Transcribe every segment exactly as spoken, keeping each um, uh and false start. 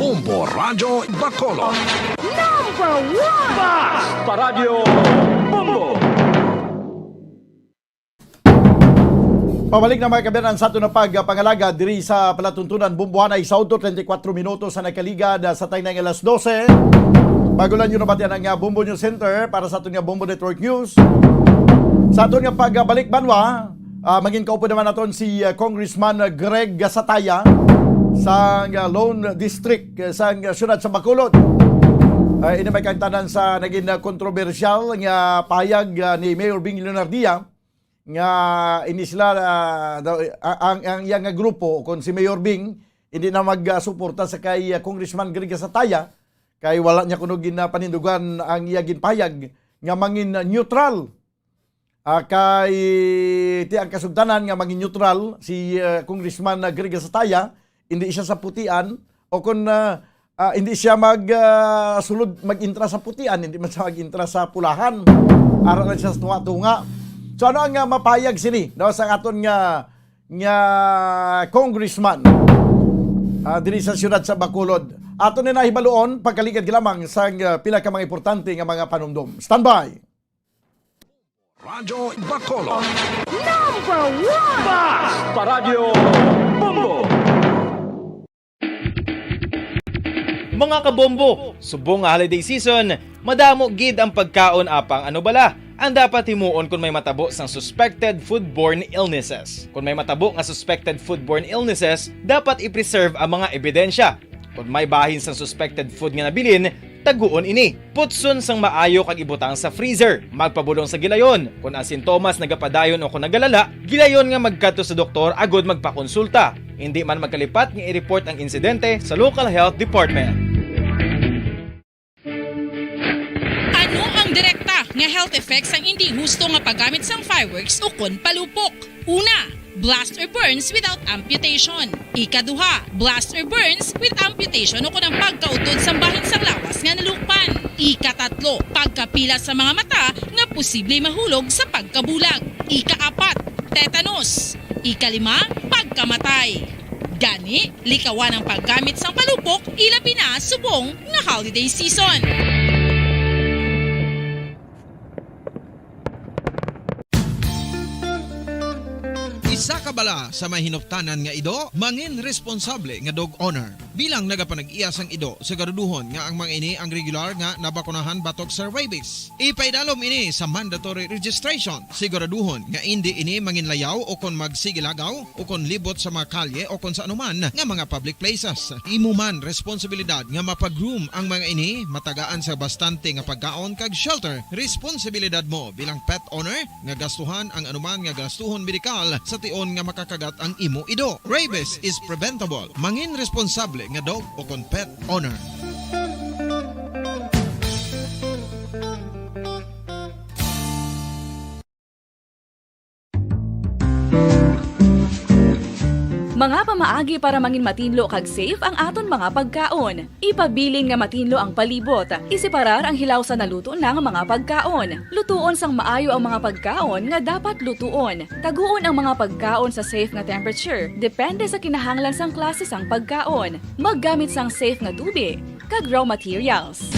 Bombo Radyo Bacolod. Number one! Basta Radyo Bombo! Pabalik na, mga kaabyanan, sa aton na pagpangalagad diri sa palatuntunan. Bombohanay sa udto, treinta y cuatro minutos sa nagkaligad, ah, sa taynay nga alas dose. Bago lang nyo nabatian ang, ah, Bombo News Center para sa aton nga Bombo Network News. Sa aton nga pagbalik banwa, ah, mangin kaupo naman naton si, ah, Congressman Greg Gasataya sa, ah, Lone District, ah, sa, ah, siyudad sa Bacolod. Ah, ini may kaangtanan sa naging, ah, kontrobersyal nga pahayag, ah, ni Mayor Bing Leonardia nga hindi sila, ah, daw, ah, ang, ang iya nga grupo, kung si Mayor Bing, hindi na magsuporta sa kay, ah, Congressman Greg Gasataya, kay wala niya kuno ginapanindugan ang iya ginpahayag nga mangin neutral. Ah, kay ti ang kasugtanan nga mangin neutral si, ah, Congressman, ah, Greg Gasataya, hindi siya sa putian, o kung, ah, ah, hindi siya mag, ah, sulod, mag-intra sa putian, hindi man siya mag-intra sa pulahan. Ara lang siya sa tunga-tunga. So, ano ang, ah, mapayag sini, no, sa aton nga, nga congressman, ah, diri sa siyudad sa Bacolod? Aton ni nahibaluon pagkaligad lamang sa, ah, pila ka mga importante nga mga panumdom. Standby! Radyo Bacolod. Number one! Basta Radyo Bombo! Mga kabombo, subong nga holiday season, madamo gid ang pagkaon, apang ano bala ang dapat himuon kon may matabo sang suspected foodborne illnesses? Kon may matabo nga suspected foodborne illnesses, dapat i-preserve ang mga ebidensya. Kon may bahin sang suspected food nga nabilin, taguon ini. Putson sang maayo kag ibutang sa freezer. Magpabulong sa gilayon. Kon ang sintomas nagapadayon o kon nagalala, gilayon nga magkadto sa doktor agud magpakonsulta. Indi man magkalipat nga i-report ang insidente sa local health department. Ano ang direkta nga health effects sang indi husto nga paggamit sang fireworks ukon palupok? Una, blast or burns without amputation. Ikaduha, blast or burns with amputation ukon ang pagkautod sang bahin sang lawas nga nalukpan. Ikatatlo, pagkapila sa mga mata nga posible mahulog sa pagkabulag. Ikaapat, tetanus. Ikalima, pagkamatay. Gani, likawan ang paggamit sang palupok, ilabi na subong nga holiday season. Isa ka bala sa may hinuptanan nga ido, mangin responsable nga dog owner. Bilang nagapanag-iya sang ido, siguraduhon nga ang mga ini ang regular nga nabakunahan batok sa rabies. Ipaidalom ini sa mandatory registration. Siguraduhon nga indi ini manginlayaw o kon magsigilagaw o kon libot sa mga kalye o kon sa anuman nga mga public places. Imo man responsibilidad nga mapa-groom ang mga ini, matagaan sa bastante nga pagkaon kag shelter. Responsibilidad mo bilang pet owner nga gastuhan ang anuman nga gastuhon medikal sa tion nga makakagat ang imo ido. Rabies is preventable. Mangin responsable nga dog o kon pet owner. Mga pamaagi para mangin matinlo kag safe ang aton mga pagkaon. Ipabilin nga matinlo ang palibot. Iseparar ang hilaw sa naluto na nga mga pagkaon. Lutuon sang maayo ang mga pagkaon nga dapat lutuon. Taguon ang mga pagkaon sa safe nga temperature, depende sa kinahanglan sang klase sang pagkaon. Maggamit sang safe nga tubi kag raw materials.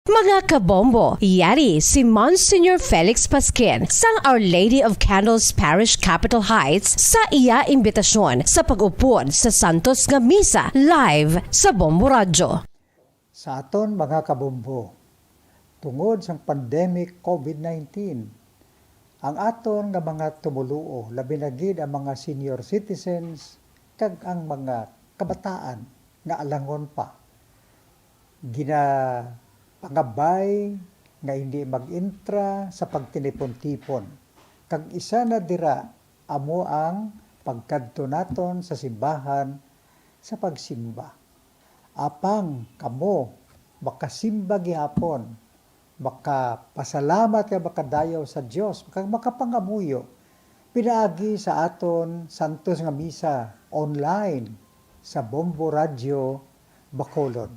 Mga kabombo, yari si Monsignor Felix Pasquin sang Our Lady of Candles Parish, Capitol Heights, sa iya imbitasyon sa pag-upod sa Santos nga Misa live sa Bombo Radyo. Sa aton mga kabombo, tungod sang pandemic COVID nineteen, ang aton nga mga tumoluo, labi na gid ang mga senior citizens kag ang mga kabataan nga alangon pa, ginapangabay nga hindi mag-intra sa pagtinipon-tipon, kag isa na dira amo ang pagkadto naton sa simbahan sa pagsimba. Apang kamo makasimba gihapon, makapasalamat kag makadayaw sa Dios, kag makapangamuyo pinaagi sa aton santos nga misa online sa Bombo Radyo Bacolod,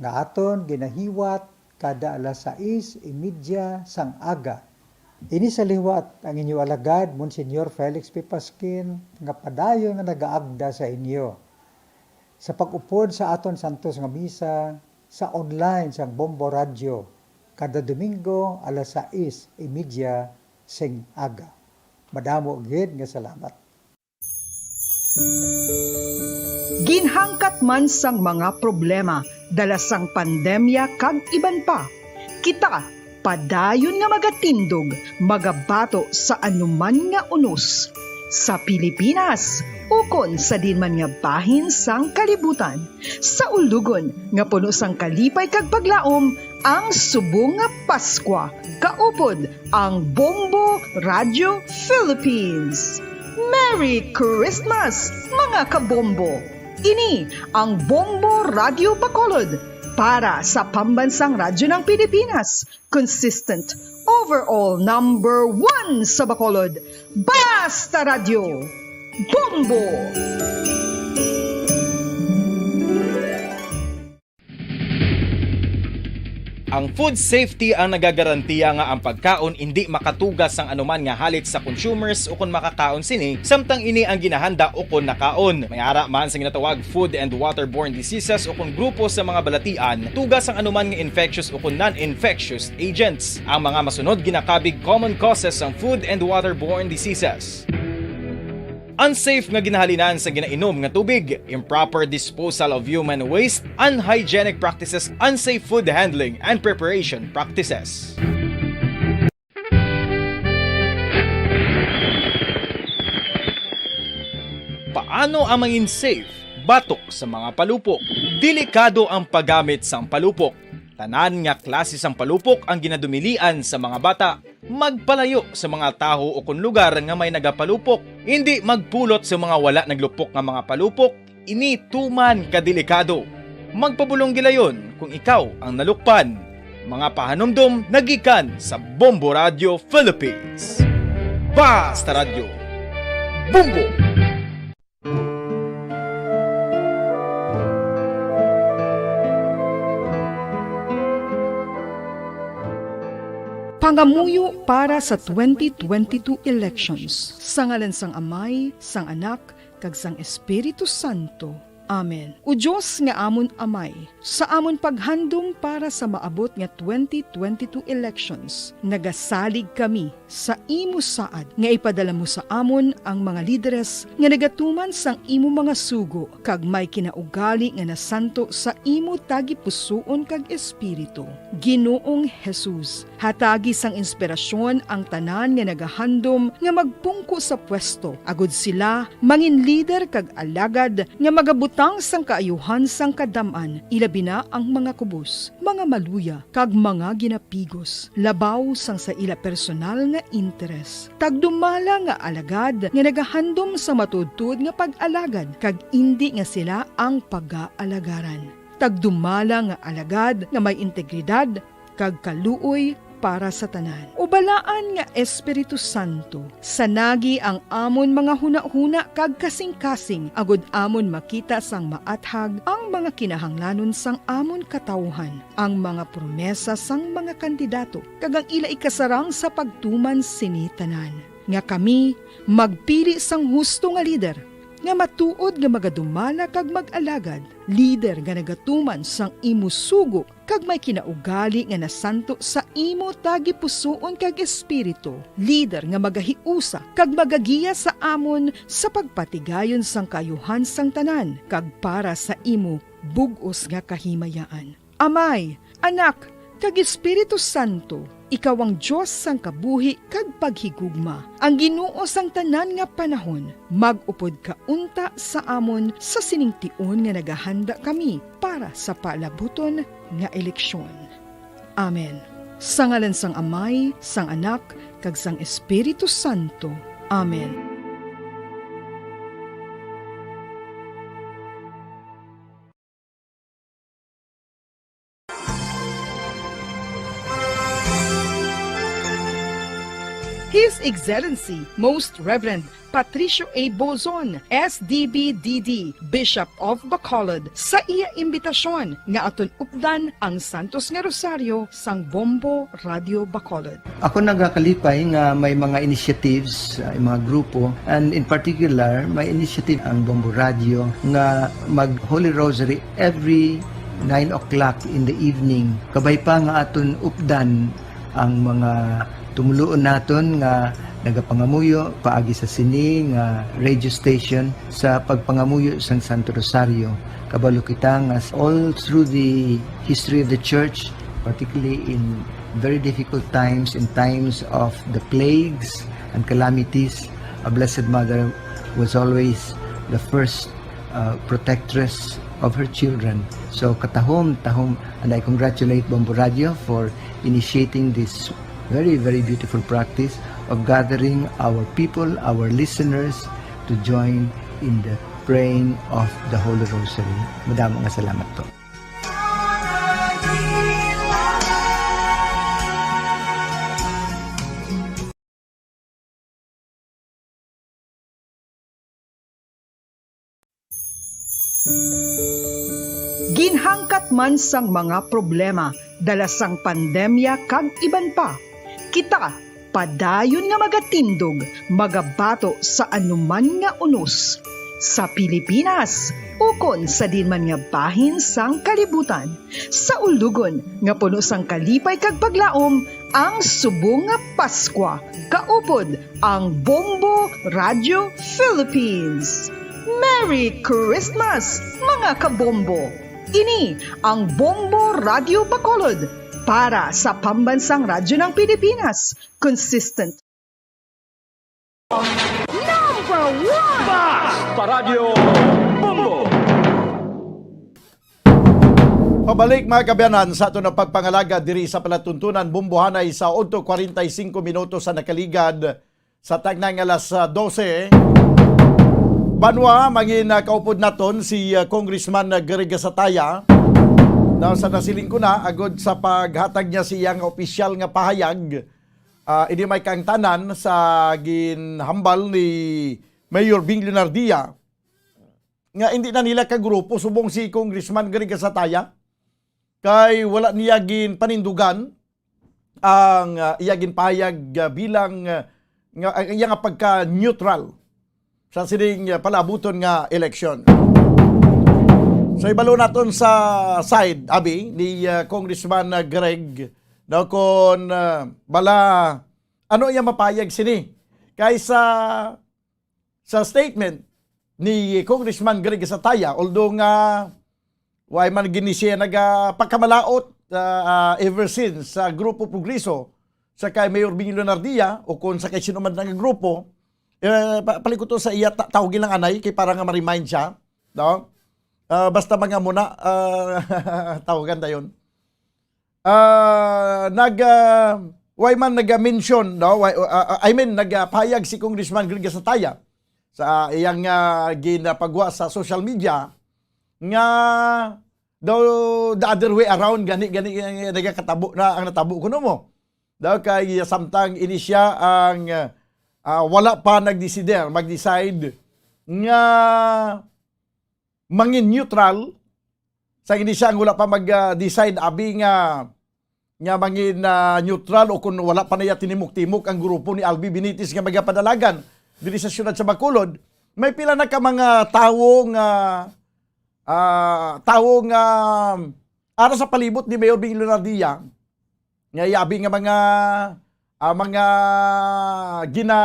nga aton ginahiwat kada alas sais y media sang aga. Ini sa liwat ang inyo alagad, Monsignor Felix P. Pasquin, nga padayon nga nagaagda sa inyo. sa pag-upod sa aton santos nga misa sa online sang Bombo Radyo kada Domingo alas sais y media sing aga. Madamo gid nga salamat. Ginhangkat man sang mga problema dala sang pandemya kag iban pa, kita padayon nga magatindog, magabato sa anuman nga unos, sa Pilipinas ukon sa diin man nga bahin sang kalibutan, sa ulogon nga puno sang kalipay kag paglaom ang subong nga Paskwa kaupod ang Bombo Radio Philippines. Merry Christmas, mga kabombo! Ini ang Bombo Radio Bacolod para sa Pambansang Radyo ng Pilipinas, consistent, overall number one sa Bacolod. Basta Radyo, Bombo! Ang food safety ang nagagarantiya nga ang pagkaon indi makatuga sang anuman nga halit sa consumers ukon makakaon sini samtang ini ang ginahanda ukon nakaon. May ara man sa ginatawag food and waterborne diseases ukon grupo sa mga balatian tuga sang anuman nga infectious ukon non-infectious agents. Ang mga masunod ginakabig common causes sang food and waterborne diseases. Unsafe nga ginahalinan sa ginainom nga tubig, improper disposal of human waste, unhygienic practices, unsafe food handling and preparation practices. Paano ang mangin safe batok sa mga palupok? Delikado ang paggamit sang palupok. Tanan nga klase sang palupok ang ginadumilian sa mga bata. Magpalayo sa mga taho ukon lugar nga may nagapalupok. Indi magpulot sa mga wala naglupok nga mga palupok. Ini tuman ka delikado. Magpabulong gilayon kung ikaw ang nalukpan. Mga pahanumdom nagikan sa Bombo Radio Philippines. Basta Radyo, Bombo! Pangamuyo para sa twenty twenty-two elections. Sa ngalan sang Amay, sang Anak, kag sang Espiritu Santo. Amen. O Dios nga amon Amay, sa amon paghandom para sa maabot nga twenty twenty-two elections, nagasalig kami sa imo saad nga ipadala mo sa amon ang mga lideres nga nagatuman sang imo mga sugo kag may kinaugali nga nasanto sa imo tagipusoon kag espiritu. Ginoong Jesus, hatagi sang inspirasyon ang tanan nga nagahandom nga magpungko sa pwesto, agud sila mangin lider kag alagad nga magabutang sang kaayuhan sang kadam-an, ilabi na ang mga kubos, mga maluya, kag mga ginapigos, labaw sang sa ila personal nga interes. Tagdumala nga alagad nga nagahandom sa matuodtuod nga pag-alagad, kag indi nga sila ang pagaalagarn. Tagdumala nga alagad nga may integridad kag kaluoy para sa tanan. O Balaan nga Espiritu Santo, sanagi ang amon mga hunahuna kag kasingkasing, agud amon makita sang maathag ang mga kinahanglanon sang amon katawuhan, ang mga promesa sang mga kandidato, kag ang ila ikasarang sa pagtuman sini tanan, nga kami magpili sang husto nga lider, nga matuod nga magadumala kag mag-alagad, lider nga nagatuman sang imo sugo kag may kinaugali nga nasanto sa imo tagipusoon kag espiritu, lider nga magahiusa kag magagiya sa amon sa pagpatigayon sang kaayuhan sang tanan kag para sa imo bug-os nga kahimayaan. Amay, Anak, kag Espiritu Santo, ikaw ang Dios sang kabuhi kag paghigugma, ang Ginoo sang tanan nga panahon. Mag-upod ka unta sa amon sa sining tion nga nagahanda kami para sa palabuton nga eleksyon. Amen. Sa ngalan sang Amay, sang Anak, kag sang Espiritu Santo. Amen. His Excellency Most Reverend Patricio A. Bozon, S D B D D, Bishop of Bacolod, sa iya imbitasyon nga aton updan ang Santos nga Rosaryo sang Bombo Radio Bacolod. Ako nagakalipay nga may mga initiatives, uh, mga grupo, and in particular, may initiative ang Bombo Radio nga mag Holy Rosary every nine o'clock in the evening. Kabay pa nga aton updan ang mga tumuluon naton nga nagapangamuyo paagi sa sini nga radio station sa pagpangamuyo sang Santo Rosario. Kabalo kita nga all through the history of the church, particularly in very difficult times, in times of the plagues and calamities, a Blessed Mother was always the first uh, protectress of her children. So katahom, tahom, and I congratulate Bombo Radio for initiating this very, very beautiful practice of gathering our people, our listeners, to join in the praying of the Holy Rosary. Madamo nga salamat po. Ginhangkat man sang mga problema dala sang pandemya kag iban pa, kita padayon nga magatindog, magabato sa anuman nga unos, sa Pilipinas ukon sa diin man nga bahin sang kalibutan, sa ulugon nga puno sang kalipay kag paglaom, ang subong nga Paskwa kaupod ang Bombo Radio Philippines. Merry Christmas, mga kabombo! Ini ang Bombo Radio Bacolod para sa Pambansang Radyo ng Pilipinas. Consistent. Number one! Bas! Paradyo Bombo! Pabalik, mga kaabyanan, sa aton nga pagpangalaga diri sa palatuntunan, Bombohanay sa otso kwarenta y cinco minutos sa nakaligad sa tagnang alas, ah, dose. Banwa, mangin, ah, kaupod naton si, ah, Congressman, ah, Greg Gasataya. Now, sa nasiling ko na, agod sa paghatag niya sa iyang opisyal nga pahayag, ah, ini may kaangtanan sa ginhambal ni Mayor Bing Leonardia nga hindi na nila kagrupo subong si Congressman Greg Gasataya, kay wala niya ginpanindugan ang, ah, iya ginpahayag, ah, bilang, ah, nga, ang iya nga pagka-neutral sa sining, ah, palaabuton nga eleksyon. So, ibalo naton sa side, abi, ni, ah, Congressman, ah, Greg, no, kon, ah, bala, ano iya mapayag sini? Kay sa, sa statement ni Congressman Greg Sataya, although nga wala man gani siya nagapagkamalaot, ah, ah, ever since sa Grupo Progreso, sa kay Mayor Bing Leonardia, o kung sa kay sino man nga grupo, eh, pa-, palikuto sa iya, ta-, tawagin lang anay, kay para nga ma-remind siya, no? Ah, basta mga muna, ah, tawagan dayon. Ah, nag, ah, wala man nag-mention, no? Wala, ah, ah, I mean, nagpahayag si Congressman Greg Gasataya sa iyang, ah, ginapagwa sa social media nga daw the other way around, gani, gani, gani, nagakatabo na ang natabo kuno mo. Daw kay samtang ini siya ang, ah, wala pa nagdesider, mag-decide nga mangin neutral, sa ini siya ang wala pa mag, ah, decide, abi nga, nga mangin, ah, neutral o kung wala pa na iya tinimok-timok ang grupo ni Albi Benitez nga magapadalagan diri sa siyudad sa Bacolod. May pila na ka mga tawo nga, ah, tawo nga ara sa palibot ni Mayor Bing Leonardia, nga yabi nga mga, ah, mga gina,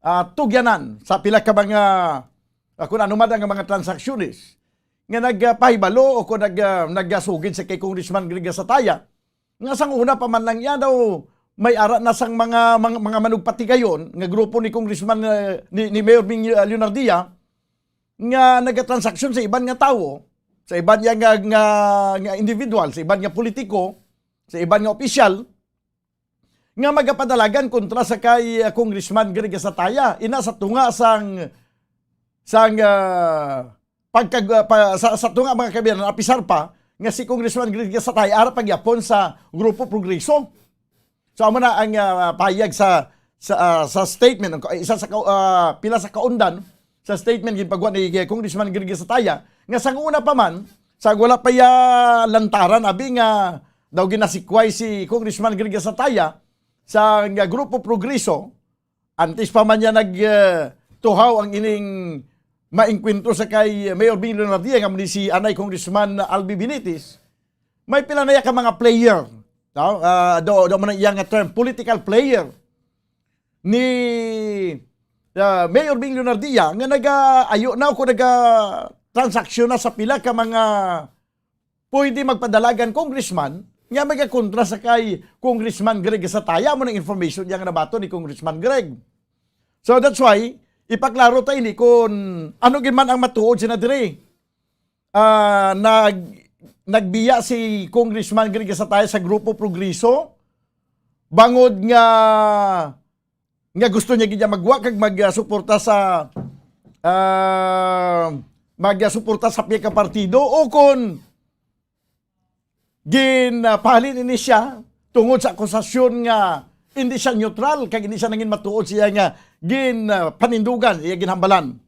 ah, tugyanan sa pila ka mga, ah, kung ano man ang mga transaksyones nga nagpahibalo o kung nag-, ah, nagasugid sa kay Congressman Greg Sataya, nga sang una pa man lang iya daw may ara na sang mga, mga, mga manugpatigayon nga grupo ni Congressman, ah, ni, ni Mayor Bing, ah, Leonardia, nga nagatransaksyon sa iban nga tawo, sa iban niya nga, nga, nga individual, sa iban nga politiko, sa iban nga opisyal, nga magapadalagan kontra sa kay, uh, Congressman Greg Sataya. Ina sa tunga sang, sang, uh, pagkag-, uh, pa-, sa, sa tunga, mga kabiyanan, apisar pa nga si Congressman Greg Sataya ara pagyapon sa Grupo Progreso. So, amo na ang, uh, pahayag sa, sa, ah, sa statement, ang ka-, isa sa ka-, ah, pila sa kaundan sa statement ginpagwa ni Congressman Greg Sataya, nga sang una pa man, sa wala pa iya lantaran, abi nga daw ginasikway si Congressman Greg Sataya sa nga Grupo Progreso, antes pa man niya nag, eh, tuhaw ang ining maengkwentro sa kay Mayor Bing Leonardia nga ni si anay Congressman Albi Benitez, may pila na iya ka mga player, no? Ah, do, do man ang iya nga term, political player ni, ah, Mayor Bing Leonardia nga nagaayo na ako naga-transaksyon na sa pila ka mga pwede magpadalagan congressman nga magakontra sa kay Congressman Greg Sataya. Mo ng information niya nga nabato ni Congressman Greg. So that's why, ipaklaro ta ini kung ano gid man ang matuod sina diri. Ah, nag-, nagbiya si Congressman Greg Sataya sa Grupo Progreso bangod nga, nga gusto niya gid magwa kag magsuporta sa, ah, magsuporta sa pila ka partido, o kon ginpahalin ini siya tungod sa akusasyon nga hindi siya neutral kag hindi siya nangin matuod siya nga gin, ah, panindugan, iya ginhambalan.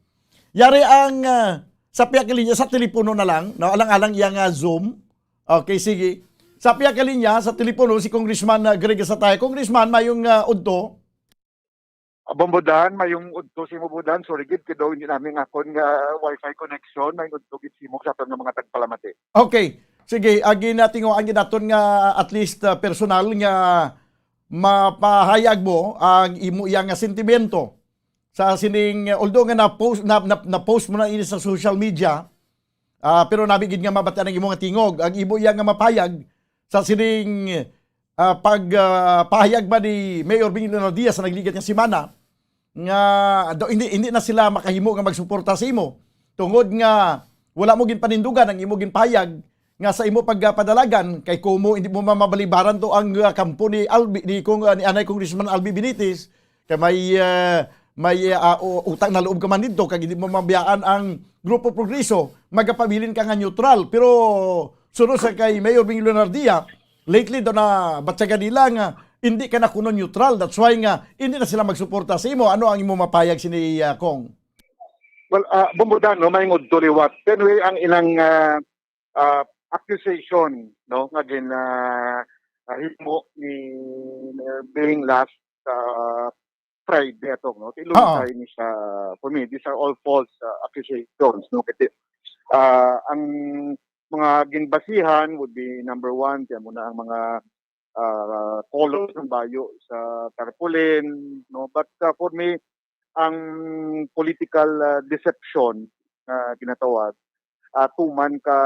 Yari ang, ah, sa pihak linya sa telepono na lang, no? Alang-alang iya nga Zoom. Okay, sige. Sa pihak linya sa telepono si Congressman, ah, Greg Sataya. Congressman, mayong, ah, udto. Ah, Bombodan, mayong udto si Bombodan. Sorry gid, kay daw hindi namin akon nga wifi connection. Mayong udto gid simo sa aton nga mga tagpalamati. Okay. Sige, agi natin, ang ginaton nga at least, ah, personal nga mapahayag mo ang imo iya nga sentimento sa sining, although nga na-post, na, na, na-post mo na ini sa social media, ah, pero nami gid nga mabatian ang imo nga tingog, ang imo iya nga mapahayag sa sining, ah, pag, ah, pahayag ba ni Mayor Bing Leonardia sa nagligat nga semana nga do, hindi, hindi na sila makahimo nga magsuporta sa imo tungod nga wala mo ginpanindugan ang imo ginpahayag nga sa imo pagpadalagan kay kumo hindi mo mamabalibaran to ang, ah, kampo ni Albi, ni Cong-, ah, ni anay Congressman Albi Benitez, kay may, ah, may, ah, u-, utang na loob ka man didto kag hindi mo mabiyaan ang Grupo Progreso, magapabilin ka nga neutral. Pero sunod sa kay Mayor Bing Leonardia, lately daw na batyagan nila nga hindi ka na kuno neutral. That's why nga hindi na sila magsuporta sa imo. Ano ang imo mapayag sini, ah, Cong? Well, ah, Bombodan, no, may ngudto liwat. Anyway, ang ilang, ah, ah, accusation, no, nga gin, ah, ah, himo ni Mayor Bing last, ah, Friday ato, no? Ti-, Oo. Lunsay ni siya, for me, these are all false, ah, accusations, no? Kasi, ah, ang mga ginbasihan would be, number one, kaya muna ang mga, ah, color ng bayo sa tarpaulin, no? But, ah, for me, ang political, ah, deception nga ginatawag, ah, tuman ka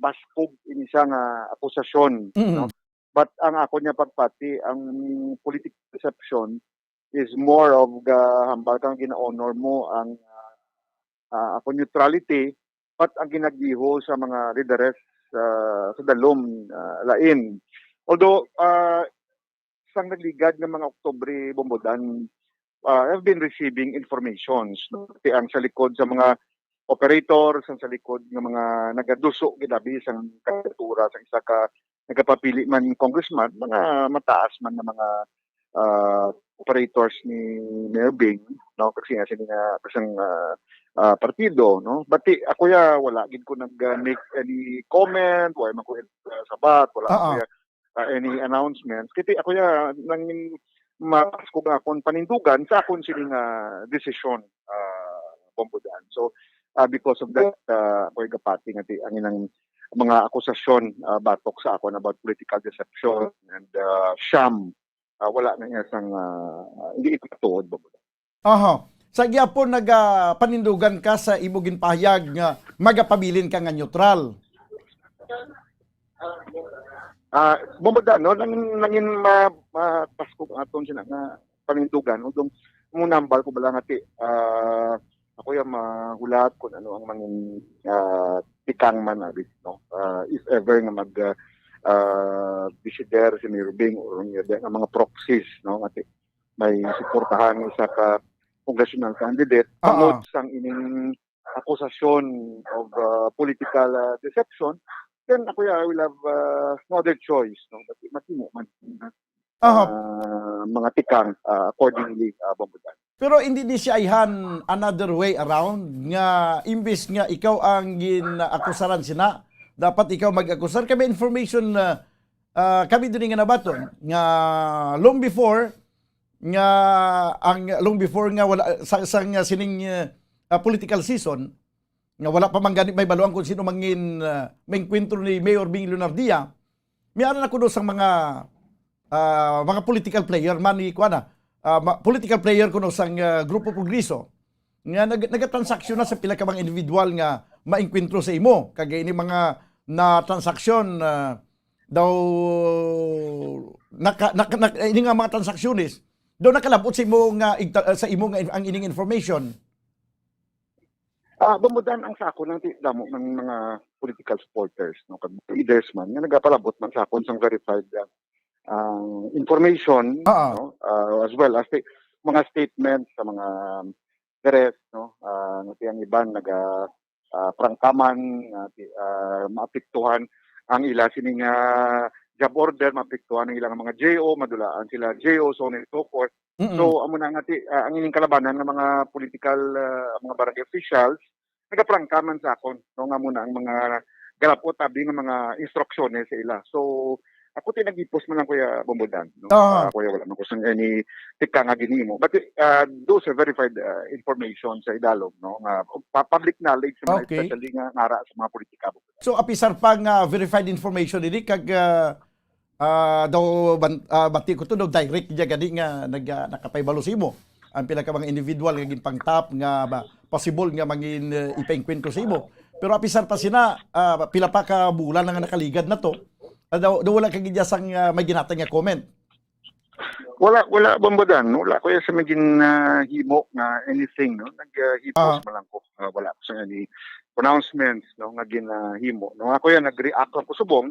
baskog ini siya nga akusasyon, Mm. no? But ang ako niya pagpati, ang political deception is more of ga-, hambal kang gina-honor mo ang, ah, ah, ako neutrality, but ang ginagiho sa mga lideres, ah, sa dalom, ah, lain. Although, ah, sang nagligad nga mga Oktubre, Bombodan, ah, have been receiving informations, no? Ti ang sa likod sa mga operator, sang sa likod nga mga nagaduso gid abi sang kandidatura sang isa ka nagapapili man congressman, mga mataas man nga mga, ah, operators ni Mayor Bing, no? Kasi nga sini nga kasang, ah, ah, partido, no? But ti, ako ya, wala gid ko nag, ah, make any comment, wala man ko, ah, sabat, wala Oo. ako ya, ah, any announcements. Kaya ako ya, nangin mapasko nga akon panindugan sa akon sini nga desisyon, ah, Bombodan. So, ah, because of that, ah, ako gapati nga ti, ang ilang mga akusasyon, ah, batok sa akon about political deception and, ah, sham, ah, wala na niya sang, ah, hindi ito matuod, Bombodan. Aha. Sa gyapon naga panindugan ka sa imo ginpahayag nga magapabilin ka nga neutral? Ah, Bombodan, no? Nangin, nangin ma-, mapasko ang aton sina nga panindugan. Although, mo nambal ko bala nga ti, ah, ako ya mahulat kung ano ang mangin, ah, tikang man, abi, no? Ah, if ever nga mag, ah, ah, desider si Mayor Bing or nga, nga mga proxies, no? Nga ti, may suportahan nga isa ka congressional candidate, Ah, tungod ah. sang ining akusasyon of, ah, political, ah, deception, then ako ya, I will have, ah, no other choice, no? But matimo man. Aha. ah, mga tikang, ah, accordingly, ah, Bombo Dan. Pero hindi ni siya ayhan another way around nga imbis nga ikaw ang gin-akusaran sina, dapat ikaw mag-akusar. Kami information na, ah, kami diri nga nabaton nga long before nga ang long before nga wala sa, sa nga sining, ah, political season, nga wala pa man gani may baluan kung sino mangin, ah, maengkwentro ni Mayor Bing Leonardia, miara na kuno sang mga, ah, mga political player man ni kuana, ah, ma-, political player kuno sang, ah, Grupo Progreso nga nag-, nagatransaksyon na sa pila ka mga individual nga maengkwentro sa imo. Kag ini mga na transaksyon, ah, daw naka, naka, naka, ini nga mga transaksyones daw nakalabot sa imo nga igta-, sa imo nga in-, ang ining information. Ah, Bombo Dan, ang sa akon, ang ti-, damo ng mga political supporters, no, kag leaders man nga nagapalabot man sa akon sang verified, ah, ang information, Oo. no, ah, as well as the mga statements sa mga the rest, no, ah, nga ti ang iban naga, ah, prangkaman, nga ti-, ah, maapektuhan ang ila sini nga job order, maapektuhan ang ilang mga J O, madulaan sila J O, so on and so forth. Mm-mm. So, amo na nga ti, ah, ang ining kalabanan nga mga political, ah, mga barangay officials, nagaprangka man sa akon, no, nga amo na ang mga galapot abi nga mga instruksyones sa ila. So, ako ti nagipos man lang, Kuya Bombo Dan, no? Ah. Ah, kuya, wala man ko sang any tika nga ginhimo. But, ah, those are verified, ah, information sa idalom, no, nga pa-, public knowledge man, Okay. especially nga ngara sa mga politika, Bombo Dan. So, apisar pa nga verified information ini kag, ah, ah, daw ban-, ah, bati ko to, daw direct niya gani nga nag-, ah, nakapahibalo sa imo ang pila ka mga individual nga ginpangtap nga ba, possible nga mangin, ah, ipaengkwentro sa imo. Pero apisar pa sina, ah, pila pa ka bulan na nga nakaligad na to, ah, daw, daw wala ka gid sang, ah, may ginhatag nga comment. Wala, wala, Bombo Dan. Wala ko ya sa may gin, ah, himo nga anything, no? Nag, ah, hipos Ah. man lang ko. Ah, wala ko sa any pronouncements, no, nga ginahimo. No, ako ya, nag-react lang ko subong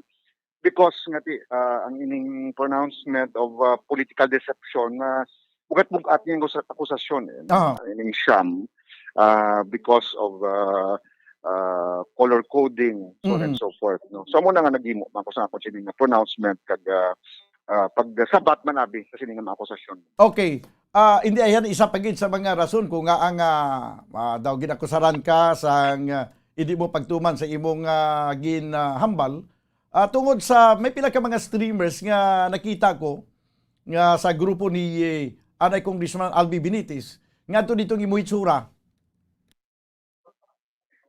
because nga ti, ah, ang ining pronouncement of, ah, political deception na bugat-bugat niya ang akusa-, akusasyon, eh, no? Ah. Ang ining sham, ah, because of, ah, ah, color coding, so on and Mm-mm. so forth, no? So, amo na nga naghimo man ko sa akon sining nga pronouncement kag, ah, ah, pagsabat man abi sa sining nga mga akusasyon. Okay. Ah, hindi, ayan, isa pa gid sa mga rason kung nga ang, ah, ah, daw ginakusaran ka sa, ah, hindi mo pagtuman sa imong, ah, gin, ah, hambal. Ah, tungod sa may pila ka mga streamers nga nakita ko nga sa grupo ni, eh, anay Congressman Albi Benitez, nga ato ditong imo hitsura.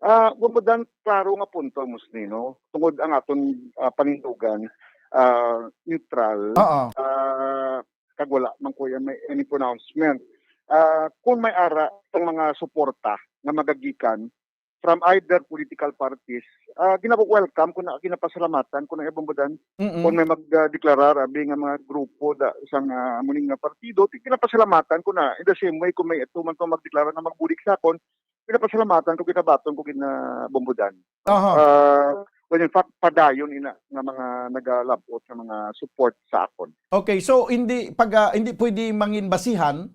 Ah, Bombo Dan, klaro nga punto, Musnino. Tungod ang aton, ah, panindugan, ah, neutral, Oo. ah, kag wala man ko yan may any pronouncement. Ah, kung may ara sang mga suporta nga magagikan from either political parties, ah, gina-welcome ko na, ginapasalamatan ko na, Bombo Dan. Mm-mm. Kung may mag, ah, deklarar, abi nga mga grupo da, sang, ah, amo ni nga partido, ti-, ginapasalamatan ko na. In the same way, kung may ito man to magdeklarar nga magbulig sa akon, pinapasalamatan ko, ginabaton ko gid na, Bombo Dan. Aha. Ah, well, in fact, padayon ina nga mga nagalabot sa mga support sa akon. Okay, so hindi pag, ah, hindi pwede mangin basihan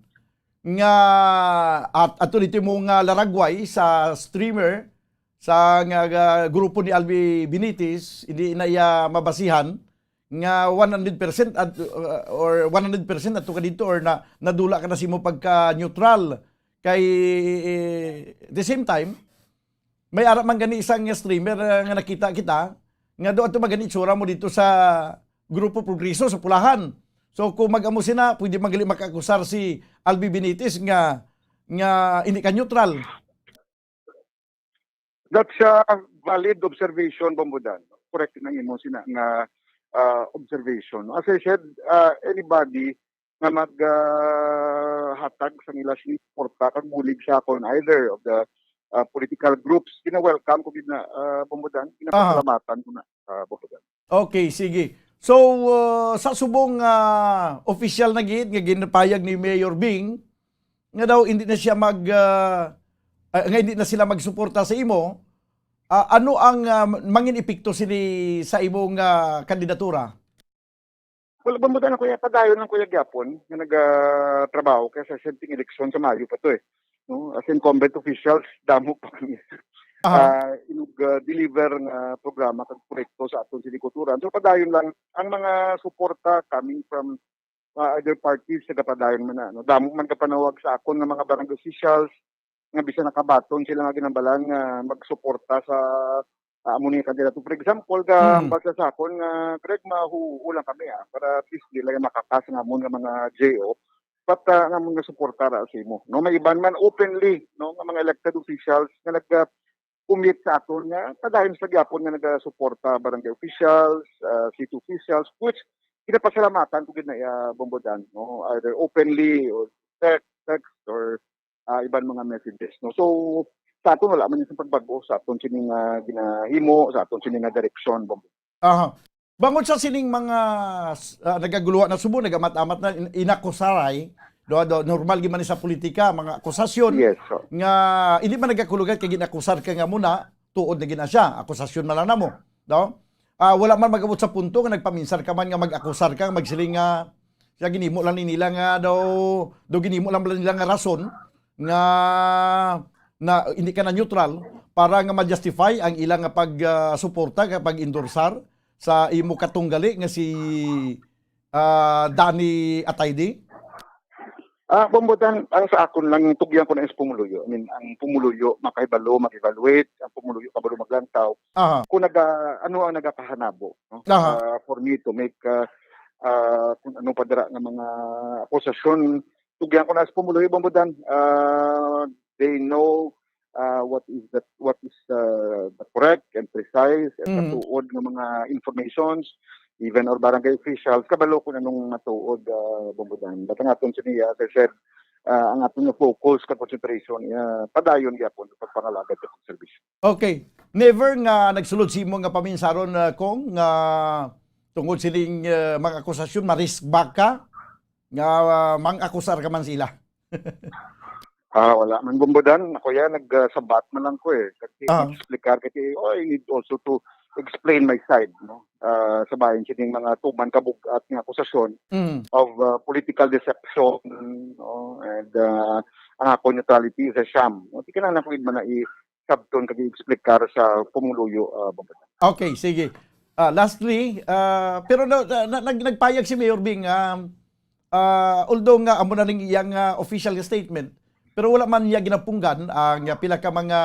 nga at ato dito mo nga laragway sa streamer sa nga, nga grupo ni Albi Benitez, hindi na iya mabasihan nga one hundred percent at, uh, or one hundred percent ato ka dito or na, nadula ka na sa imo pagka-neutral. Kay, eh, the same time, may ara man gani isang streamer, uh, nga nakita kita, nga do ato man gani itsura mo dito sa Grupo Progreso sa Pulahan. So, kung mag-amo sina, pwede man gali makakusar si Albi Benitez nga, nga hindi ka neutral. That's a valid observation, Bombo Dan. Correct na imo sina nga, ah, observation. As I said, ah, anybody nga mag, ah, hatag sang ila sini suporta kag bulig sa akon, either of the, ah, political groups, gina-welcome ko gid na, ah, Bombo Dan. Aha. Ginapasalamatan ko na, ah, Bombo Dan. Okay, sige. So, ah, sa subong, ah, opisyal na gid nga ginpayag ni Mayor Bing nga daw hindi na siya mag, ah, ah, nga hindi na sila magsuporta sa imo, ah, ano ang, ah, mangin epekto sini sa imong, ah, kandidatura? Wala ba mo na, kuya, padayon lang, kuya, gyapon nga nagatrabaho kay sa senteng eleksyon sa Mayo pa to, eh. No? As incumbent officials, damo pa kami. Aha. Ah, inug, ah, deliver nga programa kag proyekto sa aton sinikuturan. So, padayon lang ang mga suporta coming from uh, other parties nagapadayon man na, no? Damo man kapanawag sa akon nga mga barangay officials nga bisan nakabaton sila nga ginambalan nga magsuporta sa, ah, amo ni kandidato. For example, ga Mm. basa sa akon nga, "Greg, mahuo lang kami, ah, para at least dili lang makakas nga amon nga mga J O, but, ah, nga amon nga suporta ra sa imo." No, may iban man openly, no, nga mga elected officials nga nag, ah, commit sa aton nga padayon sa gyapon nga nagasuporta, barangay officials, ah, city officials, which ginapasalamatan ko gid na iya, Bombo Dan, no, either openly or text, text or, ah, iban mga messages, no. So, sa aton wala man yung pagbag-o sa aton sining, ah, ginahimo, sa aton sining nga direksyon, Bombo. Aha. Bangod sa sining mga s-, ah, nagaguluha na subong, nagamat-amat na in-, inakusaray, do, do, normal gyud man ni sa politika, mga akusasyon Yes, so. nga hindi man nagakulugan kay ginakusar ka nga muna, tuod na gina siya, akusasyon man lang namo, no? Ah, wala man magabot sa punto nga nagpaminsar ka man nga mag-akusar ka, magsiling nga siya ginimo lang ni nila nga daw, daw ginimo lang nila nga rason nga na hindi ka na neutral para nga ma-justify ang ilang nga pag, ah, suporta, nga pag-endorsar sa imo katunggali nga si, ah, Danny Atayde? Ah, Bombo Dan, ang sa akon lang, tugyan ko na is pumuluyo. I mean, ang pumuluyo, makahibalo, mag-evaluate, ang pumuluyo, kabalo maglantaw. Aha. Kung naga-, ano ang nagakahanabo, no? Aha. Ah, for me to make, ah, ah, kung ano pa dira nga mga akusasyon, tugyan ko na is pumuluyo, Bombo Dan. Ah, they know, ah, what is the, what is, ah, the correct and precise and Mm. matuod nga mga informations, even our barangay officials, kabalo kung anong matuod, ah, Bombo Dan. But ang aton sini, as I said, ah, ang aton nga focus, kag concentration, ah, padayon gyapon sa pagpangalagad sa serbisyo. Okay. Never nga nagsulod sa imo nga paminsaron, ah, Kong, nga tungod sining, ah, mga akusasyon, ma-risk back ka, nga, ah, mang-akusar ka man sila? Ah, wala man, Bombo Dan. Ako yan, nag, ah, sabat man lang ko eh. Kasi Ah. explicar, kasi, oh, I need also to explain my side, no? Ah, sa bayan sining mga tuman kabug-at nga akusasyon Mm. of, ah, political deception, no? And, ah, ang ako neutrality is a sham. No? Di kinahanglan ko gid man na i-sabton kag i-explicar sa pumuluyo, ah, Bombo Dan. Okay, sige. Ah, lastly, ah, pero na, na, na, nag-, nagpayag si Mayor Bing, um, ah, although nga amo na ning iyang, ah, official nga statement, pero wala man niya ginapunggan ang, ah, pila ka mga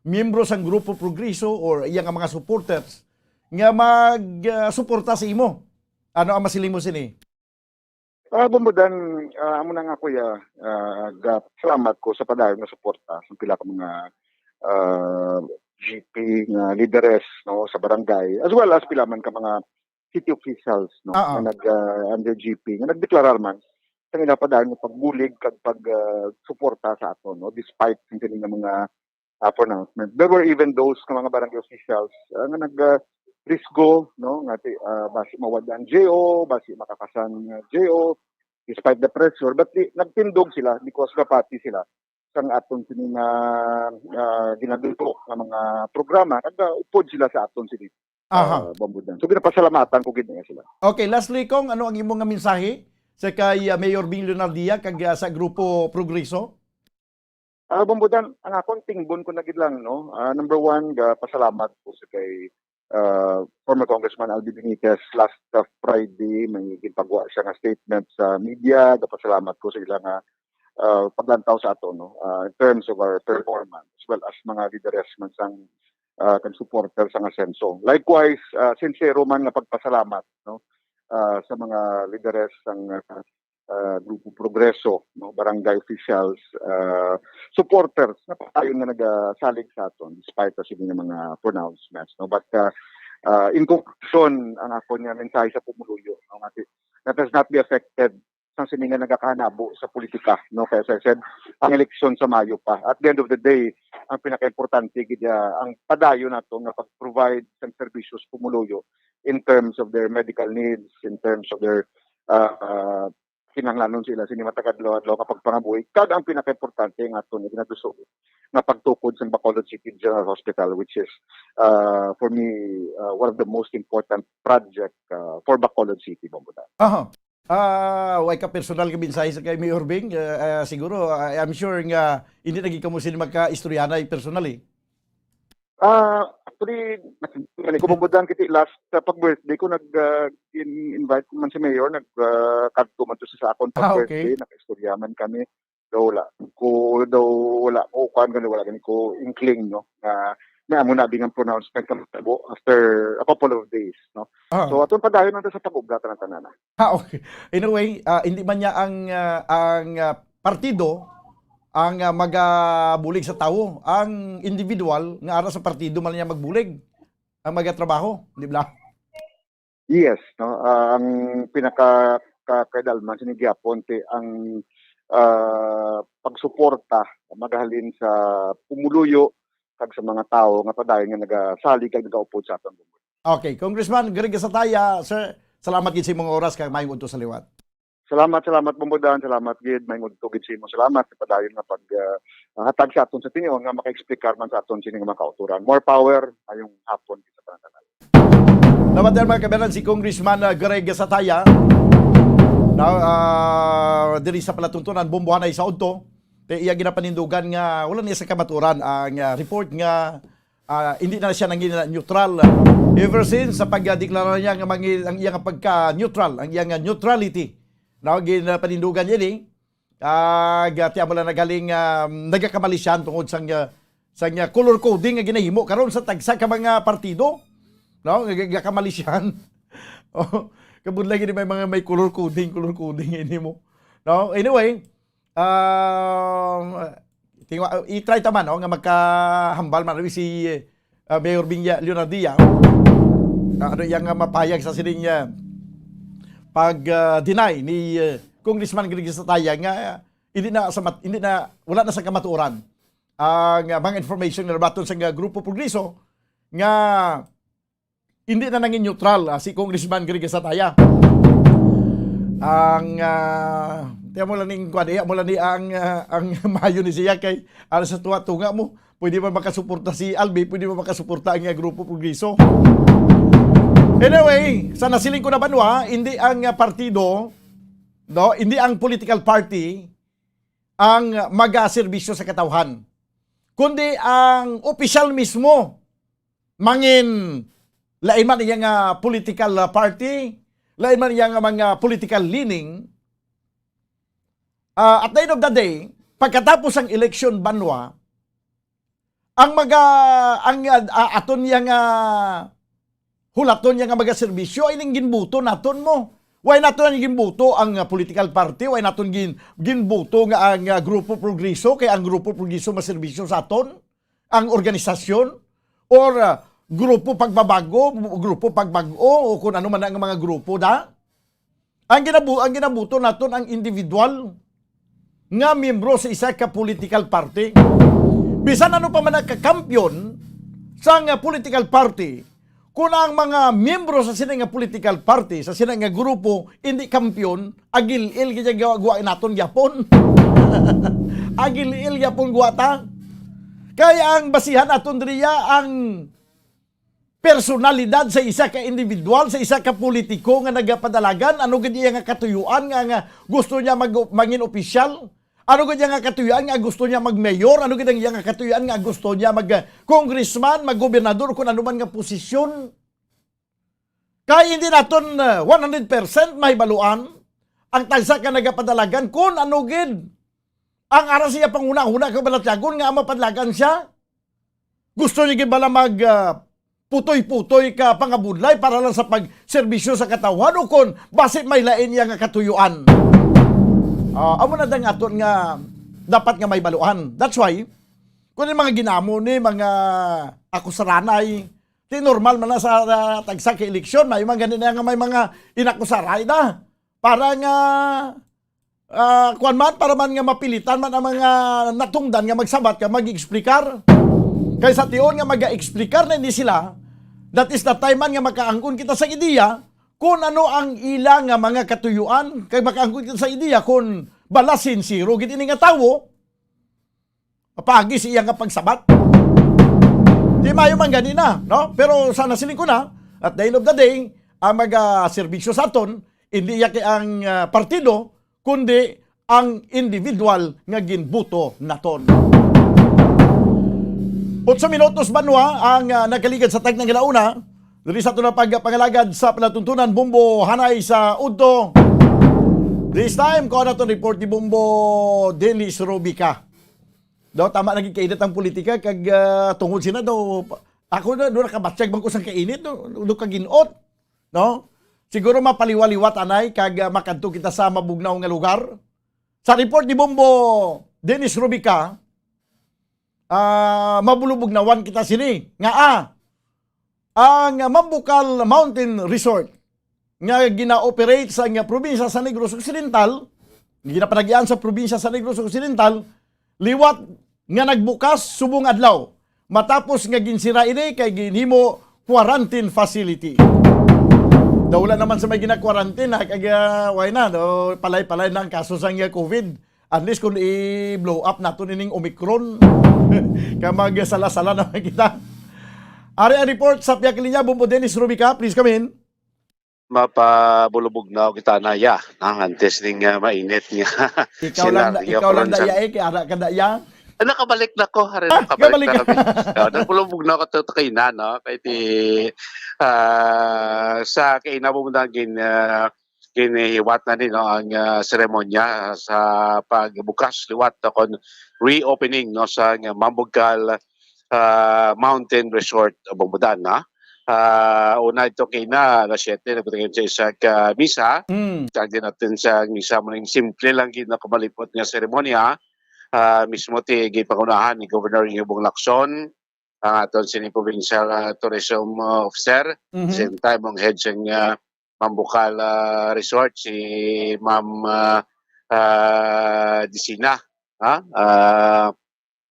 miyembro sang Grupo Progreso or iya nga mga supporters nga mag, ah, suporta sa imo. Ano ang masiling mo sini? Ah, Bombo Dan, ah, amo na nga, kuya, ah, ga-, salamat ko sa padayon nga suporta sa pila ka mga, ah, G P nga lideres, no, sa barangay, as well as pila man ka mga city officials, no, Oo. nga nag, ah, under G P, nga nagdeklarar man sa ila padayon nga pagbulig kag pag, ah, suporta sa aton, no, despite sa kini nga mga, ah, pronouncement. There were even those nga mga barangay officials, ah, nga nag, ah, risgo, no, nga ti-, ah, basi mawad ang J O, basi makakasan nga J O, despite the pressure, but di, nagtindog sila because gapati sila sang aton sini nga, ah, ginaduto nga mga programa, kag, ah, upod sila sa aton sini, Aha. ah, Bombo Dan. So, ginapasalamatan ko gid niya sila. Okay, lastly, Kong, ano ang imo nga mensahe sa kay, ah, Mayor Bing Leonardia kag, ah, sa Grupo Progreso? Ah, Bombo Dan, ang akon tingbon ko na gid lang, no? Ah, number one, ga pasalamat ko sa kay, ah, former Congressman Alvin Benitez. Last, ah, Friday, may ginpagwa siya nga statement sa media. Gapasalamat ko sa ila nga, ah, paglantaw sa ato, no? Ah, in terms of our performance, as well as mga lideres man sang, ah, kag supporter sang Asenso. Likewise, ah, sincero man nga pagpasalamat, no? Ah, sa mga lideres sang, ah, ah, Grupo Progreso, no, barangay officials, ah, supporters na padayon nga nagasalig sa aton despite sa sini nga mga pronouncements, no. But, ah, ah, in conclusion, ang ako nga mensahe sa pumuluyo, no, nga si-, let us not be affected sa sini nga nagakahanabo sa politika, no. Kay as I said, ang eleksyon sa Mayo pa. At the end of the day, ang pinakaimportante gid, ah, ang padayon nato nga pag-provide sa serbisyo sa pumuluyo in terms of their medical needs, in terms of their, ah, ah, kinahanglanon sila sini matag adlaw-adlaw nga pagpangabuhi. Kag ang pinakaimportante nga aton ginaduso nga pagtukod sa Bacolod City General Hospital, which is, ah, for me, ah, one of the most important project, ah, for Bacolod City, Bombo Dan. Aha. Ah, way ka personal nga mensahe sa kay Mayor Bing? Ah, ah, siguro, ah, I'm sure nga hindi lagi kamo sini magkaistoryanay personally. Ah, Actually, nag-, man ko, Bombo Dan, kiti last, sa pag-birthday ko, nag, ah, in-, invite ko man si Mayor, nag, ah, kadto man to sa akon Ah, okay. pag-birthday, nag-istorya man kami. Daw wala ko, daw wala ko, kuan gani, wala gani ko inkling, no, nga, nga amo na bing ang pronouncement nga matabo after a couple of days, no. Ah. So, aton padayon na sa pag-ugat na tanan. Ah, okay. Anyway, ah, hindi man niya ang, ah, ang, ah, partido ang, ah, magabulig sa tawo. Ang individual nga ara sa partido man niya magbulig, ang magatrabaho, di ba? Yes, no? Ah, ang pinaka ka-, kaidalman sini gyapon ti ang, ah, pagsuporta magahalin sa pumuluyo kag sa mga tawo nga padayon nga nagasalig kag nagaupod sa aton. Okay, Congressman Greg Gatazaya, sir, salamat gid sa imong oras kag maayong udto sa liwat. Salamat, salamat, Bombo Dan. Salamat gid, maayong udto gid sa imo. Salamat sa padayon nga pag, ah, hatag sa aton sa tion nga maka-explicar man sa aton sini nga mga kautoran. More power, maayong hapon sa tanan. Dapat yan, mga kabayan, si Congressman, ah, Greg Gatazaya, na, ah, diri sa palatuntunan, Bombohanay sa udto, kay iya ginapanindugan nga wala niya sa kamaturan ang, ah, report nga, ah, hindi na siya nangin neutral. Ever since sa pagdeklara niya nga mangin, ang iyang pagka-neutral, ang iyang neutrality, no, ginapanindugan niya ni, ah, gati amo lang nagaling, ah, nagakamali siya tungod sang, ah, sang, ah, color coding nga ginahimo karon sa tagsa ka mga partido, no? Nga, nga, nga kamali siya. Oh, kabudlay gid may mga may color coding, color coding ini mo. No? Anyway, ah, tingwa, i-try ta man, no, nga magkahambal man si, ah, Mayor Binya Leonardia. Ah, ano iya nga mapahayag sa sining, ah, pag, ah, deny ni, ah, Congressman Greg Gatazaya nga, ah, hindi na sa mat-, hindi na, wala na sa kamatuoran ang, ah, mga information nga nabaton sa, ah, Grupo Progreso nga hindi na nangin neutral, ah, si Congressman Greg Gatazaya. Ang, ah, tiyan mo lang ning kwan, iya mo lang ni ang, ah, ang maayo ni siya kay, ano, sa tuwa-tunga mo, pwede man makasuporta si Albi, pwede man makasuporta ang, ah, Grupo Progreso. Anyway, sa nasiling ko na banwa, hindi ang, ah, partido, no, hindi ang political party ang magaserbisyo sa katawhan, kundi ang opisyal mismo mangin, lain man iya nga political, ah, party, lain man iya nga mga political leaning. Ah, at the end of the day, pagkatapos ang eleksyon, banwa, ang maga-, ang, ah, ah, aton iya nga hulaton niya nga magaserbisyo ay ning ginbuto naton mo. Why naton ang ginbuto ang, ah, political party? Why naton gin-, ginbuto nga ang, ah, Grupo Progreso? Kay ang Grupo Progreso maserbisyo sa aton, ang organisasyon, or, ah, Grupo Pagbabago, Grupo Pagbag-o, o kung ano man ang mga grupo da. Ang ginabu-, ang ginabuto naton ang individual nga miyembro sa isa ka political party. Bisan ano pa man ang kakampiyon sa nga political party, kung ang mga miyembro sa sini nga political party, sa sini nga grupo, hindi kampiyon, agil-il gid ang gawa, gawa naton gyapon. Agil-il gyapon gawa ta. Kay ang basihan naton diriya ang personalidad sa isa ka individual, sa isa ka politiko nga nagapadalagan, ano gid iya nga katuyuan nga, nga gusto niya mag-, mangin opisyal? Ano gid iya nga katuyuan nga gusto niya mag-mayor? Ano gid ang iya nga katuyuan nga gusto niya mag, ah, congressman, mag-gobernador, kung ano man nga posisyon? Kay hindi naton, ah, one hundred percent mahibaluan ang tagsa ka nagapadalagan kung ano gid ang ara siya panghunahuna kag balatyagon nga mapadalagan siya. Gusto niya gid bala mag, ah, putoy-putoy ka pangabudlay para lang sa pagserbisyo sa katawhan, o kon basi may lain iya nga katuyuan? Ah, amo na dang aton nga dapat nga mahibaluan. That's why, kung yung mga ginamo ni, mga akusaranay, di normal man na sa, sa tagsa ka eleksyon, may mga ganun na nga may mga inakusaray na. Para nga, ah, kuwan man, para man nga mapilitan man ang mga natungdan nga magsabat ka, mag-explicar. Kay sa tion nga mag-explicar na ini sila, that is the time man nga makaangkon kita sa ideya kung ano ang ila nga mga katuyuan. Kay makaangkon kita sa ideya kung bala sincero gid ini nga tawo, mapagi sa iya nga pagsabat. Di mayo man gani na, no? Pero sana siling ko na, at the end of the day, ang mag-, ah, serbisyo sa aton, hindi iya kay ang, ah, partido, kundi ang individual nga ginbuto naton. Otso minutos banwa ang, ah, nagkaligad sa tagna nga una. Diri sa aton nga pagpangalagad sa palatuntunan, Bombo, hanay sa udto. This time, kuha naton report ni Bombo Dennis Robica. Daw, tama na gid kainit ang politika, kag, ah, tungod sina daw, ako na, do nakabatyag bangko sang kainit, no? Do kaginot, no? Siguro mapaliwaliwat anay, kag, ah, makadto kita sa mabugnaw nga lugar. Sa report ni Bombo Dennis Robica, ah, mabulubugnawan kita sini nga, ah, ang Mambukal Mountain Resort nga gina-operate sa nga probinsya sa Negros Occidental, ginapanagian sa probinsya sa Negros Occidental, liwat nga nagbukas subong adlaw, matapos nga ginsira ini kay ginhimo quarantine facility. Daw wala naman sa may gina-quarantine, ha, kag, ah, why na, no? Palay-palay na ang kaso sa nga covid. At least kung i-blow up nato nining Omicron, ka magsala-sala naman kita. Ari ang report sa Pihak Linya, Bombo Dennis Robica, please come in. Mapabulubugnaw kita na, ya, na, antes ning, ah, mainit nga Ikaw lang, senaryo ikaw lang karon sa daya, eh, kay ara ka daya. Ah, nakabalik na ko, hari, Ah, nakabalik kabalik na ka. kami. Oh, nagbulubugnaw ko to, to kay na, no? Kay ti, ah, sa kay na mo na gin, ah, ginihiwat na ni, no, ang, ah, seremonya sa pagbukas liwat, no, kon reopening, no, sa nga Mambukal, ah, Mountain Resort, Bombodan, ha? Ah, una ito kay na alas siyete, nagpatagin sa isa ka misa. Mm. Tag din natin sa misa mo ning simple lang gid na kamalipot nga seremonya. Ah, mismo ti gipangunahan ni Governor Yubong Lacson, ang aton sini provincial, ah, tourism, ah, officer, Mhm. same time ang head sang, ah, Mambukal, ah, Resort, si Ma'am, ah, ah, Dicina, ha? Ah,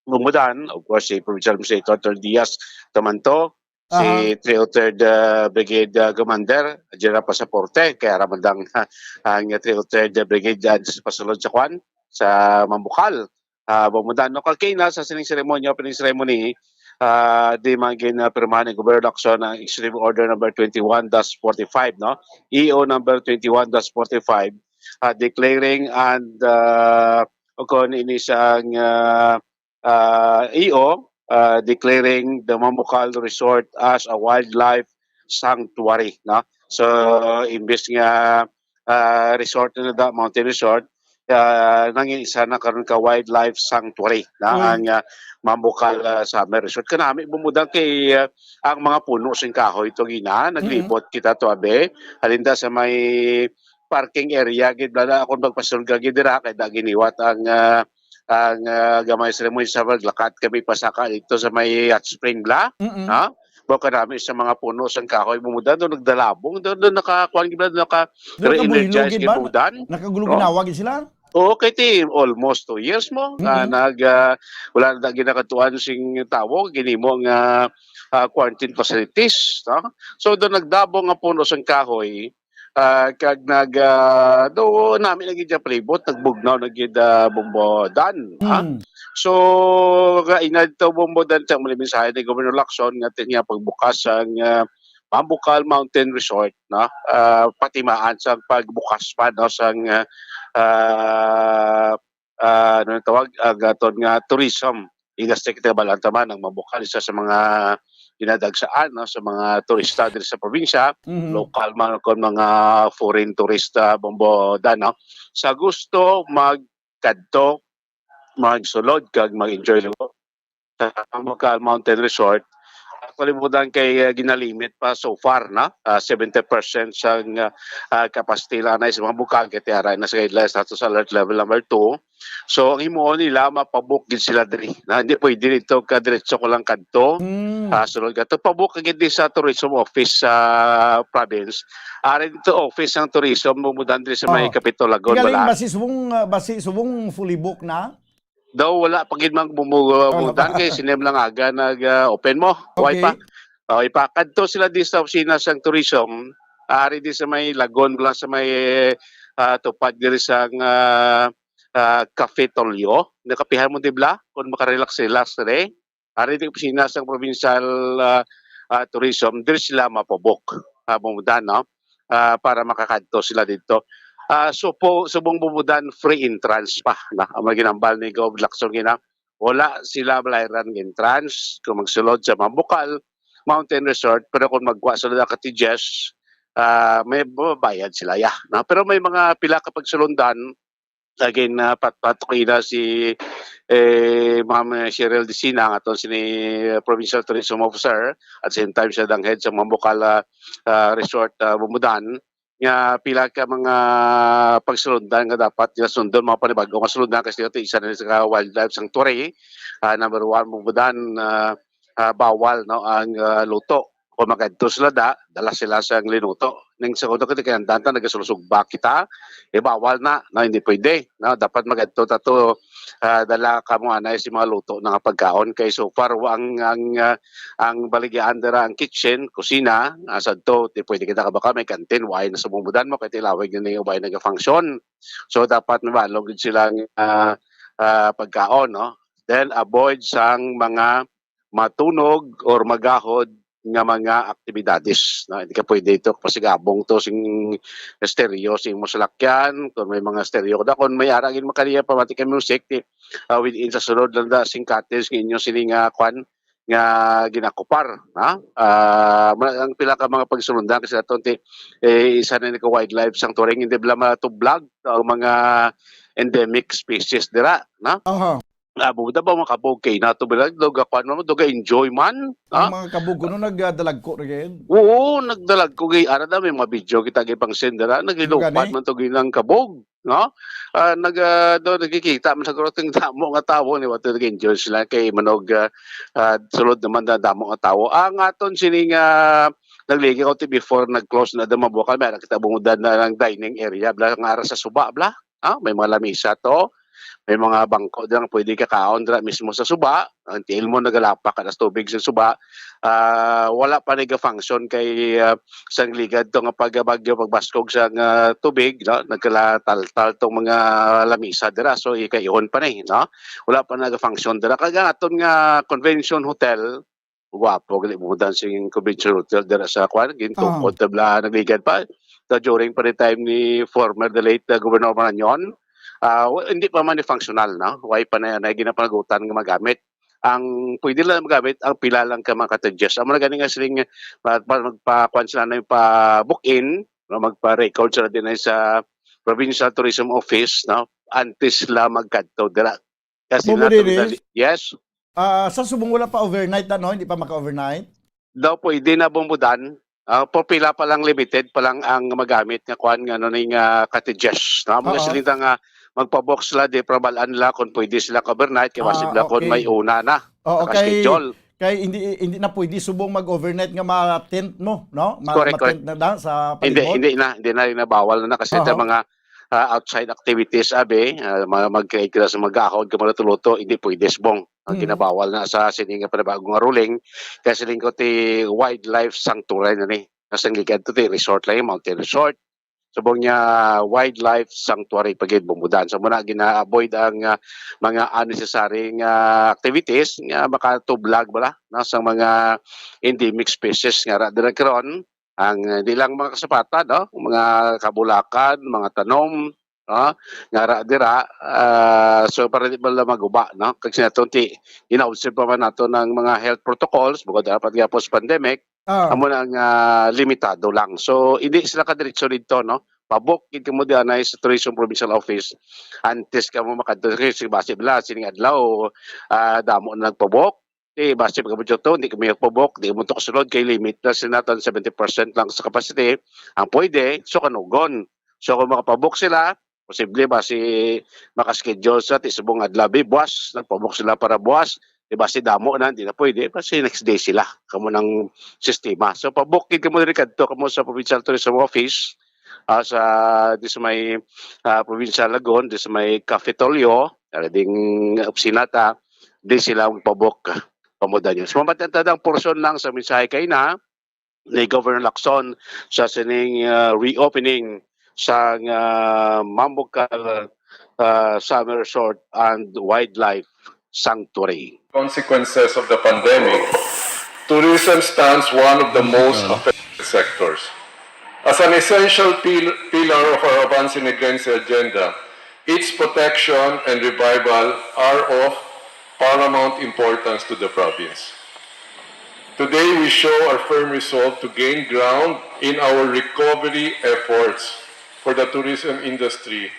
Lumudan, of course, si Provincial Administrator Tol Diaz Tamanto, si Aha. three oh third, ah, Brigade, ah, Commander General Pasaporte, kay ara man dang, ah, ang three oh third Brigade, ah, pasulod sa kwan, sa Mambukal. Ah, Bombodan, no, kay na sa sining seremonya, opening ceremony, ah, di man gin, ah, pirmahan ni Governor Lacson ang Executive Order number twenty-one dash forty-five, no? E O number twenty-one dash forty-five, ah, declaring and, ah, o kung ini sang, ah, ah, E O, ah, declaring the Mambukal Resort as a wildlife sanctuary, no? So, imbes nga, ah, resort na da, mountain resort, ah, nangin isa na karon ka wildlife sanctuary na Uy. ang, ah, Mambukal, ah, Summer Resort. Kanami bumudan kay, ah, ang mga puno sing kahoy to gina, Mm. naglibot kita to, abe. Halinda sa may parking area gid bala akong magpasulga gid dira kay da giniwat ang, ah, ang, ah, gamay sa mo sa paglakat kami pasaka dito sa may hot spring bla. Mm-mm. Ha? Baka nami sa mga puno sang kahoy bumudan do nagdalabong do, do nakakuan gid bala, naka Doon re-energize nabuylo gid gid ba? Budan. Nakagulo No? ginawa gid sila? Oo, kay ti almost two years mo nga Mm-mm. nag, ah, wala na ginakatuan sing tawo ginimo nga, ah, quarantine facilities, no? So do nagdabong nga puno sang kahoy, ah, kag nag, ah, do nami na gid ang palibot, nagbugnaw na gid, ah, Bombodan, ha? Mm. So, ga inadto Bombodan sa mga mensahe ni Governor Lacson nga ti-, nga pagbukas ang, ah, Mambukal Mountain Resort, no? Ah, patimaan sa pagbukas pa, no, sang, ah, ah, ah, ano ang tawag, ang aton nga tourism industry. Kita balaan ta man ang Mambukal isa sa mga ginadagsaan, no, sa mga turista diri sa probinsya, Mhm. local man o kon mga foreign turista, Bombodan, no? Sa gusto magkadto, magsulod kag mag-enjoy lang sa Mambukal Mountain Resort. Actually, Bombodan kay, ah, ginalimit pa so far na, ah, seventy percent sang, ah, ah, capacity lang na sa mga bukal kay tiara na sa guidelines nato sa alert level number two. So, ang himuon nila, mapabook gid sila diri. Na, hindi pwede dito ka diretso ko lang kadto. Mm. Ah, sulod ka to. Pabook ka gid di sa tourism office sa province. Ari dito office ang tourism, Bombodan diri sa may Oh. Kapitol, Lagon, Galing wala. Basi subong, ah, basi subong fully book na? Daw wala pa gid mang bumubutan kay sinem lang aga nag, ah, open mo. Way Okay. pa. Oh, ipakadto sila di sa opisina sang tourism. Ari di sa may Lagon lang sa may, ah, tupad diri sang, ah, ah, Cafe Tolyo. Nakapihan mo di bla kung makarelax-relax diri. Ari di opisina sang provincial, ah, ah, tourism, diri sila mapabok. Ah, Bombodan, no? Ah, para makakadto sila dito. Ah, so po, subong Bombodan, free entrance pa na ang mga ginambal ni Gov Lacson gina. wala sila balayran nga entrance kung magsulod sa Mambukal Mountain Resort, pero kung magkuha sila ng cottages, ah, may mababayad sila, ya, no? Pero may mga pila ka pagsulundan, again, ah, pat-, patuki na si, eh, Ma'am Cheryl Dicina, ang aton sini provincial tourism officer, at same time siya dang head sa Mambukal, ah, ah, Resort, ah, Bumbudan, nga pila ka mga pagsulundan nga dapat nila sundon, mga panibago nga sulundan, kasi ito isa na sa wildlife sanctuary. Ah, number one, Bumbudan, ah, ah, bawal, no, ang, ah, luto. Kung magadto sila da, dala sila sa linuto. Ning segundo, kita kinahanglan ta nagasulsugba kita, eh, bawal na, no, hindi pwede, no, dapat magadto ta to, ah, dala kamo anay si mga luto na nga pagkaon. Kay so far, wa ang, ang, ah, ang baligyan dira, ang kitchen, kusina, ah, sadto, di pwede kita kabaka may kantin, why na sa Bumbudan mo, kay tilawig na ning ubay nagafunction. So, dapat mabalo gid sila nga, ah, pagkaon, no? Then, avoid sang mga matunog or magahod nga mga aktibidades, no? Hindi ka pwede ito, pasigabong to sing stereo sing mo salakyan, kung may mga stereo da, kung may ara gid makaliya pamati ka music, ti, ah, within sa sulod lang da sing cottage nga inyo sini nga kwan, nga ginakupar, ha? Ah, ma-, ang pila ka mga pagsulundan kasi aton ti, eh, isa na ni ka wildlife sanctuary, hindi bala matublag ang mga endemic species dira, no? Aha. Abo da ba mga kabog kay nato bala, daw ga kwan mo, daw ga enjoy man, ha? Ang mga kabog kuno nagdalagko ra gid. Oo, nagdalagko gid. Ara da, may mga video kita gid pang send dira, nagilupat Gani? man to gid ang kabog, no? Ah, nag, ah, do, nagkikita man siguro ting damo nga tawo ni, wato nag-enjoy sila kay manog, ah, ah, sulod naman na damo nga tawo. Ang aton sini nga nagligi ko ti before nag-close na da Mambukal, may ara kita Bumbudan na lang dining area, bla, nga ara sa suba, bla. Ah, may mga lamisa to. May mga bangko dira nga pwede kakaon dira mismo sa suba. Ang tiil mo nagalapak ka nas tubig sa suba. Ah, wala pa nag-function kay, ah, sang ligad to nga pag-, bagyo, pagbaskog sang, ah, tubig, no? Nagkalataltal tong mga lamisa dira. So, ikaihon pa ni, no? Wala pa nag-function dira. Kag ang aton nga convention hotel, gwapo gali mo dancing convention hotel dira sa kwan, gintukod Ah. tabla nagligad pa. The during pa rin time ni former, the late, uh, Governor Marañon, ah, wa-, hindi pa man ni functional, no? Why pa na, na ginapanagutan nga magamit? Ang pwede lang magamit, ang pila lang ka mga cottages. Amo na gani nga siling, pa, pa, magpa-, kwan sila na yung pa-book-in, no? Magpa-record sila din ay sa Provincial Tourism Office, no? Antes sila magkadto dira. Kasi Bumo nato diri? Dali-, yes. Ah, sa subong wala pa overnight, ano? Hindi pa maka-overnight? Daw pwede na Bumbudan. Ah, po pila pa lang, limited pa lang ang magamit nga kwan nga ano ning, ah, cottages. No? Mga Oo. Siling ta nga magpa-book sila, di, para balaan nila kung pwede sila ka-overnight, kay basi Ah, bala kung okay. may una na, Oh, okay. Naka-schedule. Kay hindi, hindi na pwede subong mag-overnight nga ma-tent mo, no? Ma-, Correct, ma-tent correct. na da sa Hindi, palibot? hindi na, hindi na, hindi na, bawal na kasi Oo. sa mga, ah, outside activities, abi, ah, ma-, mag-create ka sa mag-ahod ka, maluto-luto, hindi pwede subong. Ang Mm. ginabawal na sa sini nga panibago nga ruling, kay siling ko ti wildlife sanctuary na ni. Nasa gikan to ti resort lang, mountain resort. Subong niya wildlife sanctuary pa gid Bumbudan. So, muna gina-avoid ang, ah, mga unnecessary nga activities nga makatublag bala, no, sa mga endemic species nga ra dira karon. Ang, ah, di lang mga kasapatan, no, mga kabulakan, mga tanom, no, nga ra dira. Ah, so, para di bala maguba, no? Kag sinatunti, ina-observe pa man nato ng mga health protocols, bukod dapat nga post-pandemic, Ah. Amo na nga limitado lang. So, hindi sila kadiretso didto, no? Pabok gid kamo dianay sa Tourism Provincial Office. Antes kamo makadto, kasi basi bala, sining adlaw, ah, damo na nagpabok. Di, basi pagkabudyo to, hindi kami magpabok, di mo to kasulod, kay limit na sila naton, seventy percent lang sa capacity ang pwede, so kanugon. So, kung makapabok sila, posible ba si maka-schedule sa ti subong adlaw, bi, buwas, nagpabok sila para buwas, di ba, si damo na, hindi na pwede, basi next day sila. Kamo ng sistema. So, pabok gid kamo diri kadto, kamo sa Provincial Tourism Office, ah, sa, di sa may, ah, Provincial Lagoon, di sa may Capitolio, dara ding opisina ta, di sila magpabok. Kamo da yun. So, mabatian ta ang portion lang sa mensahe kay na, ni Governor Lacson sa sining, ah, reopening sang, ah, Mambukal, ah, Summer Resort and Wildlife Sanctuary. Consequences of the pandemic, tourism stands one of the most affected sectors. As an essential pil-, pillar of our Avance Integrense agenda, its protection and revival are of paramount importance to the province. Today, we show our firm resolve to gain ground in our recovery efforts for the tourism industry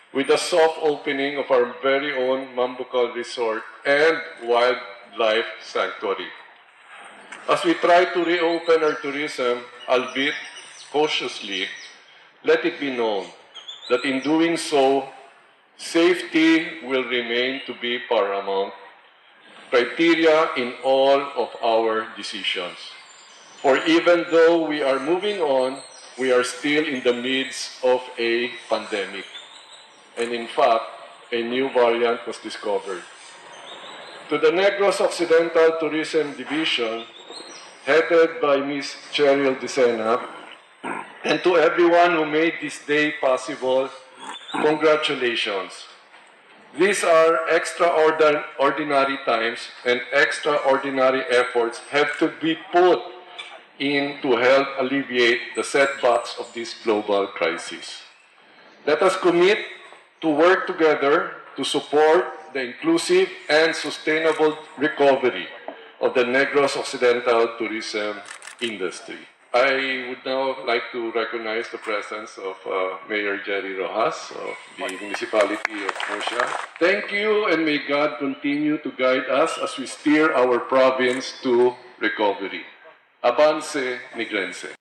with the soft opening of our very own Mambukal Resort and Wildlife Sanctuary. As we try to reopen our tourism, albeit cautiously, let it be known that in doing so, safety will remain to be paramount criteria in all of our decisions. For even though we are moving on, we are still in the midst of a pandemic. And in fact, a new variant was discovered. To the Negros Occidental Tourism Division, headed by Miss Cheryl Dicena, and to everyone who made this day possible, congratulations. These are extraordinary times, and extraordinary efforts have to be put in to help alleviate the setbacks of this global crisis. Let us commit to work together to support the inclusive and sustainable recovery of the Negros Occidental tourism industry. I would now like to recognize the presence of, uh, Mayor Jerry Roxas of the Municipality of Murcia. Thank you, and may God continue to guide us as we steer our province to recovery. Avance Negrense.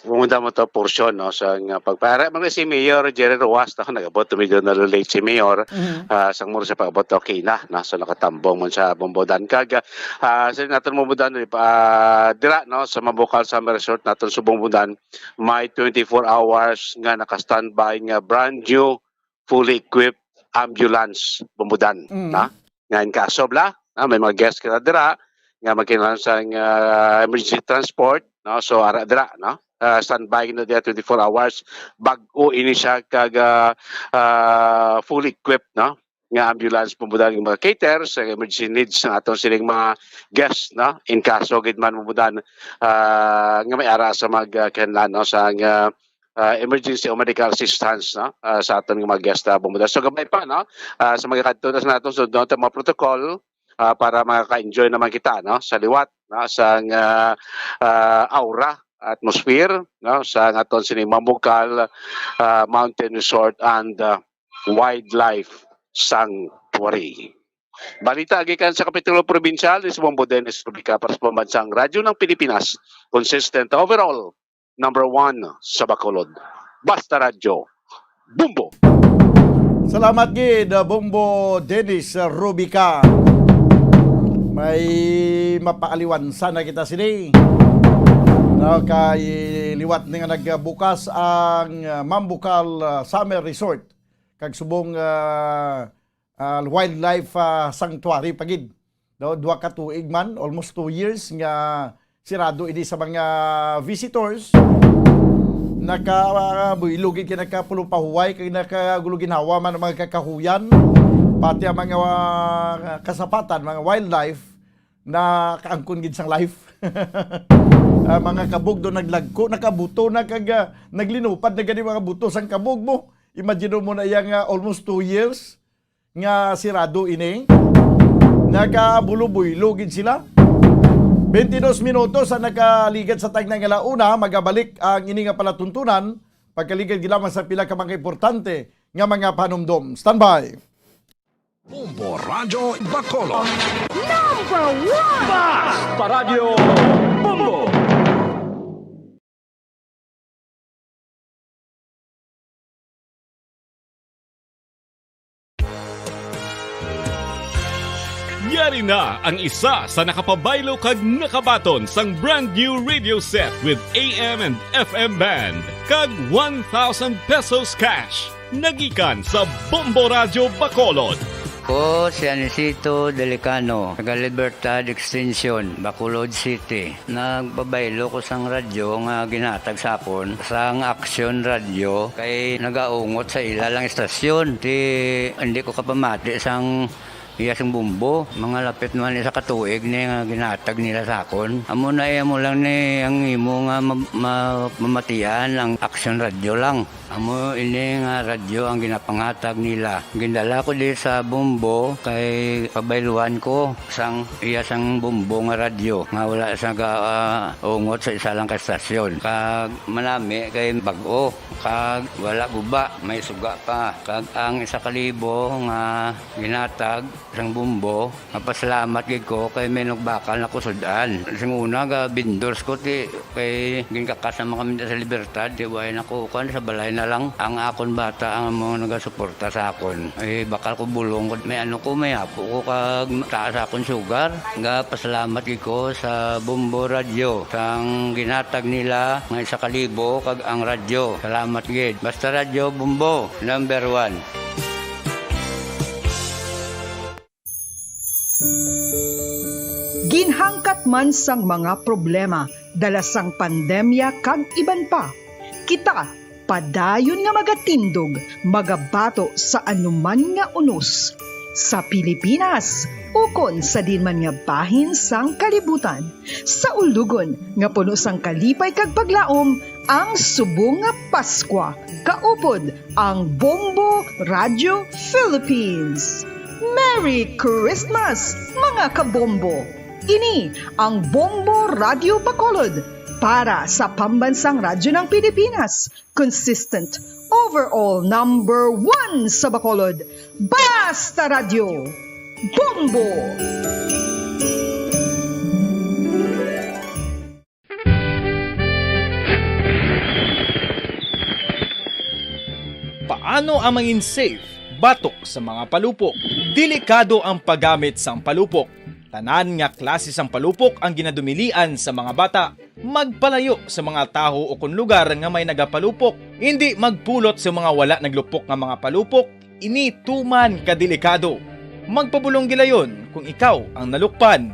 Kung mo to portion, no, sa nga pagpara, mga si Mayor Jerry Roxas, no, nag-abot, medyo na-late si Mayor, Mhm. ah, sang Murcia pag-abot, okay na, no, so nakatambong man sa Bombodan. Kag, ah, sa naton Bombodan, ah, dira, no, sa Mambukal Summer Resort naton sa Bombodan, may twenty-four hours nga naka-standby nga brand new, fully equipped ambulance Bombodan, Mm. na? Nga in kaso bala, na, may mga guest kita dira, nga magkinahanglan sang, ah, emergency transport, no? So, ara dira, no? Ah, standby na dira twenty-four hours. Bag-o ini siya kag, ah, ah, fully equipped, no? Nga ambulance Bombodan, nga mga cater sa emergency needs ng atong sining mga guests, no? In kaso gid man Bombodan, ah, nga may ara sa mga kinahanglan, no? Sa, ah, ah, emergency o medical assistance, no? Ah, sa aton nga mga guest, ah, Bombodan. So, gamay pa, no? Ah, sa mga kadto na sa naton, so, doon ta mga protocol, ah, para makaka-enjoy naman kita, no? Sa liwat, no? Sa nga, ah, aura, atmosphere, no? Sa nga aton sini Mambukal, ah, Mountain Resort and, ah, Wildlife Sanctuary. Balita gikan sa Kapitulo Probinsyal, ni si Bombo Dennis Rubica para sa Pambansang Radyo ng Pilipinas, consistent overall, number one sa Bacolod. Basta Radyo, Bombo! Salamat gid, uh, Bombo Dennis Rubica. May mapaaliwan sana kita sini. No, kay liwat ni nga nagbukas ang, uh, Mambukal, uh, Summer Resort. Kag subong, uh, uh, wildlife, uh, sanctuary pa gid. No, duha ka tuig man, almost two years nga sirado ini sa mga visitors. Naka, uh, buylo gid kay nakapulupahuway kay nakagulo ginhawa man ang mga kakahuyan, pati ang mga, uh, kasapatan, mga wildlife, nakaangkon gid sang life. Ah, mga kabog do naglagko, nakabuto na kag, ah, naglinupad na gani mga buto sang kabog mo. Imagine mo na iya nga almost two years nga sirado ini. Nagabulubuylo gid sila. Twenty-dos minutos ang nakaligad sa tagna nga launa. Magabalik ang ini nga palatuntunan pagkaligad gid lamang sa pila ka mga importante nga mga panumdom. Standby. Bombo Radyo Bacolod. Number one! Basta Radyo Bombo! Yari na ang isa sa nakapabaylo kag nakabaton sang brand new radio set with A M and F M band kag one thousand pesos cash. Nagikan sa Bombo Radyo Bacolod. Ko si Anisito Delicano, taga Libertad Extension, Bacolod City. Nagpabaylo ko sang radyo nga ginhatag sa akon sang Aksyon Radyo kay nagaungot sa ila lang istasyon. Ti, hindi ko kapamati sang Iya sang Bombo, mga lapit man isa ka tuig ni nga ginatag nila sa akon. Amo na, iya mo lang ni ang imo nga ma-, ma-, mamatian ang Action Radio lang. Amo ini nga radyo ang ginapangatag nila. Gindala ko di sa Bombo kay pabayluan ko sang iya sang Bombo nga radyo nga wala sa ga-, ah, ungot sa isa lang ka estasyon. Kag manami kay bag-o, kag wala guba, may suga pa. Kag ang isa ka libo nga ginatag sang Bombo, mapasalamat gid ko kay may nagbakal na ko sud-an. Sing una, ga vendors ko, ti, kay ginkakas naman kami sa Libertad, ti, way na ko, kuwan, sa balay na lang. Ang akon bata ang mga nagasuporta sa akon. Ay, bakal ko bulong ko, may ano ko, may apo ko, kag taas akon sugar. Ga pasalamat gid ko sa Bombo Radyo, sang ginatag nila nga isa ka libo, kag ang radyo. Salamat gid. Basta Radyo Bombo, number one. Ginhangkat man sang mga problema dala sang pandemya kag iban pa, kita padayon nga magatindog, magabato sa anuman nga unos sa Pilipinas ukon sa diin man nga bahin sang kalibutan. Sa ulogon nga puno sang kalipay kag paglaom ang subong nga Paskwa, kaupod ang Bombo Radio Philippines. Merry Christmas, mga kabombo! Ini ang Bombo Radio Bacolod para sa Pambansang Radyo ng Pilipinas, consistent, overall number one sa Bacolod. Basta Radyo, Bombo! Paano ang mangin safe batok sa mga palupok? Delikado ang paggamit sang palupok. Tanan nga klase sang palupok ang ginadumilian sa mga bata. Magpalayo sa mga tawo o kon lugar nga may nagapalupok. Indi magpulot sa mga wala naglupok nga mga palupok. Ini tuman ka delikado. Magpabulong gilayon kung ikaw ang nalukpan.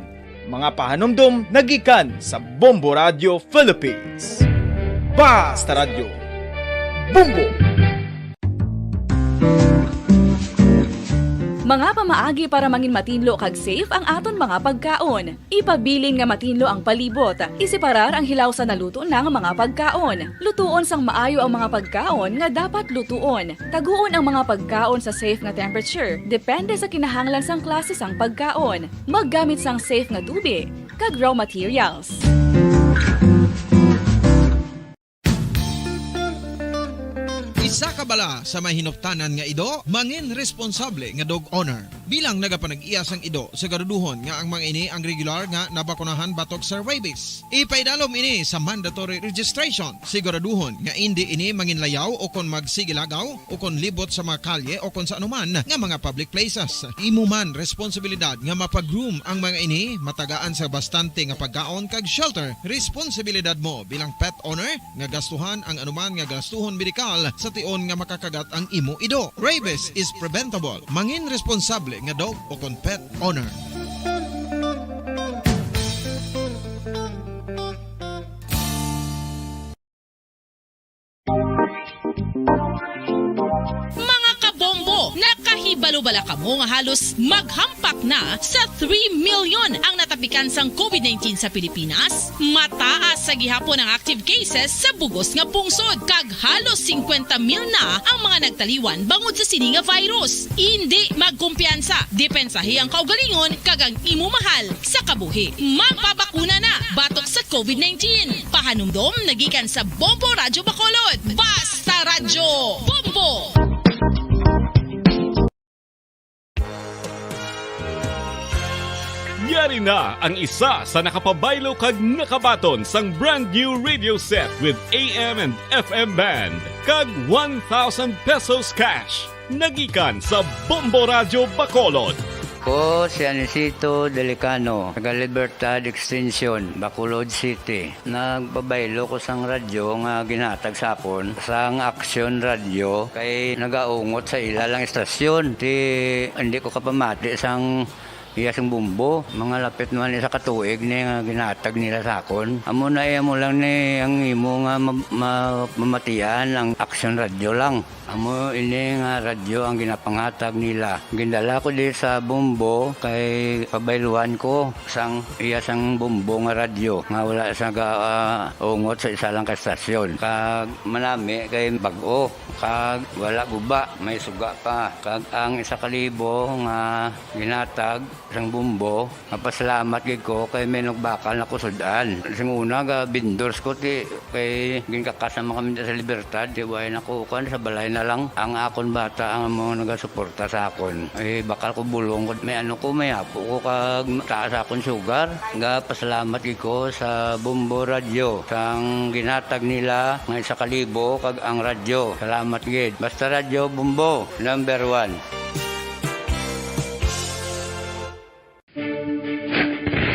Mga pahanumdom nagikan sa Bombo Radio Philippines. Basta Radyo, Bombo! Mga pamaagi para mangin matinlo kag safe ang aton mga pagkaon. Ipabilin nga matinlo ang palibot. Iseparar ang hilaw sa naluto na nga mga pagkaon. Lutuon sang maayo ang mga pagkaon nga dapat lutuon. Taguon ang mga pagkaon sa safe nga temperature, depende sa kinahanglan sang klase sang pagkaon. Maggamit sang safe nga tubig kag raw materials. Isa ka bala sa mahinuptanan nga ido, mangin responsable nga dog owner. Bilang nagapanag-iya sang ido, siguraduhon nga ang mga ini ang regular nga nabakunahan batok sa rabies. Ipaidalom ini sa mandatory registration. Siguraduhon nga indi ini manginlayaw o kon magsigilagaw o kon libot sa mga kalye o kon sa anuman nga mga public places. Imo man responsibilidad nga mapa-groom ang mga ini, matagaan sa bastante nga pagkaon kag shelter. Responsibilidad mo bilang pet owner nga gastuhan ang anuman nga gastuhon medikal sa tion nga makakagat ang imo ido. Rabies is preventable. Mangin responsable nga dog o kon pet owner. Mga kabombo, nakahibalo bala kamo nga halos maghampak na sa three million ang natapikan sang covid nineteen sa Pilipinas? Mataas sa gihapon ang active cases sa bug-os nga pungsod, kag halos singkwenta mil na ang mga nagtaliwan bangod sa sini nga virus. Indi magkumpiyansa, depensahi ang kaugalingon kag ang imo mahal sa kabuhi. Magpabakuna na batok sa covid nineteen. Pahanumdom nagikan sa Bombo Radyo Bacolod. Basta Radyo, Bombo! Yari na ang isa sa nakapabaylo kag nakabaton sang brand new radio set with A M and F M band kag one thousand pesos cash. Nagikan sa Bombo Radyo Bacolod. Ko si Anisito Delicano, taga Libertad Extension, Bacolod City. Nagpabaylo ko sang radyo nga ginhatag sa akon sang Action Radio kay nagaungot sa ila lang estasyon. Ti, hindi ko kapamati sang Iya sang Bumbo, mga lapit naman isa ka tuig ni nga ginatag nila sa akon. Amo na, iya mo lang ni ang imo nga ma-, ma-, mamatian ang Action Radio lang. Amo ini nga radyo ang ginapangatag nila. Gindala ko di sa Bumbo kay pabayluan ko sang iya sang Bumbo nga radyo nga wala sa ga-, ah, ungot sa isa lang ka estasyon. Kag manami kay bag-o, kag wala guba, may suga pa. Kag ang isa ka libo nga ginatag sang Bumbo, mapasalamat gid ko kay may nagbakal na ko sud-an. Sing una, ga vendors ko, ti, kay ginkakas naman kami sa Libertad, ti, way na ko, kuwan, sa balay na lang. Ang akon bata ang amo nagasuporta sa akon. Eh, bakal ko bulong ko, may ano ko, may apo ko, kag taas akon sugar. Ga pasalamat gid ko sa Bumbo Radyo, sang ginatag nila nga isa ka libo, kag ang radyo. Salamat gid. Basta Radyo Bumbo, number one.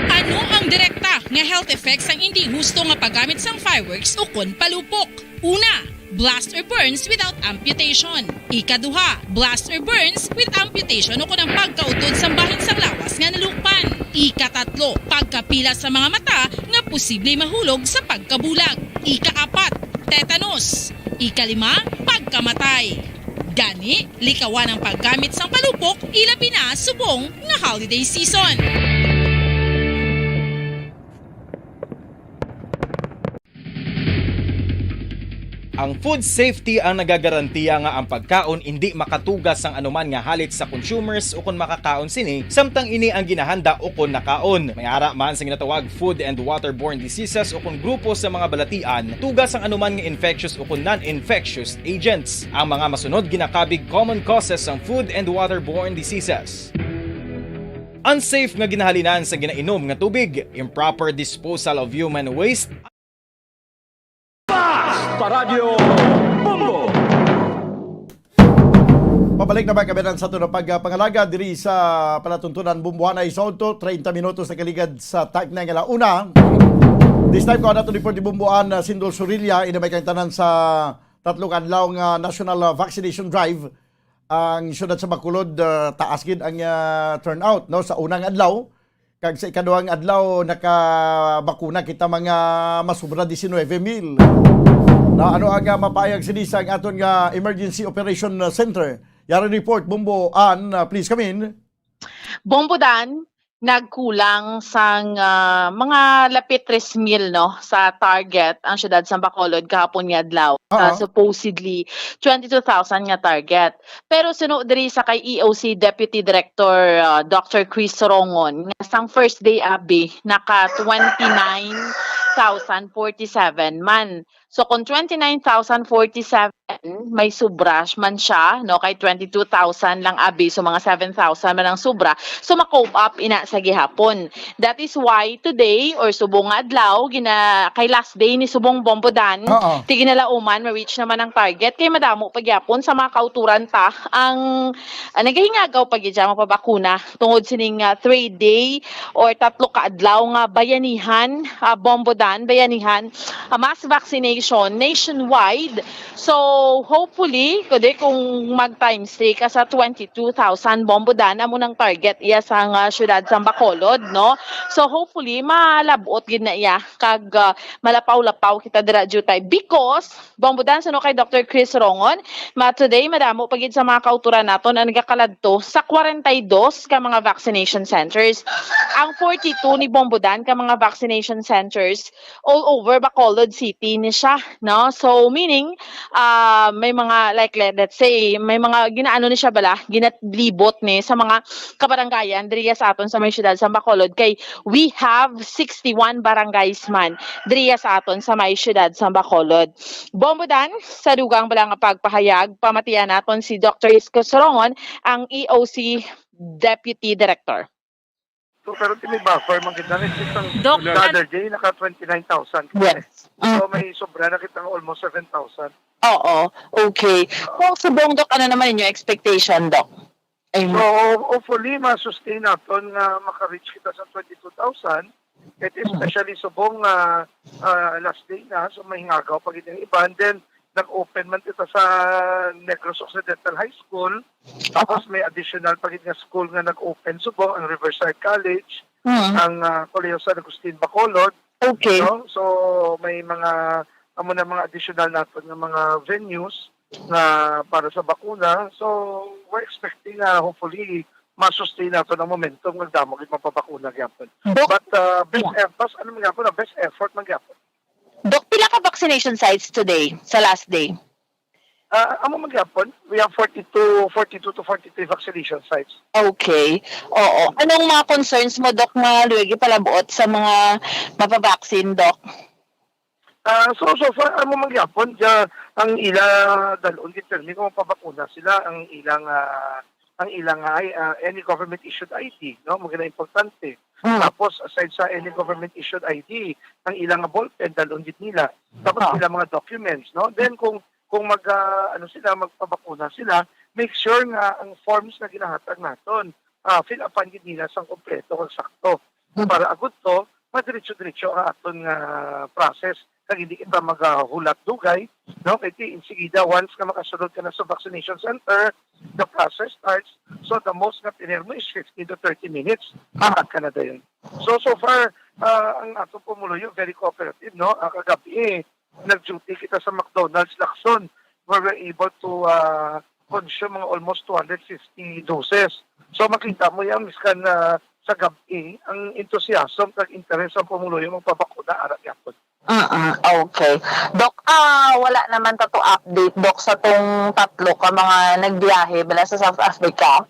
Ano ang direkta nga health effects sang indi husto nga paggamit sang fireworks ukon palupok? Una, blast or burns without amputation. Ikaduha, blast or burns with amputation ukon ang pagkautod sang bahin sang lawas nga nalukpan. Ikatatlo, pagkapila sa mga mata nga posible mahulog sa pagkabulag. Ikaapat, tetanus. Ikalima, pagkamatay. Gani, likawan ang paggamit sang palupok, ilabi na subong nga holiday season. Ang food safety ang nagagarantiya nga ang pagkaon indi makatuga sang anuman nga halit sa consumers ukon makakaon sini, samtang ini ang ginahanda ukon nakaon. May ara man sa ginatawag food and waterborne diseases ukon grupo sa mga balatian, tuga sang anuman nga infectious ukon non-infectious agents. Ang mga masunod ginakabig common causes sang food and waterborne diseases. Unsafe nga ginahalinan sa ginainom nga tubig, improper disposal of human waste, Paradyo Bombo! Pabalik na ba kami sa aton pagpangalaga diri sa palatuntunan Bumbuanay sa Auto, treinta minutos na kaligad sa time na nga alauna. This time ko nato report ni Bumbuan uh, Sindol Surilla, inamay kang tanan sa tatlo ka adlaw nga national uh, vaccination drive. Ang siyudad sa Bacolod, uh, taas gid ang uh, turnout no sa unang adlaw. Kag sa ikaduhang adlaw, nakabakuna kita mga masubra diecinueve mil. Na ano ang ah, mapayag sini sa aton nga Emergency Operation Center? Yari report, Bombo Ann, ah, please come in. Bombo Dan, nagkulang sang ah, mga lapit tres mil no sa target ang siyudad sa Bacolod kahapon nga adlaw. Ah, supposedly twenty-two thousand nga target. Pero suno diri sa kay E O C Deputy Director ah, Doctor Chris Rongon, nga sang first day abi naka twenty-nine thousand forty-seven man. So kung twenty-nine thousand forty-seven may sobra man siya, no, kay twenty-two thousand lang abi, so mga seven thousand man ang sobra. So ma-cope up ina sa gihapon. That is why today or subong nga adlaw gina kay last day ni subong Bombo Dan, Oo. Ti ginalauman, ma-reach naman ang target kay madamo pa gyapon sa mga kauturan ta ang ah, nagahingagaw pa gid siya mapabakuna tungod sining ah, three day or tatlo ka adlaw nga bayanihan, ah, Bombo Dan, bayanihan, ah, mass vaccination nationwide. So hopefully, kundi kung mag times three ka sa twenty-two thousand Bombo Dan, amo nang target iya sa nga syudad sa Bacolod, no? So hopefully malabot gid na iya kag ah, malapaw-lapaw kita dira jutay because Bombo Dan, suno kay Doctor Chris Rongon, ma today madamo pa gid sa mga kauturan naton ang nagakaladto sa forty-two ka mga vaccination centers. Ang forty-two ni Bombo Dan ka mga vaccination centers all over Bacolod City ni siya, no? So meaning ah may mga like let, let's say may mga ginaano ni siya bala, ginatlibot ni sa mga kabarangayan diriya sa aton sa may siyudad sa Bacolod kay we have sixty-one barangays man diriya sa aton sa may siyudad sa Bacolod. Bombo Dan, sa dugang bala nga pagpahayag, pamatian naton si Doctor Chris Rongon, ang E O C Deputy Director. So, pero ti may buffer man kita. It's just ang Doc, the other day, naka twenty-nine thousand. Yes. So, may sobra na kita ng almost seven thousand. Oo. Okay. So, subong, Doc, ano naman inyo expectation, Doc? Ay, So, hopefully, ma-sustain naton nga maka-reach kita sa twenty-two thousand. It is especially subong nga ah, last day na, so may hingagaw pa gid ang iban. Then, nag-open man kita sa Negros Occidental High School. Tapos may additional pa gid nga school nga nag-open subong, ang Riverside College, Mm. ang, ah, Kolehiyo San Agustin Bacolod, Okay. no? So, may mga, amo na mga additional naton nga mga venues nga para sa bakuna. So, we're expecting nga hopefully ma-sustain naton ang momentum nga damo gid mapabakuna gyapon. Doc, But, ah, best yeah. eff-, bas-, ano man gyapon, ah, best effort man gyapon. Doc, pila ka vaccination sites today, sa last day? Ah, amo man gyapon, we have forty-two, forty-two to forty-three vaccination sites. Okay. Oo. Anong mga concerns mo, Doc, nga luwag ipalabuot sa mga mapabaksin, Doc? Ah, so, so far, amo man gyapon, ja, ang ila dalon gid permi kung mapabakuna sila, ang ilang, ah, ang ilang, ah, I-, ah, any government issued I D, no? Mo gid na importante. Mm. Tapos, aside sa any government issued I D, ang ilang ballpen, dalon gid nila. Tapos, Ah. ilang mga documents, no? Then, kung, kung mag, ah, ano sila, magpabakuna sila, make sure nga ang forms nga ginahatag naton, ah, fill upan gid nila sang kompleto kag sakto. Mm. Para agud to, madiretso-diretso ang aton nga process, kag hindi kita magahulat dugay, no? Kay ti, insigida, once nga makasulod ka na sa vaccination center, the process starts. So, the most nga tener mo is fifteen to thirty minutes. Ah. Matag ka na dayon. So, so far, ah, ang atong pumuluyo, very cooperative, no? Ah, kagabi, nag-duty kita sa McDonald's Lacson, where we're able to, ah, consume mga almost two hundred fifty doses. So, makita mo yan, miskan, ah, sa gab-i, ang enthusiasm kag interes ang pumuluyo magpabakuna ara gyapon. Mm, okay. Doc, ah, wala naman ta to update, Doc, sa tong tatlo ka mga nagbiyahe bala sa South Africa?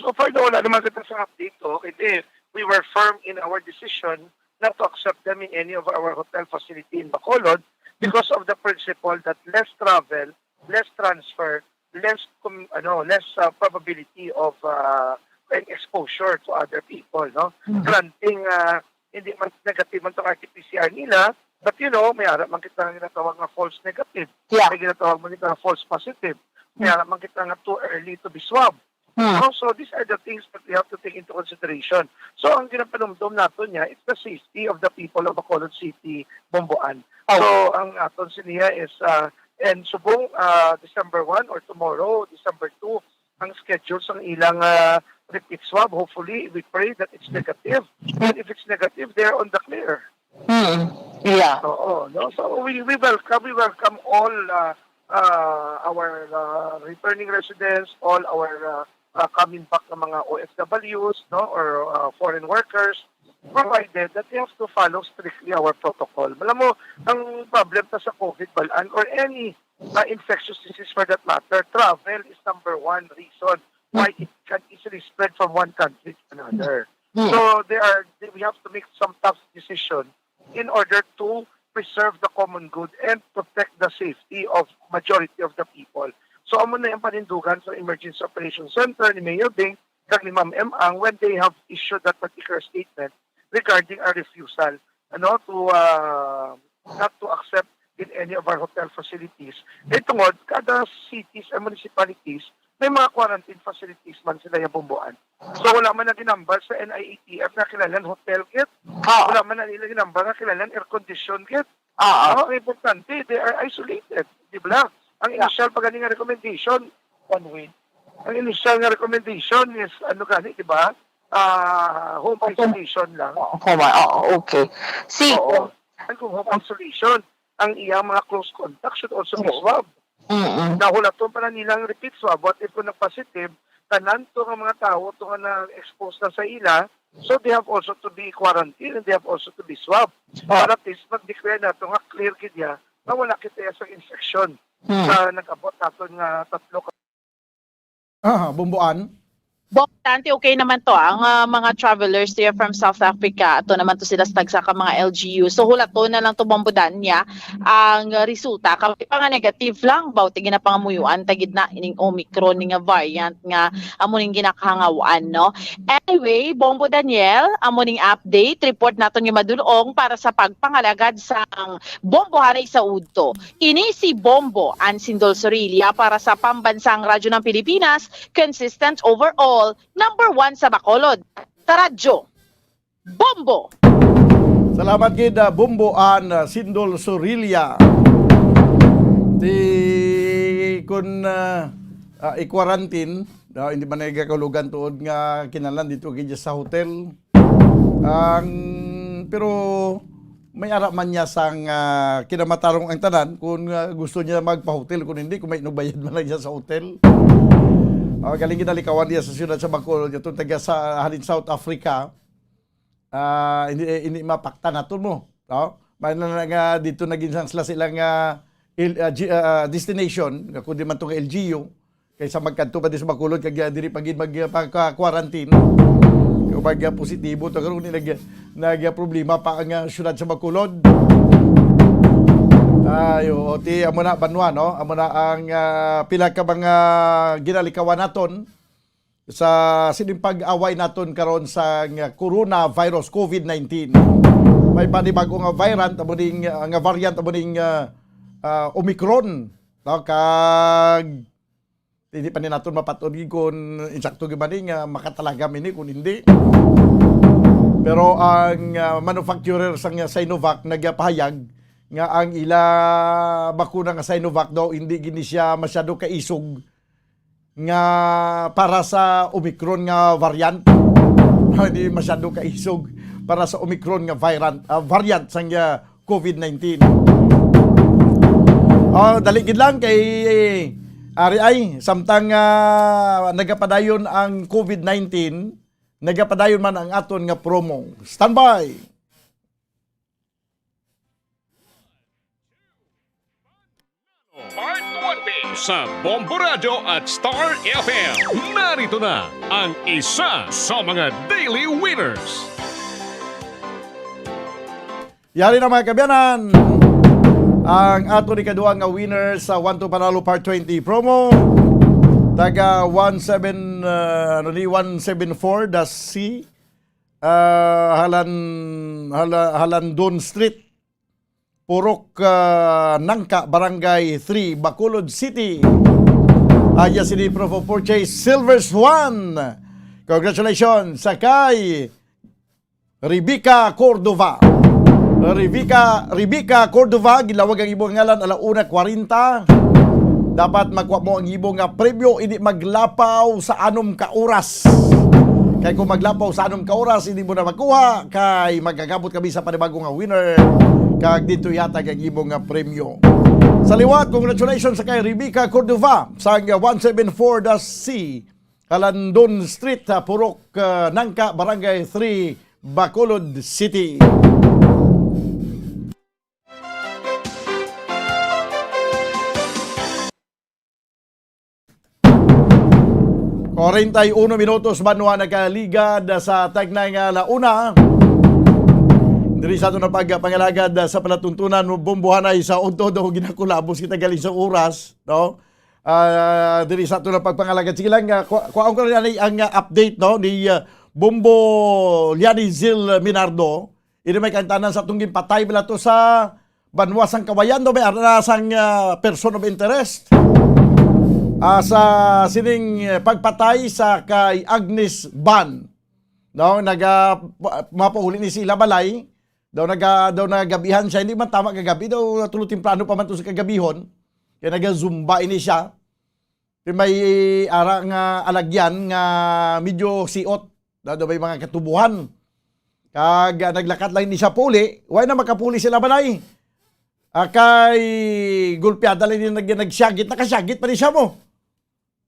So far, wala naman kita sa update, oh. Kasi we were firm in our decision not to accept them in any of our hotel facility in Bacolod because of the principle that less travel, less transfer, less com-, ano, less, uh, probability of, uh, an exposure to other people, no? Mhm. Granting, uh, hindi man negative man tong R T P C R nila, but, you know, may ara man kita nga ginatawag nga false negative. Yeah. May ginatawag man kita nga false positive. May Mm. ara man kita nga too early to be swab. Hmm. No? So, these are the things that we have to take into consideration. So, ang ginapanumdom naton niya, it's the safety of the people of Bacolod City, Bomboan. Oh. So, ang aton siniya is, uh, and subong, uh, December one or tomorrow, December two, ang schedule sang ilang, uh, repeat swab. Hopefully, we pray that it's negative. And if it's negative, they're on the clear. Hmm. Yeah. Oo, no? So, we, we welcome, we welcome all, uh, uh, our, uh, returning residents, all our, uh, uh, coming back na mga O F Ws, no, or, uh, foreign workers, provided that they have to follow strictly our protocol. Alam mo, ang problem ta sa COVID, balaan, or any, uh, infectious disease for that matter, travel is number one reason why it can easily spread from one country to another. Mm. So, there are, we have to make some tough decision in order to preserve the common good and protect the safety of majority of the people. So, amo na yung panindugan sa Emergency Operations Center ni Mayor Bing kag ni Ma'am M Ang when they have issued that particular statement regarding our refusal, ano, to, uh, not to accept in any of our hotel facilities. Kay tungod, kada cities and municipalities, may mga quarantine facilities man sila yung Bomboan. So, wala man na ginambal sa N I A T F nga kinahanglan hotel gid. Ah. Wala man na nila ginambal nga kinahanglan air condition gid. Ah, ah. Ang importante, they are isolated, di ba? Ang Yeah. initial pa gani nga recommendation, one way. Ang initial nga recommendation is, ano gani, di ba? Ah, home Okay. isolation lang. Oh, home, oh, okay. Si Oo. And kung home isolation, ang iyang mga close contact should also be Oo. swab. Mm-mm. Nahulaton pa na nilang repeat swab. What if kung nag-positive, tanan to nga mga tawo to nga na-expose na sa ila, so they have also to be quarantined and they have also to be swab. Oh. Para at least mag-declare nato nga clear gid niya nga wala kita sa infection Mm. sa nag-abot naton nga tatlo ka Ah, Bomboan. Importante, okay naman to, ah, ang, ah, mga travelers here from South Africa, ato naman to sila sa tagsa ka mga L G U. So, hulaton na lang to, Bombo Dan, niya ang resulta. Kami pa nga negative lang, baw, ti ginapangamuyuan ta gid na ining Omicron nga variant nga amo ning ginakahangawaan, no? Anyway, Bombo Daniel, amo ning update, report naton nga madul-ong para sa pagpangalagad sang Bombo Hanay sa Udto. Ini si Bombo Ansindol Sorilla para sa Pambansang Radyo ng Pilipinas, consistent overall, number one sa Bacolod. Sa radyo, Bombo! Salamat gid, ah, Bombo An, ah, Sindol Sorilla. Ti kun, ah, ah, i-quarantine, no, hindi man nagakahulugan tuod nga kinahanglan didto ka sa hotel. Ang, pero may ara man niya sang, ah, kinamatarong ang tanan kung, ah, gusto niya magpa-hotel, kung hindi, kung may inubayad man lang siya sa hotel. Ah, galing ginalikawan niya sa siyudad sa Bacolod, itong taga sa, halin South Africa. Ah, hindi, hindi mapaktan naton mo, no? May na nga dito naging sang sila, sila nga il-, ah, G-, ah, destination, nga kundi man to nga L G U, kaysa magkadto pa di sa Bacolod, kag, ah, diri pa gid mag, ah, pagka-quarantine. Kung mag, ah, positibo to, karon ni nag, nag, ah, problema pa ang, ah, siyudad sa Bacolod. Ay, oo, ti, amo na, banwa, no? Amo na ang, ah, pila ka mga ginalikawan naton sa sining pag-away naton karon sa nga coronavirus, covid nineteen. May panibago nga variant amo ning, ah, nga variant amo ning, ah, ah, Omicron, no? Kag hindi pa ni naton mapatod gid kung insakto gid ba ni nga makatalagam ini kung hindi. Pero ang, ah, manufacturer sang Sinovac nagapahayag nga ang ila bakuna nga Sinovac daw hindi gid ni siya masyado kaisog nga para sa Omicron nga variant. Hindi masyado kaisog para sa Omicron nga variant, ah, variant sang, ah, covid nineteen. Ah, dali gid lang kay, ari ay, samtang, ah, nagapadayon ang covid nineteen, nagapadayon man ang aton nga promo. Standby! Part one B sa Bombo Radyo at Star F M. Narito na ang isa sa mga daily winners. Yari na, mga kaabyanan, ang ato ni kadua nga winner sa One to Panalo Part twenty promo. Taga one seven, uh, ano ni, one seven four dash C, uh, Halan, Hala-, Halandon Street, Purok, uh, Nangka, Barangay three, Bacolod City. Aya sini proof of purchase, Silver Swan. Congratulations sa kay Rebecca Cordova. Rebecca, Rebecca Cordova, gilawag ang imong ngalan ala una kwarenta. Dapat makuha mo ang imong nga premyo, hindi maglapaw sa anom ka oras. Kay kung maglapaw sa anom ka oras, hindi mo na makuha, kay magagabot kami sa panibago nga winner. Kag dito yata ang imong nga premyo. Sa liwat, congratulations sa kay Rebecca Cordova sa one seven four dash C. Kalandon Street, ah, Purok, ah, Nangka, Barangay three, Bacolod City. Kwarenta y uno minutos, banwa nagkaligad sa tagnay nga ala una. Diri sa ato na pagpangalagad sa palatuntunan, bombohanay sa unto do ginakulabos kita galing sa oras, no? Ah, diri sa ato na pagpangalagad. Sige lang, ah, ku-, kuhaon ko na ni ang, ah, update, no, ni, ah, Bombo Liani Zil Minardo. Ini may kantanan sa atong ginpatay bala to sa banwa sang Kawayan, no, may ara sang, ah, person of interest. Ah, sa sining, eh, pagpatay sa kay Agnes Ban. No, naga, pa-, mapauli ni sila balay. Daw naga, daw nagabihan siya, hindi man tama kagabi, daw tulo temprano pa man to sa kagabihon. Kaya naga-zumba ini siya. Kay may ara nga alagyan nga medyo siot, daw, daw may mga katubuhan. Kag, ah, naglakat lang ni siya puli, wala na makapuli sila balay. Ah, kay gulpiada lang din nag-, nagsyagit, nakasyagit pa ni siya mo.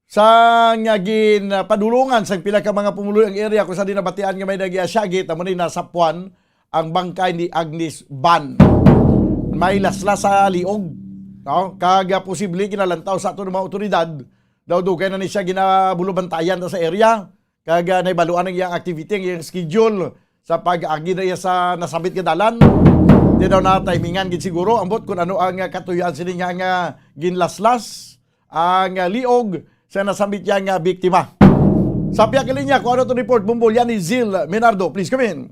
Sa nga gin, ah, padulungan sang pila ka mga pumuluyo ang area kung saan din nabatian nga may nagyasyagit, amo ni nasapwan ang bangkay ni Agnes Ban. May laslas sa liog, no? Kag, ah, posible ginalantaw sa ato ng mga otoridad. Daw dugay na ni siya ginabulubantayan sa area. Kag, ah, naibaluan ang iyang activity, ang iyang schedule sa pag-agi na iya sa nasabit nga dalan. Di daw na timingan gid siguro ambot kung ano ang, ah, katuyoan sini nga, nga ginlaslas ang, ah, liog sa nasambit niya nga biktima. Sa pihak linya, kung ano to report, Bombo Liani Zil Minardo, please come in.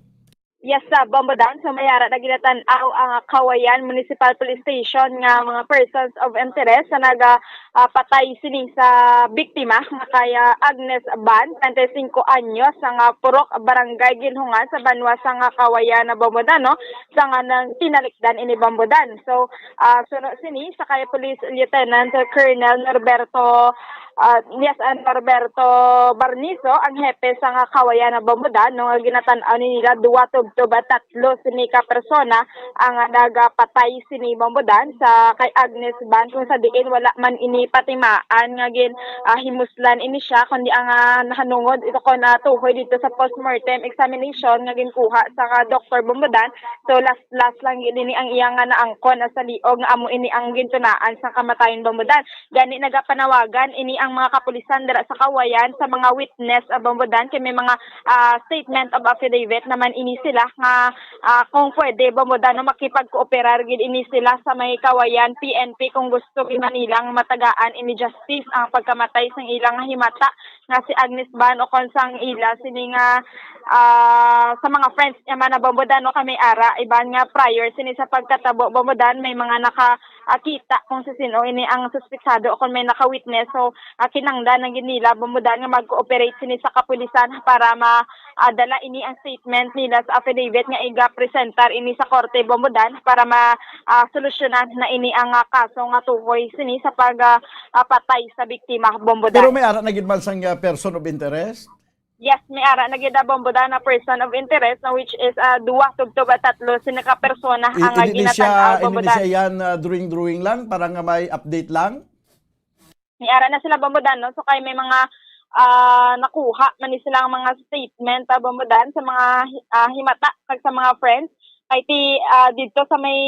Yes, sa Bombodan, so may ara na ginatan-aw ang Kawayan Municipal Police Station nga mga persons of interest sa naga ah, patay sini sa biktima nga kay, ah, Agnes Ban, treinta y cinco anyos, sa nga Purok, Barangay Ginhungan, sa banwa sa nga Kawayan na Bombodan, no? Sa nga nang tinalikdan ini Bombodan. So, ah, suno sini sa kay Police Lieutenant Colonel Norberto, ah, yes, ah, Norberto Barnizo, ang hepe sa nga Kawayan na Bombodan, no, nga ginatan-aw ni nila duwa tubtob at tatlo sini ka persona ang nagapatay sini Bombodan sa kay Agnes Ban, kung sa diin wala man ini patimaan nga gin, ah, himuslan ini siya, kundi ang, ah, nahanungod ito kon, ah, tuhoy dito sa postmortem examination nga ginkuha sa nga Doktor Bombodan. So, last, last lang gid ini ang iya nga naangkon sa liog nga amo ini ang gintunaan sa kamatayon Bombodan. Gani nagapanawagan ini ang mga kapulisan dira sa Kawayan sa mga witness, ah, Bombodan, kay may mga, ah, statement of affidavit naman ini sila nga, ah, kung pwede, Bombodan, no, makipag-cooperar gid ini sila sa may Kawayan P N P kung gusto gid man nilang matagaan ini justice ang pagkamatay sang ilang himata nga si Agnes Ban o kon sang ila sini nga, ah, sa mga friends niya man na Bombodan, no, kami ara iban nga prior sini sa pagkatabo Bombodan may mga naka ah, kita kung sa sino ini ang suspitsado o kung may naka-witness. So, ah, kinanglan ang gid nila Bombodan nga mag-cooperate sini sa kapulisan para ma, ah, dala ini ang statement nila sa affidavit nga iga-presentar ini sa korte Bombodan para ma, ah, solusyonan na ini ang, ah, kaso nga tuhoy sini sa pag, ah, ah, patay sa biktima Bombodan. Pero may ara na gid man sang, ah, person of interest? Yes, may ara na gid, ah, Bombodan, na person of interest, na which is, ah, duwa tubtob at tatlo sini ka persona ang, ah, hindi ni siya, ginatan-aw, hindi ni Bombodan. Siya yan, ah, drawing-drawing lang para nga may update lang? May ara na sila, Bombodan, no? So, kay may mga, ah, nakuha man ni silang mga statement, ah, Bombodan, sa mga, ah, himata kag sa mga friends. Kay ti, ah, didto sa may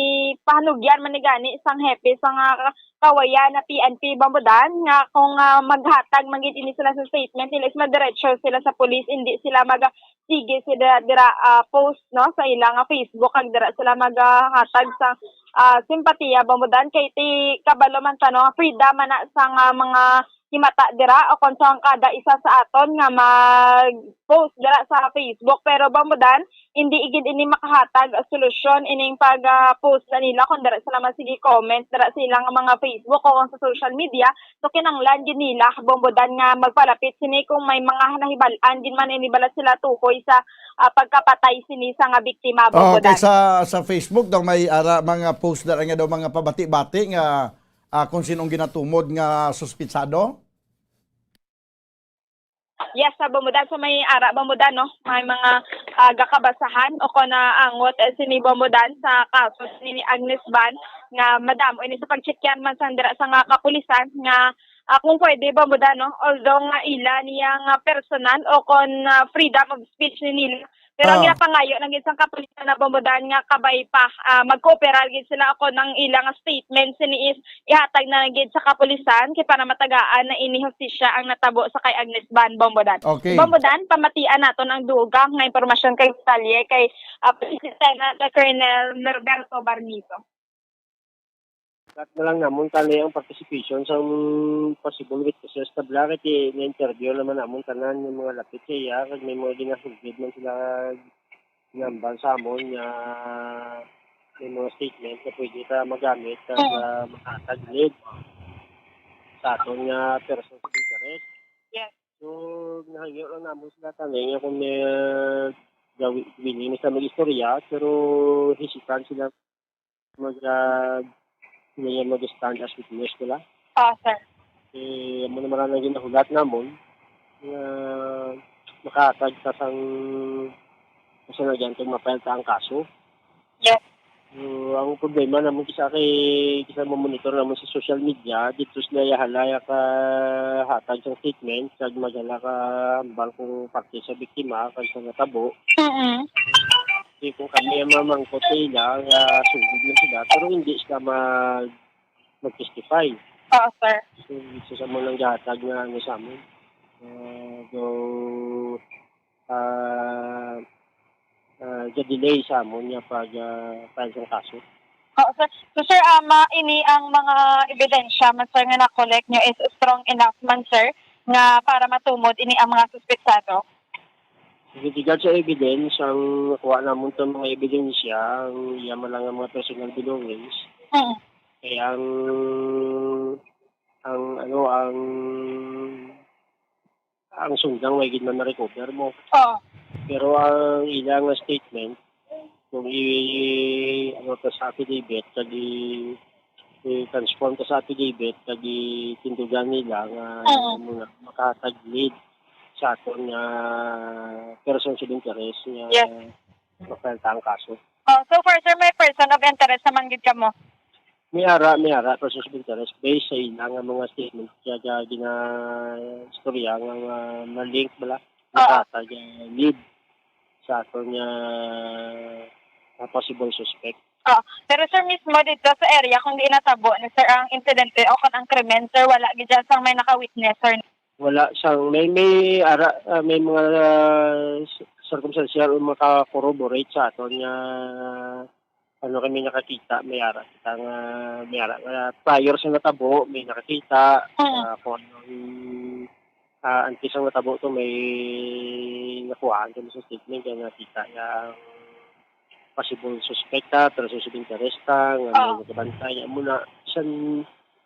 pahanugyan man ni gani sang hepe sa nga Kawayan na P N P Bombodan nga kung, ah, maghatag man gid ini sila sa statement nila is madiretso sila sa pulis, hindi sila maga-, sige sila dira, ah, post, no, sa ila nga Facebook kag dira sila magahatag sa, ah, simpatiya Bombodan kay ti kabalo man ta, no, freedom man na sa nga mga himata dira o kon sa kada isa sa aton nga mag-post dira sa Facebook. Pero Bombodan, hindi gid ini makahatag solusyon ining pag, ah, post na nila kung dira sila masigi comment dira sa ilang mga Facebook o kung sa social media. So, kinanglan gid nila, Bombodan, nga magpalapit sini kung may mga nahibal-an gid man ini balat sila tukoy sa, ah, pagkapatay sini sa nga biktima, Bombodan. Okay, sa, sa Facebook daw may ara mga post na nga daw mga pabati-bati nga, ah, kung sinong ginatumod nga suspitsado? Yes, sa Bombodan, sa may ara Bombodan, no? May mga, ah, gakabasahan o kon naangot, eh, sini Bombodan sa kaso sini Agnes Ban nga madamo ini sa pagcheckyan man sang dira sa nga kapulisan nga, ah, kung pwede Bombodan, no? Although nga ila niya nga personal o kon, ah, freedom of speech ni nila, pero ang ah, ginapangayo lang gid sang kapulisan na Bombodan nga kabay pa, ah, magkooperar gid sila o kon ang ilang statement sini is ihatag na gid sa kapulisan kay para matagaan na ini hustisya ang natabo sa kay Agnes Ban Bombodan. Okay. Bombodan, pamatian naton ang dugang nga impormasyon kay detalye kay, ah, Police Lieutenant Colonel Norberto Barnizo. Kat na lang namon kani ang participation sa possible witnesses tabla kay na-interview naman namon tanan yung mga lapit sa iya kag may mga ginahugid man sila ginambal sa amon nga may mga statement nga pwede ta magamit kag, mm, ah, makatagilid sa aton nga person of interest. Yes. So, nahangyo lang namon sila tani nga kung may, ah, gawi, willing na sila mag-istorya, pero hesitant sila mag, ah, sila mag-stand as witness nila. Ah, sir. Eh, amo naman ang ginahulat namon nga makatag sa sang kasunod yan kung ma-file ta ang kaso. Yes. So, ang problema namon kisa kay kisa mo-monitor namon sa social media, dito sila yahalaya ka hatag sa statement, kag maghala ka hambal kung parte sa biktima, kag sa natabo. Mm-mm. Kasi kung kami ang mamangkot sa ila, nga sugod na sila, pero hindi sila mag-, mag-testify. Oo, sir. So, isa sa mga nanggahatag nga ano sa amin. Ah, do, ah, ah, ga-delay sa amon nga pag, ah, file sang kaso. Oo, sir. So, sir, ah, ma-, ini ang mga ebidensya man, sir, nga na-collect nyo is strong enough man, sir, nga para matumod ini ang mga suspetsado? With regard sa evidence, ang nakuha namon to mga ebidensya, ang iya man lang ang mga personal belongings. Mm. Kay ang, ang ano, ang, ang sundang may gid man na-recover mo. Oo. Pero ang ila nga statement, kung i-, ano to sa affidavit, kag i-, i-transform to sa affidavit, kag itindugan nila nga Oo. Ano nga, makahatag lead sa aton nga persons of interest nga Yes. Mapalta ang kaso. Oh, so far, sir, may person of interest naman gid kamo? May ara, may ara, persons of interest, based sa ila nga mga statement, kaya, kaya gina-istorya nga, nga ma-link bala, Oo. Nakatag, eh, lead sa aton nga, nga possible suspect. Oh, pero sir, mismo dito sa area kung di natabo ni sir ang insidente o kung ang krimen, sir, wala gid dyan sang may naka-witness, sir? Wala sang, may, may ara, ah, may mga, ah, s-, circumstantial o maka-corroborate sa aton nga ano kami nakakita, may ara kita nga, may ara nga prior sa natabo, may nakakita, Mm. ah, kung anong, ah, antes ang natabo to, may nakuhaan kami sa statement, kaya nakita niya ang possible suspect, ah, persons of interest, ah, nga may Oo. nakabantay. Amo na, bisan,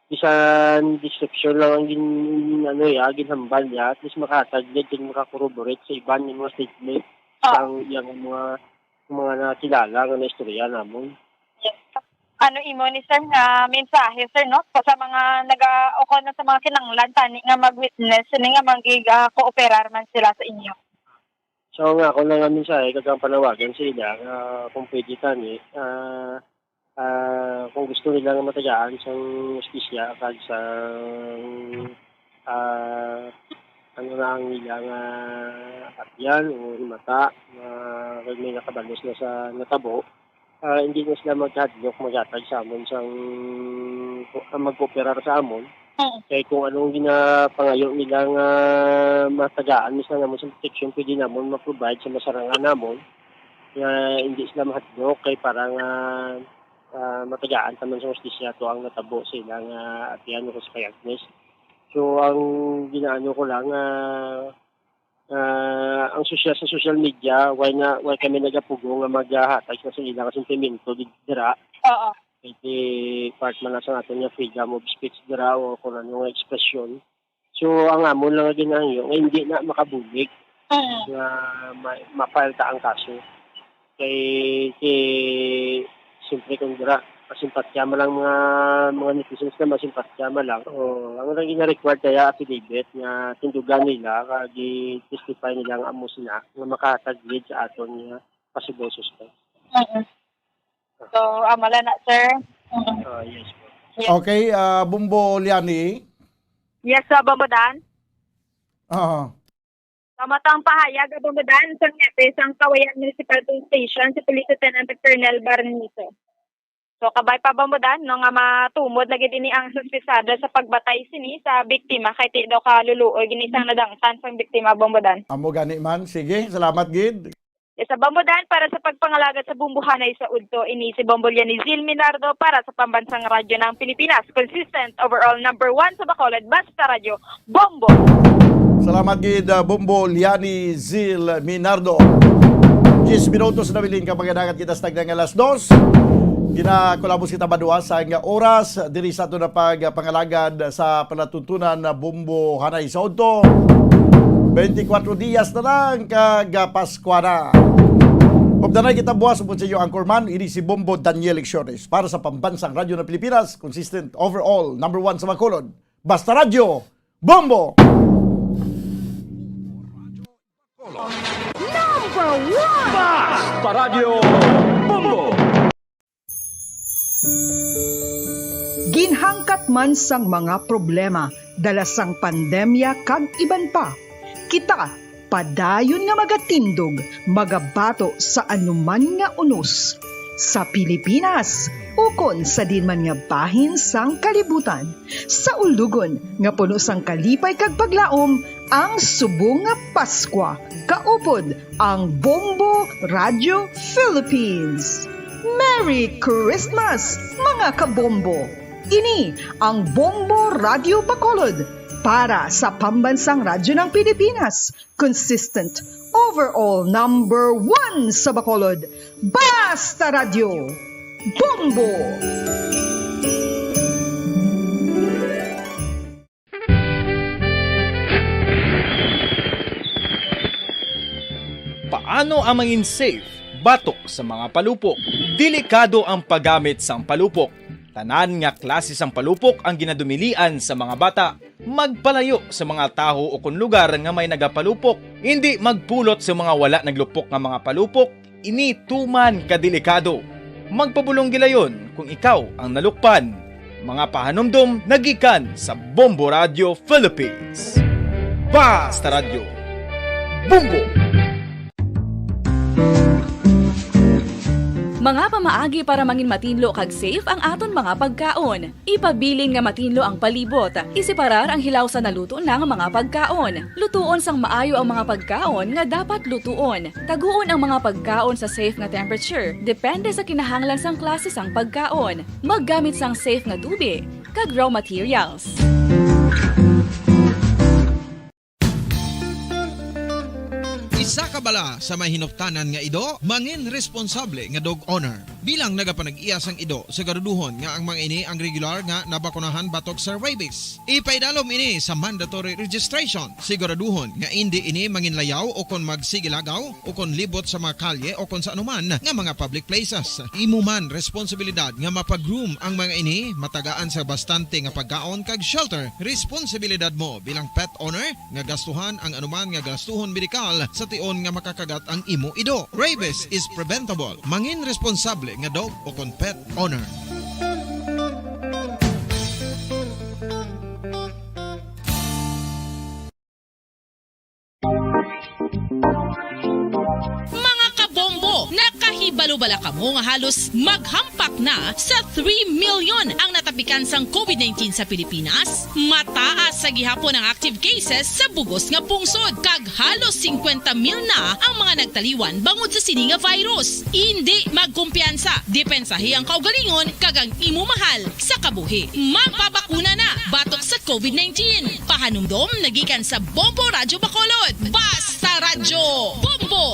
bisan description lang ang gin-, ano, ya, ginhambal niya, at least makatagad kag makakorroborate sa iban nga mga statement Oo. sang iyang mga, mga nakilala nga naistorya namon. Yes. Ano imo ni sir nga mensahe, sir, no? Pa sa mga naga-, o kung sa mga kinahanglan tani nga mag-witness, sini nga mag-, ah, kooperar man sila sa inyo? So, nga ako na nga mensahe, kag ang panawagan sa ila nga kung pwede tani, ah, ah, kung gusto nila nga matagaan sang hustisya kag sang, ah, ano na ang ila nga apyan o himata, nga kag may nakabalos na sa natabo, ah, hindi na sila maghadlok maghatag sa amon sang, ah, magkooperar sa amon. Mm. Kay kung anong ginapangayo nila nga matagaan mismo namon sa protection, pwede namon ma-provide sa masarangan namon nga hindi sila mahadlok kay para nga, ah, matagaan ta man sa hustisya to ang natabo sa ila nga apyan o sa payagnes. So, ang ginaano ko lang, ah, ah, ang sosyal, sa social media, why na, why kami nagapugong nga maghatag sa ila nga sentimento di-, dira? Oo. Kay part man na sa aton nga freedom of speech dira o kung ano nga ekspresyon. So, ang amon lang nga ginahangyo nga hindi na makabulig Mm. nga ma-, ma-file ta ang kaso. Kay, kay, siyempre, kung dira, masimpatya man lang mga, mga netizens na masimpatya man lang. O, ang lang gina-required kaya affidavit nga tindugan nila, kag i-testify nila nga amo sila nga makahatag lead sa aton nga possible suspect. Mm. So, amo lang na, sir. Mm. Ah, yes po. Yes. Okay, ah, Bombo Liani. Yes, sir, Bombo Dan. Oo. Sa matang pahayag, Bombo Dan, sa Niyebe, sang Cauayan Municipal Police Station, si Police Lieutenant Colonel Barnizo. So, kabay pa, Bombo Dan, no, nga matumod na gid ini ang suspetsado sa pagbatay sini sa biktima, kay ti daw kaluluoy gini sang nadangtan sang biktima, Bombo Dan. Amo gani man. Sige, salamat gid. Yes, sa Bombo Dan, para sa pagpangalagad sa Bombo Hanay sa Udto, ini si Bombo Lianizil Minardo para sa Pambansang Radyo ng Pilipinas, consistent, overall number one sa Bacolod, basta radyo, Bombo! Salamat gid, ah, Bombo Liani Zil Minardo. Diyes minutos na bilin ka pagkadagat kita sa tagna nga alas dos. Ginakulabos kita maduwa sa nga oras diri sa ato na pagpangalagad sa palatuntunan na Bombo Hanay sa Udto. Twenty-four dias na lang kag Paskwa na. Updanay kita buwas, upod sa inyo anchorman, ini si Bombo Daniel Lecciones para sa Pambansang Radyo ng Pilipinas, consistent, overall, number one sa Bacolod. Basta Radyo, Bombo! Number one! Basta Radyo, Bombo! Ginhangkat man sang mga problema dala sang pandemya kag iban pa, kita padayon nga magatindog, magabato sa anuman nga unos, sa Pilipinas ukon sa diin man nga bahin sang kalibutan. Sa ulugon nga puno sang kalipay kag paglaom ang subong nga Paskwa, kaupod ang Bombo Radio Philippines. Merry Christmas, mga kabombo! Ini ang Bombo Radio Bacolod, Para sa Pambansang Radyo ng Pilipinas, consistent, overall number one sa Bacolod, Basta Radyo, Bombo! Paano ang mangin safe batok sa mga palupok? Delikado ang paggamit sang palupok. Tanan nga klase sang palupok ang ginadumilian sa mga bata. Magpalayo sa mga tawo o kon lugar nga may nagapalupok. Indi magpulot sa mga wala naglupok nga mga palupok. Ini tuman ka delikado. Magpabulong gilayon kung ikaw ang nalukpan. Mga pahanumdom nagikan sa Bombo Radio Philippines. Basta Radyo, Bombo! Mga pamaagi para mangin matinlo kag safe ang aton mga pagkaon. Ipabilin nga matinlo ang palibot. Iseparar ang hilaw sa naluto na nga mga pagkaon. Lutuon sang maayo ang mga pagkaon nga dapat lutuon. Taguon ang mga pagkaon sa safe nga temperature, depende sa kinahanglan sang klase sang pagkaon. Maggamit sang safe nga tubi kag raw materials. Isa ka bala sa may hinuptanan nga ido, mangin responsable nga dog owner. Bilang nagapanag-iya sang ido, siguraduhon nga ang mga ini ang regular nga nabakunahan batok sa rabies. Ipaidalom ini sa mandatory registration. Siguraduhon nga indi ini manginlayaw o kon magsigilagaw o kon libot sa mga kalye o kon sa anuman nga mga public places. Imo man responsibilidad nga mapa-groom ang mga ini, matagaan sa bastante nga pagkaon kag shelter. Responsibilidad mo bilang pet owner nga gastuhan ang anuman nga gastuhon medikal sa tion nga makakagat ang imo ido. Rabies is preventable. Mangin responsable nga dog o kon pet owner. Mga kabombo, nakahibalo bala kamo nga halos maghampak na sa three million ang natapikan sang covid nineteen sa Pilipinas? Mataas sa gihapon ang active cases sa bugos nga pungsod, kag halos singkwenta mil na ang mga nagtaliwan bangod sa sini nga virus. Indi magkumpiyansa, depensahi ang kaugalingon kag ang imo mahal sa kabuhi. Magpabakuna na batok sa covid nineteen. Pahanumdom nagikan sa Bombo Radyo Bacolod. Basta Radyo, Bombo!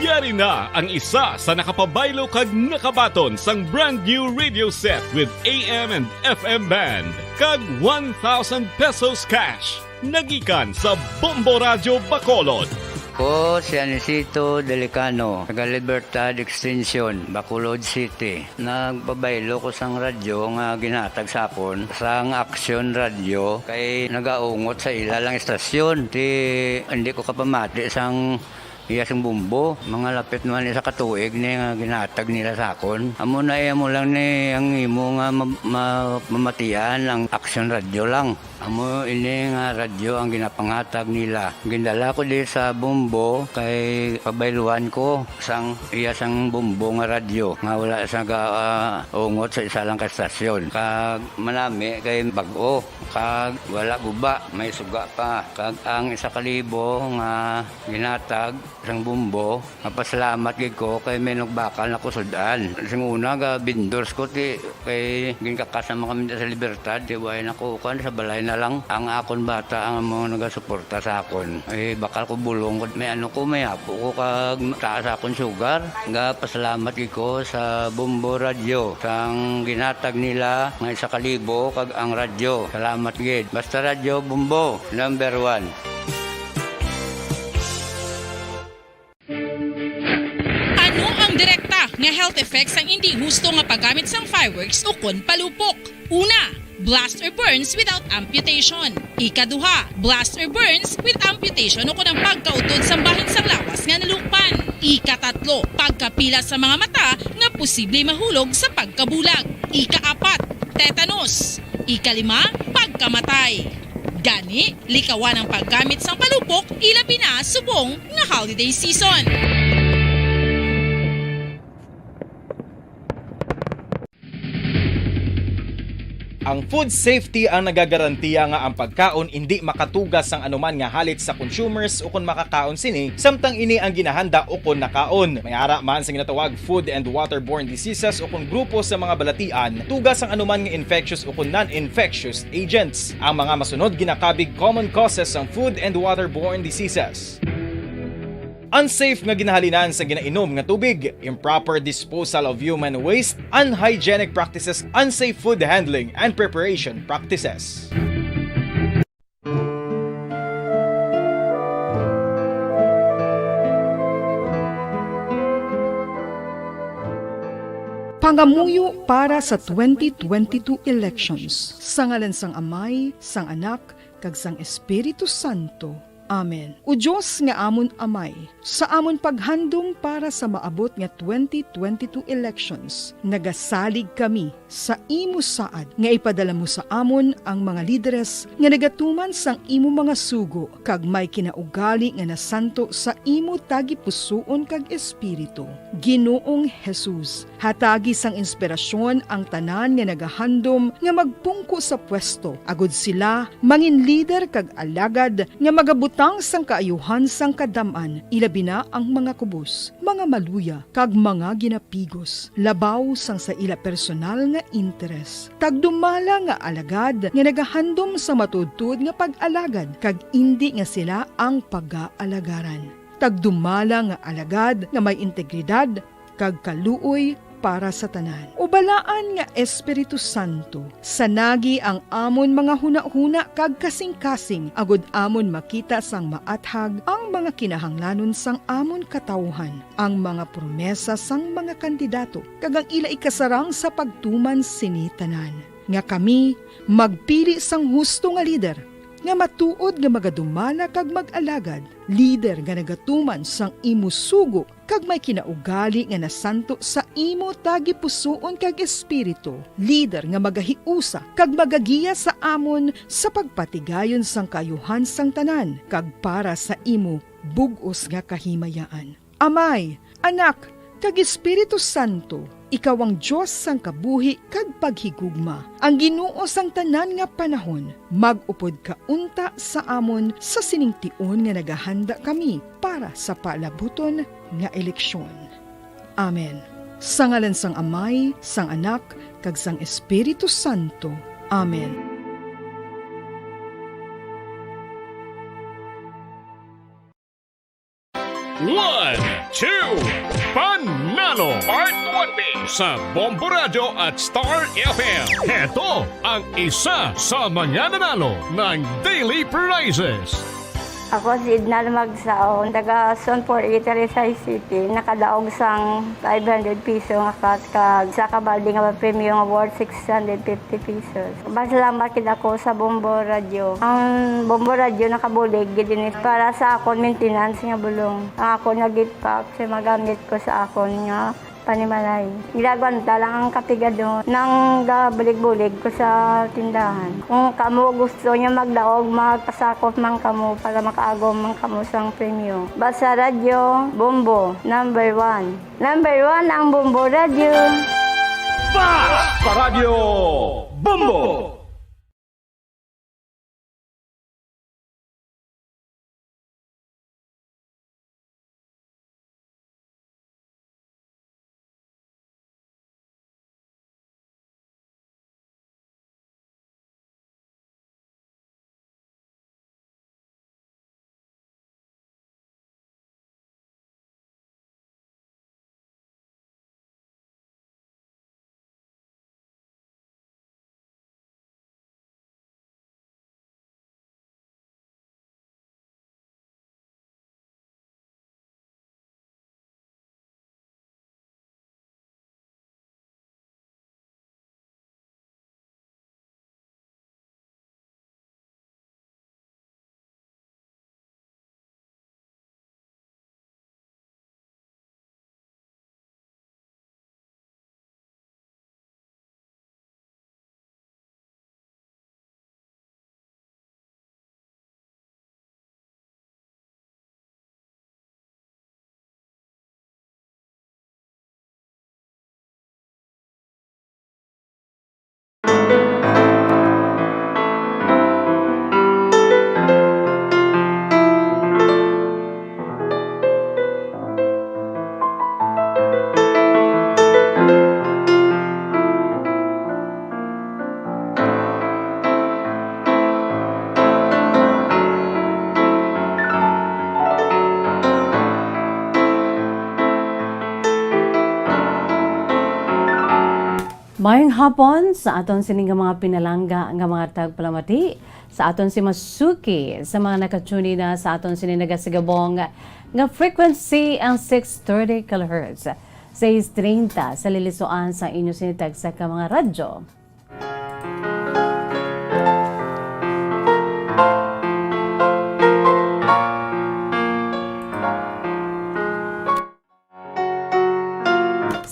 Yari na ang isa sa nakapabaylo kag nakabaton sang brand new radio set with A M and F M band kag one thousand pesos cash. Nagikan sa Bombo Radyo Bacolod. Ko si Anisito Delicano, taga Libertad Extension, Bacolod City. Nagpabaylo ko sang radyo nga ginhatag sa akon sang Action Radio kay nagaungot sa ila lang istasyon. Ti, hindi ko kapamati sang iya sing bumbo. Mga lapit naman isa ka tuig ni nga ginhatag nila sa akon. Amo na iya mo lang ni ang imo nga ma-, ma-, mamatian ang Action Radio lang. Amo ini nga radyo ang ginapanghatag nila. Gindala ko di sa Bombo kay pabayluan ko sang iya sang Bombo nga radyo nga wala sa ga, ah, ungot sa isa lang ka stasyon. Kag manami kay bag-o, kag wala guba, may suga pa. Kag ang isa ka libo nga ginatag sang Bombo, mapasalamat gid ko kay may nagbakal na ko sud-an. Sing una, ga vendors ko, ti, kay ginkakas naman kami sa Libertad, ti, way na ko, kuwan, sa balay na lang. Ang akon bata ang mga nagasuporta sa akon. Eh, bakal ko bulong ko, may ano ko, may apo ko, kag taas akon sugar. Ga pasalamat gid ko sa Bombo Radyo, sang ginatag nila nga isa ka libo, kag ang radyo. Salamat gid. Basta Radyo, Bombo, number one. Ano ang direkta nga health effects sang indi husto nga paggamit sang fireworks ukon palupok? Una, blast or burns without amputation. Ikaduha, blast or burns with amputation ukon ang pagkautod sang bahin sang lawas nga nalukpan. Ikatatlo, pagkapila sa mga mata nga posible mahulog sa pagkabulag. Ikaapat, tetanus. Ikalima, pagkamatay. Gani, likawan ang paggamit sang palupok, ilabi na subong nga holiday season. Ang food safety ang nagagarantiya nga ang pagkaon indi makatuga sang anuman nga halit sa consumers ukon makakaon sini, samtang ini ang ginahanda ukon nakaon. May ara man sa ginatawag food and waterborne diseases ukon grupo sa mga balatian, tuga sang anuman nga infectious ukon non-infectious agents. Ang mga masunod ginakabig common causes sang food and waterborne diseases. Unsafe nga ginahalinan sa ginainom nga tubig, improper disposal of human waste, unhygienic practices, unsafe food handling, and preparation practices. Pangamuyo para sa twenty twenty-two elections. Sa ngalan sang Amay, sang Anak, kag sang Espiritu Santo. Amen. O Dios nga amon Amay, sa amon paghandom para sa maabot nga twenty twenty-two elections, nagasalig kami sa imo saad nga ipadala mo sa amon ang mga lideres nga nagatuman sang imo mga sugo kag may kinaugali nga nasanto sa imo tagipusoon kag espiritu. Ginoong Jesus, hatagi sang inspirasyon ang tanan nga nagahandom nga magpungko sa pwesto, agod sila mangin lider kag alagad nga magabutang sang kaayuhan sang kadam-an, ilabi na ang mga kubos, mga maluya, kag mga ginapigos, labaw sang sa ila personal nga interes. Tagdumala nga alagad nga nagahandom sa matuodtuod nga pag-alagad, kag indi nga sila ang pagaalagaran. Tagdumala nga alagad nga may integridad kag kaluoy para sa tanan. O Balaan nga Espiritu Santo, sanagi ang amon mga hunahuna kag kasingkasing, agod amon makita sang maathag ang mga kinahanglanon sang amon katawuhan, ang mga promesa sang mga kandidato, kag ang ila ikasarang sa pagtuman sini tanan, nga kami magpili sang husto nga lider, nga matuod nga magadumala kag mag-alagad, lider nga nagatuman sang imo sugo kag may kinaugali nga nasanto sa imo tagipusoon kag espiritu, lider nga magahiusa kag magagiya sa amon sa pagpatigayon sang kaayuhan sang tanan kag para sa imo bug-os nga kahimayaan. Amay, Anak, kag Espiritu Santo, ikaw ang Dios sang kabuhi kag paghigugma, ang Ginoo sang tanan nga panahon. Mag-upod ka unta sa amon sa sining tion nga nagahanda kami para sa palabuton nga eleksyon. Amen. Sa ngalan sang Amay, sang Anak, kag sang Espiritu Santo. Amen. One, two, Panalo! Part one B sa Bombo Radyo at Star F M. Heto ang isa sa mga nanalo ng daily prizes. Ako si Edna Magsaon, taga Zone four eighty, Rizal City. Nakadaog sang five hundred piso nga cash kag sa kabaldi nga premyo nga worth six hundred fifty pesos. Masalamat gid ako sa Bombo Radyo. Ang Bombo Radyo nakabulig gid ini para sa akon maintenance nga bulong. Ang akon nga gift pack sa magamit ko sa akon nga panimalay. Ginagwanta lang ang kapigadon nang gabulig-bulig ko sa tindahan. Kung kamo gusto niyo magdaog, magpasakop man kamo para makaagom man kamo sang premyo. Basta Radyo Bombo, number one. Number one ang Bombo Radyo. Basta Radyo Bombo! Maayong hapon sa aton sini nga mga pinalangga nga mga tagpalamati, sa aton si masuki sa mga nakatune na sa aton sini nagasigabong nga frequency ang six thirty kilohertz, sais treinta sa lilisuan sa inyo sini tagsa ka mga radyo.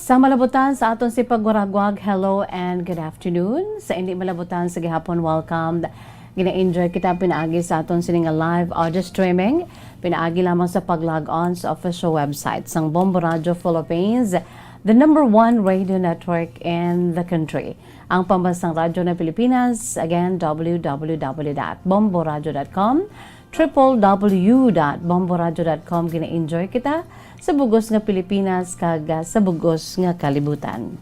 Sa malabutan sa aton si pagwaragwag, hello and good afternoon. Sa hindi malabutan sa gihapon, welcome. Gina-enjoy kita pinaagi sa aton sini nga live audio streaming. Pinaagi lamang sa pag-log on sa official website sang Bombo Radio Philippines, the number one radio network in the country. Ang pambansang radyo ng Pilipinas, again, w w w dot bomboradio dot com, triple w dot bomboradio dot com. Gina-enjoy kita sa bugos nga Pilipinas kag, ah, sa bugos nga kalibutan.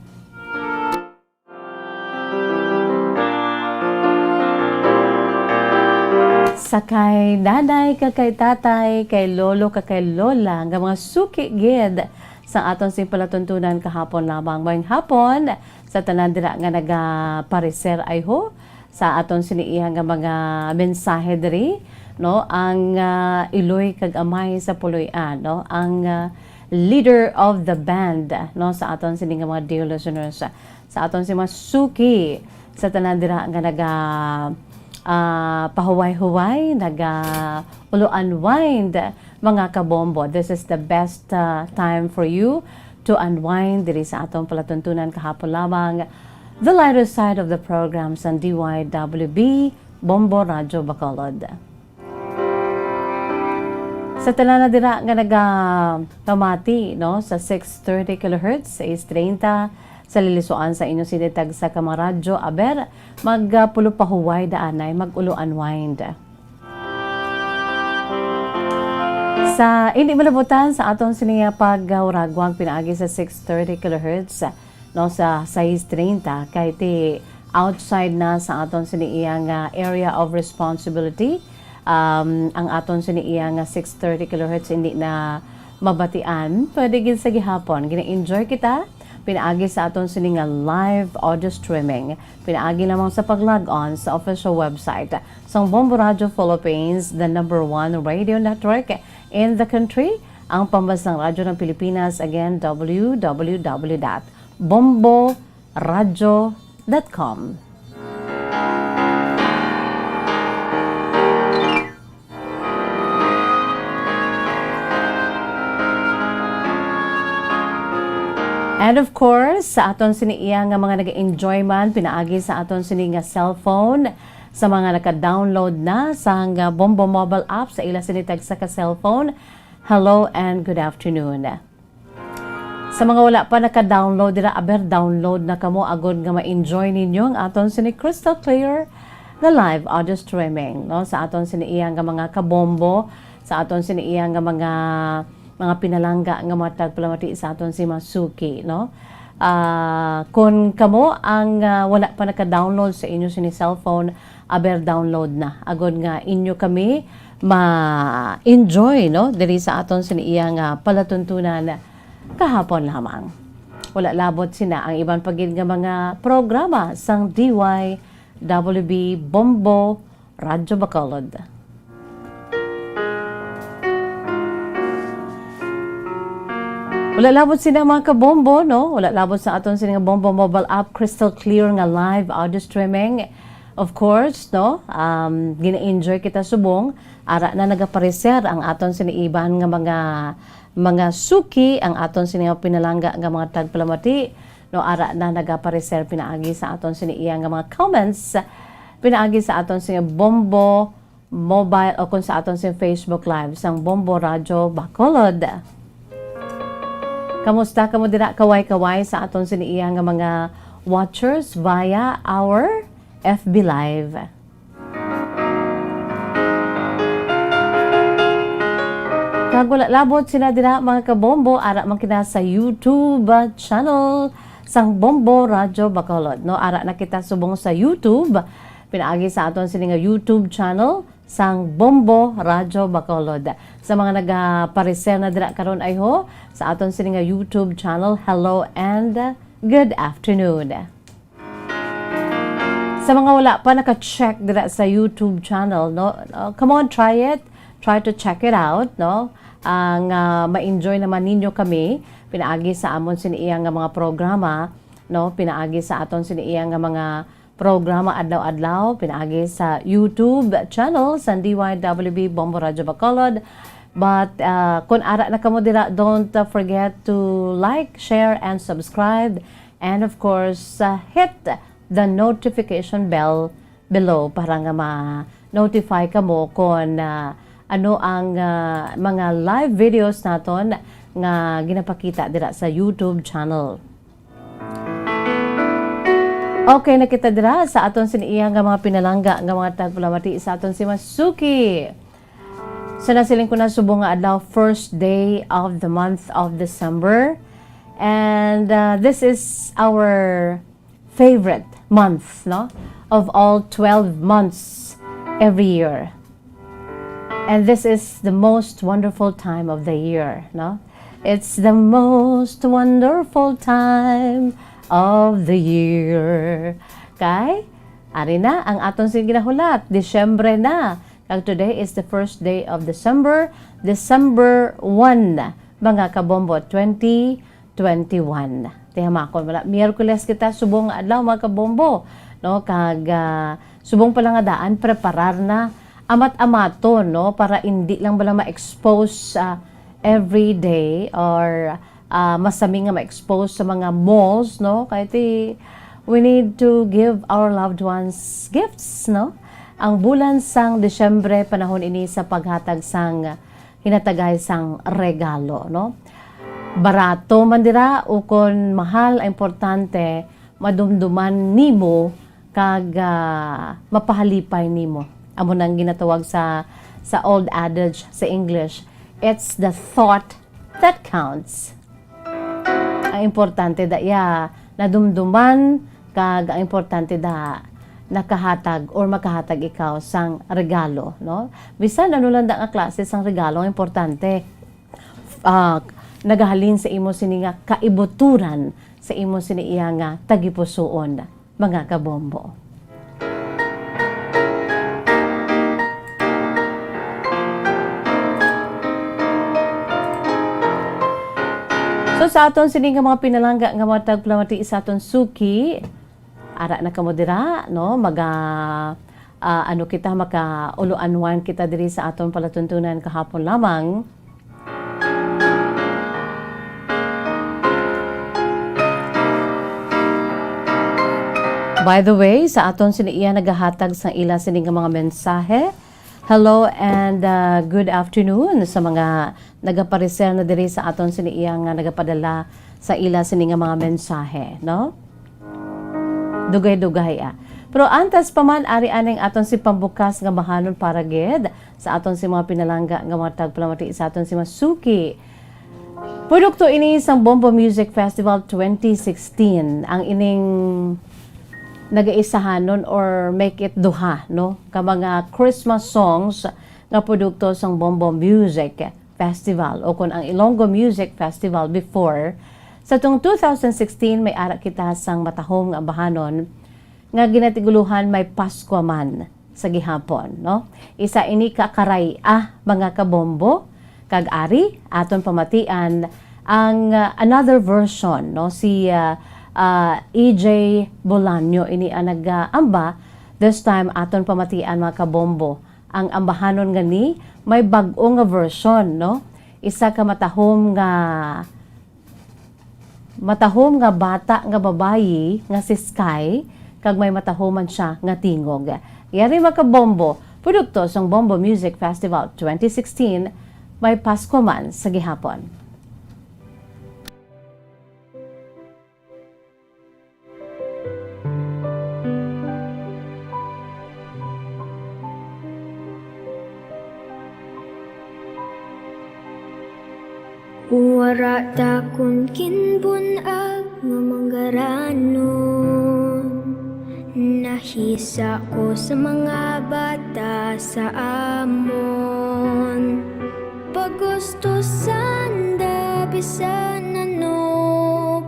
Sa kay nanay, ka kay tatay, kay lolo, ka kay lola, nga mga suki gid sa aton sing palatuntunan kahapon lamang. Maayong hapon sa tanan dira nga nagapareser ay ho sa aton sini iya nga mga mensahe diri, no? Ang, ah, iloy kag amay sa puloy-an, no? Ang, ah, leader of the band, no? Sa aton sini nga mga dear listeners, sa aton si mga suki, sa tanan dira nga naga, ah, pahuway-huway, naga ulo unwind, mga kabombo. This is the best, ah, time for you to unwind diri sa atong palatuntunan kahapon lamang. The lighter side of the program sa D Y W B, Bombo Radyo Bacolod. Sa tanan na dira nga nagapamati, no, sa six thirty kilohertz, sais treinta, sa lilisuan sa inyo sini tagsa ka mga radyo, aber, mag, ah, pulo pahuway daanay, mag-ulo unwind. Sa hindi malabutan sa aton sini nga paguragwag pinaagi sa six thirty kilohertz, no, sa sais treinta, kay ti outside na sa aton sini iya nga area of responsibility, um, ang aton sini iya nga six thirty kilohertz hindi na mabatian, pwede gid sa gihapon. Gina-enjoy kita pinaagi sa aton sini nga live audio streaming. Pinaagi lamang sa pag-log on sa official website sang Bombo Radio Philippines, the number one radio network in the country, ang pambansang radyo ng Pilipinas. Again, w w w dot bombo radyo dot com. And of course, sa aton sini iya nga mga nag-enjoy man pinaagi sa aton sini nga cellphone, sa mga naka-download na sang Bombo mobile app sa ila sini tagsa ka cellphone, hello and good afternoon. Sa mga wala pa naka-download dira, aber, download na kamo agod nga ma-enjoy ninyo ang aton sini crystal clear nga live audio streaming, no? Sa aton sini iya nga mga kabombo, sa aton sini iya nga mga, mga pinalangga nga mga tagpalamati sa aton si mga suki, no? Ah, kon kamo ang, ah, wala pa naka-download sa inyo sini cellphone, aber, download na agod nga inyo kami ma-enjoy, no, diri sa aton sini iya nga palatuntunan kahapon lamang. Wala labot sina ang iban pa gid nga mga programa sang D Y W B Bombo Radyo Bacolod. Wala labot sina, mga kabombo, no? Wala labot sa aton sini nga Bombo mobile app, crystal clear nga live audio streaming. Of course, no? Um, gina-enjoy kita subong. Ara na nagapareser ang aton sini iban nga mga, mga suki, ang aton sini nga pinalangga nga mga tagpalamati, no? Ara na nagapareser pinaagi sa aton sini iya nga mga comments, pinaagi sa aton sini Bombo mobile o kung sa aton sing Facebook Live sang Bombo Radyo Bacolod. Kamusta kamo dira, kaway-kaway, sa aton sini iya nga mga watchers via our F B Live? Kag wala labot sina dira, mga kabombo, ara man kita sa YouTube channel sang Bombo Radyo Bacolod, no? Ara na kita subong sa YouTube, pinaagi sa aton sini nga YouTube channel sang Bombo Radyo Bacolod. Sa mga nagapareser na dira karon, ay ho, sa aton sini nga YouTube channel, hello and good afternoon. Sa mga wala pa naka-check dira sa YouTube channel, no? Uh, come on, try it. Try to check it out, no? Ang, ah, ma-enjoy naman ninyo kami pinaagi sa amon sini iya nga mga programa, no? Pinaagi sa aton sini iya nga mga programa adlaw-adlaw, pinaagi sa YouTube channel sa D Y W B Bombo Radyo Bacolod. But, ah, kung ara na kamo dira, don't, ah, forget to like, share, and subscribe. And of course, ah, hit the notification bell below para nga ma-notify kamo kon, ah, ano ang, ah, mga live videos naton nga ginapakita dira sa YouTube channel. Okay, na kita dira sa aton sini iya nga mga pinalangga nga mga tagpalamati sa aton si Masuki. So, nasiling ko na, subong nga adlaw, first day of the month of December. And, uh, this is our favorite month, no? Of all twelve months every year. And this is the most wonderful time of the year, no? It's the most wonderful time of the year. Kay, ari na ang aton sing ginahulat, Disyembre na. Kag today is the first day of December, December one, mga kabombo, twenty twenty-one. Tiyamakon wala. Miyerkules kita, subong nga adlaw, mga kabombo, no? Kag, ah, subong pala nga daan, preparar na, amat-amaton, no? Para indi lang bala ma-expose, ah, every day or, ah, masami nga ma-expose sa mga malls, no? Kay ti, we need to give our loved ones gifts, no? Ang bulan sang Disyembre, panahon ini sa paghatag sang hinatagay sang regalo, no? Barato man dira ukon mahal, ang importante madumduman nimo kag, ah, mapahalipay nimo. Amo nang ginatawag sa, sa old adage sa English, "It's the thought that counts." Ang importante da iya nadumduman, kag ang importante da nakahatag or makahatag ikaw sang regalo, no? Bisan ano lang da nga klase sang regalo, ang importante, ah, nagahalin sa imo sini nga kaibuturan, sa imo sini iya nga tagipusoon, mga kabombo. So, sa aton sini nga mga pinalangga nga mga tagpalamati sa aton suki, ara na kamo dira, no? Maga, ah, ano kita, maka-ulo-unwind kita diri sa aton palatuntunan kahapon lamang. By the way, sa aton sini iya nagahatag sang ila sini nga mga mensahe, hello and, ah, good afternoon sa mga nagapareser na diri sa aton sini iya nga nagapadala sa ila sini nga mga mensahe, no? Dugay-dugay, ah. Pero antes pa man, ari aning aton si pambukas nga bahanon para gid sa aton si mga pinalangga nga mga tagpalamati sa aton si Masuki. Produkto ini sang Bombo Music Festival twenty sixteen, ang ining nagaisahanon or make it duha, no, ka mga Christmas songs nga produkto sang Bombo Music Festival, o kon ang Ilonggo Music Festival before. Sa tong two thousand sixteen, may ara kita sang matahom nga ambahanon nga ginatiguluhan May Paskwa Man sa Gihapon, no? Isa ini ka karay-a, mga kabombo, kag ari aton pamatian ang, ah, another version, no? Si, ah, ah, E J Bolaño ini ang nag-aamba. This time, aton pamatian, mga kabombo, ang ambahanon nga ni may bag-o nga version, no? Isa ka matahom nga, matahom nga bata nga babayi nga si Sky, kag may matahom man siya nga tingog. Yari, mga kabombo, produkto sang Bombo Music Festival twenty sixteen, May Paskwa Man sa Gihapon. Wara ta kon kinbun-ag nga manggaranon, nahisa ko sa mga bata sa amon. Pagustusan da bisan ano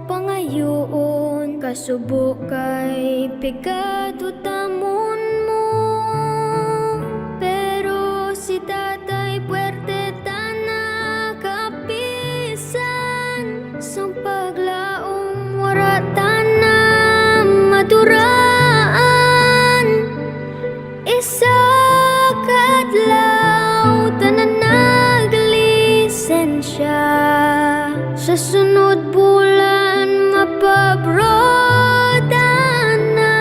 pangayuon, kasubo kay pigado ta Tanan maduraan, isa ka adlaw tanan naglisensya. Sa sunod bulan, mapabroda na.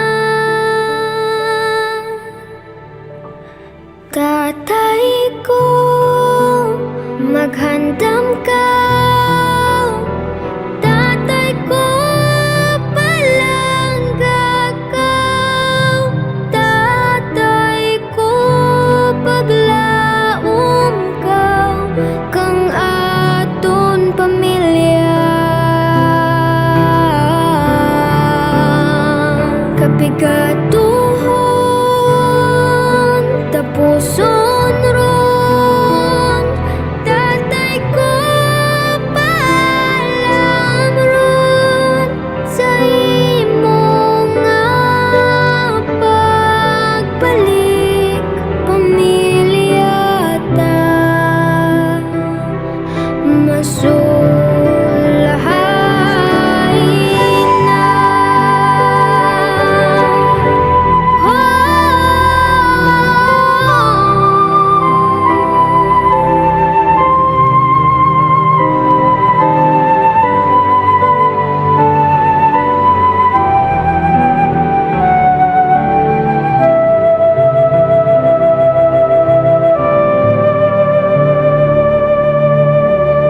Tatay ko, maghandam ka. Tatay ko, palangga ka. Tatay ko, paglaom ka kang aton pamilya. Kapigatuhon, tapuson ron, tatay ko, paalam ron sa imo nga pagbalik, pamilya ta masulahay na.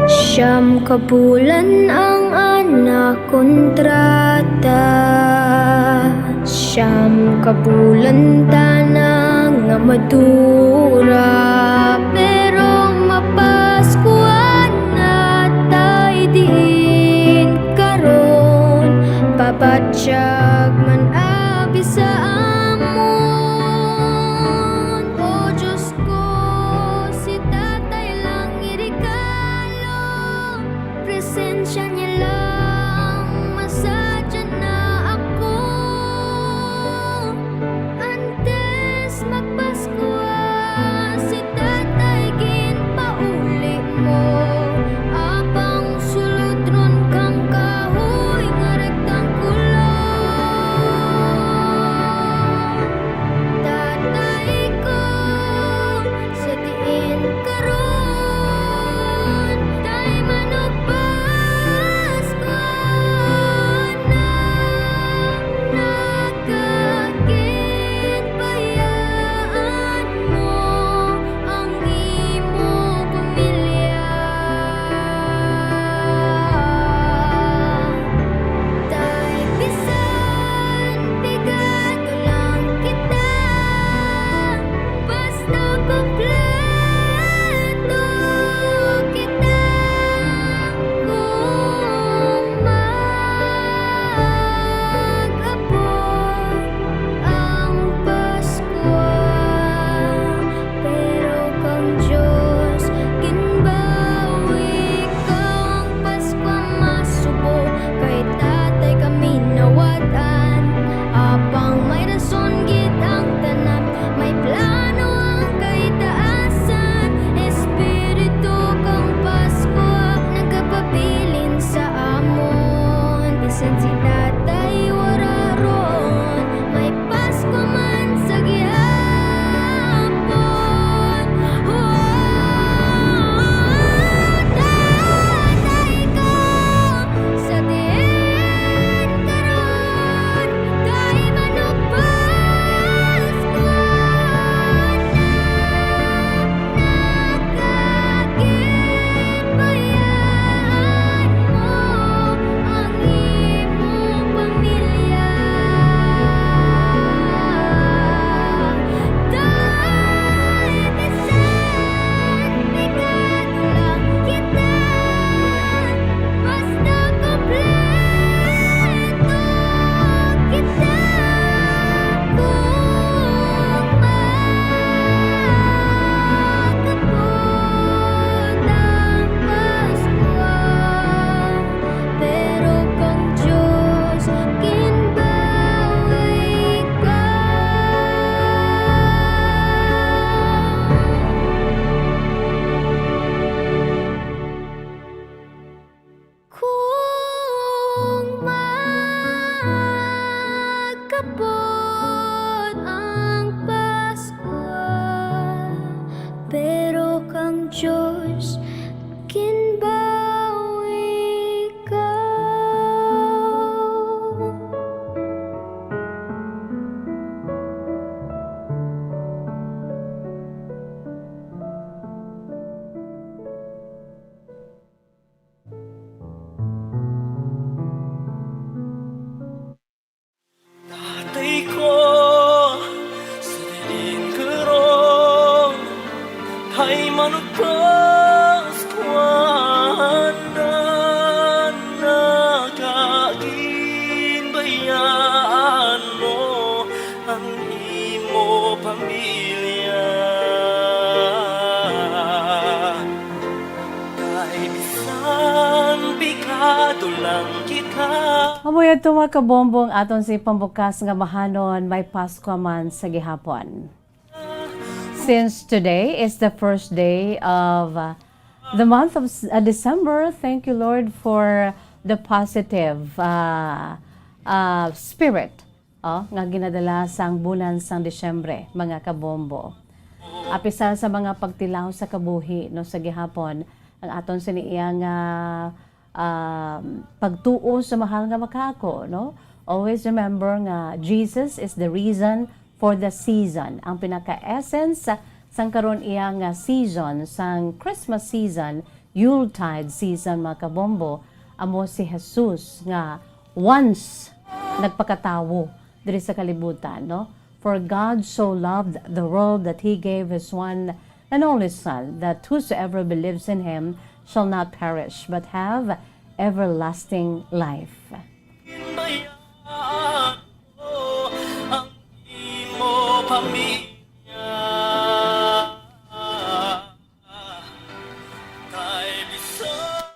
Siyam ka bulan ang ana kontrata. Siyam ka bulan tana nga madura, pero mapaskuhan na tay diin karon. Pabatyag man abi sa amon. O Diyos ko, si Tatay lang iregalo. Presensya niya lang masadya na ako. Antes magpaskwa, si Tatay ginpauli mo, apang sulod ron kang kahoy nga rektangkular. Tatay ko, sa diin karon, tay manugpas ko na nakaginbayaan mo ang imo pamilya. Tay, bisan pigado lang kita, basta kompleto kita. Kung mag-abot ang Paskwa, pero kang Dios ginbawi kang Paskwa masubo, kay Tatay kami nawad-an. Apang may rason gid ang tanan, may plano ang kaitaasan. Espiritu kang Paskwa nagapabilin sa amon. Bisan si Tatay wara ron, may Paskwa man sa gihapon. Oh, Tatay ko, sa diin karon, kay manugpas ko na. Nakaginbayaan mo ang imo Abot ang Paskwa, pero kang Dios ginbawi ka. Tatay ko, sa diin karon, kay manugpas ko na nakaginbayaan mo ang imo pamilya. Kay bisan pigado lang kita. Amo yadto, mga kabombo, ang aton si pambukas nga bahanon, may Paskwa man sa gihapon. Since today is the first day of, uh, the month of s- uh, December, thank you, Lord, for the positive, uh, uh, spirit, oh, nga ginadala sang bulan sang Disyembre, mga kabombo. Apisar sa mga pagtilaw sa kabuhi, no, sa gihapon, ang aton sini iya nga, um, pagtuo sa mahal nga makaako, no? Always remember nga Jesus is the reason for the season. Ang pinaka-essence sang karon iya nga season, sang Christmas season, Yuletide season, mga kabombo, amo si Jesus nga once nagpakatawo diri sa kalibutan, no? For God so loved the world that He gave His one and only Son, that whosoever believes in Him shall not perish but have everlasting life. Ang imo pamilya. Kay bisan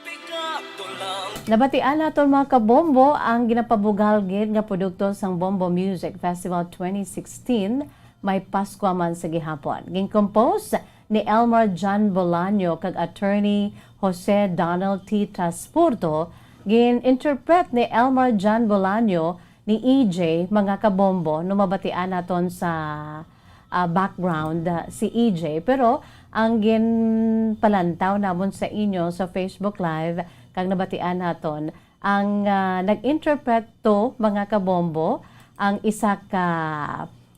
pigado lang. Nabatian naton, mga kabombo, ang ginapabugal gid nga produkto sang Bombo Music Festival twenty sixteen, may Paskwa man sa gihapon. Gin-compose ni Elmar John Bolaño kag attorney Jose Donald T. Trasporto. Gin-interpret ni Elmar John Bolaño ni E J, mga kabombo, no, mabatian naton sa, ah, background, ah, si E J. Pero ang ginpalantaw namon sa inyo sa Facebook Live, kag nabatian naton, ang, ah, nag-interpret to, mga kabombo, ang isa ka,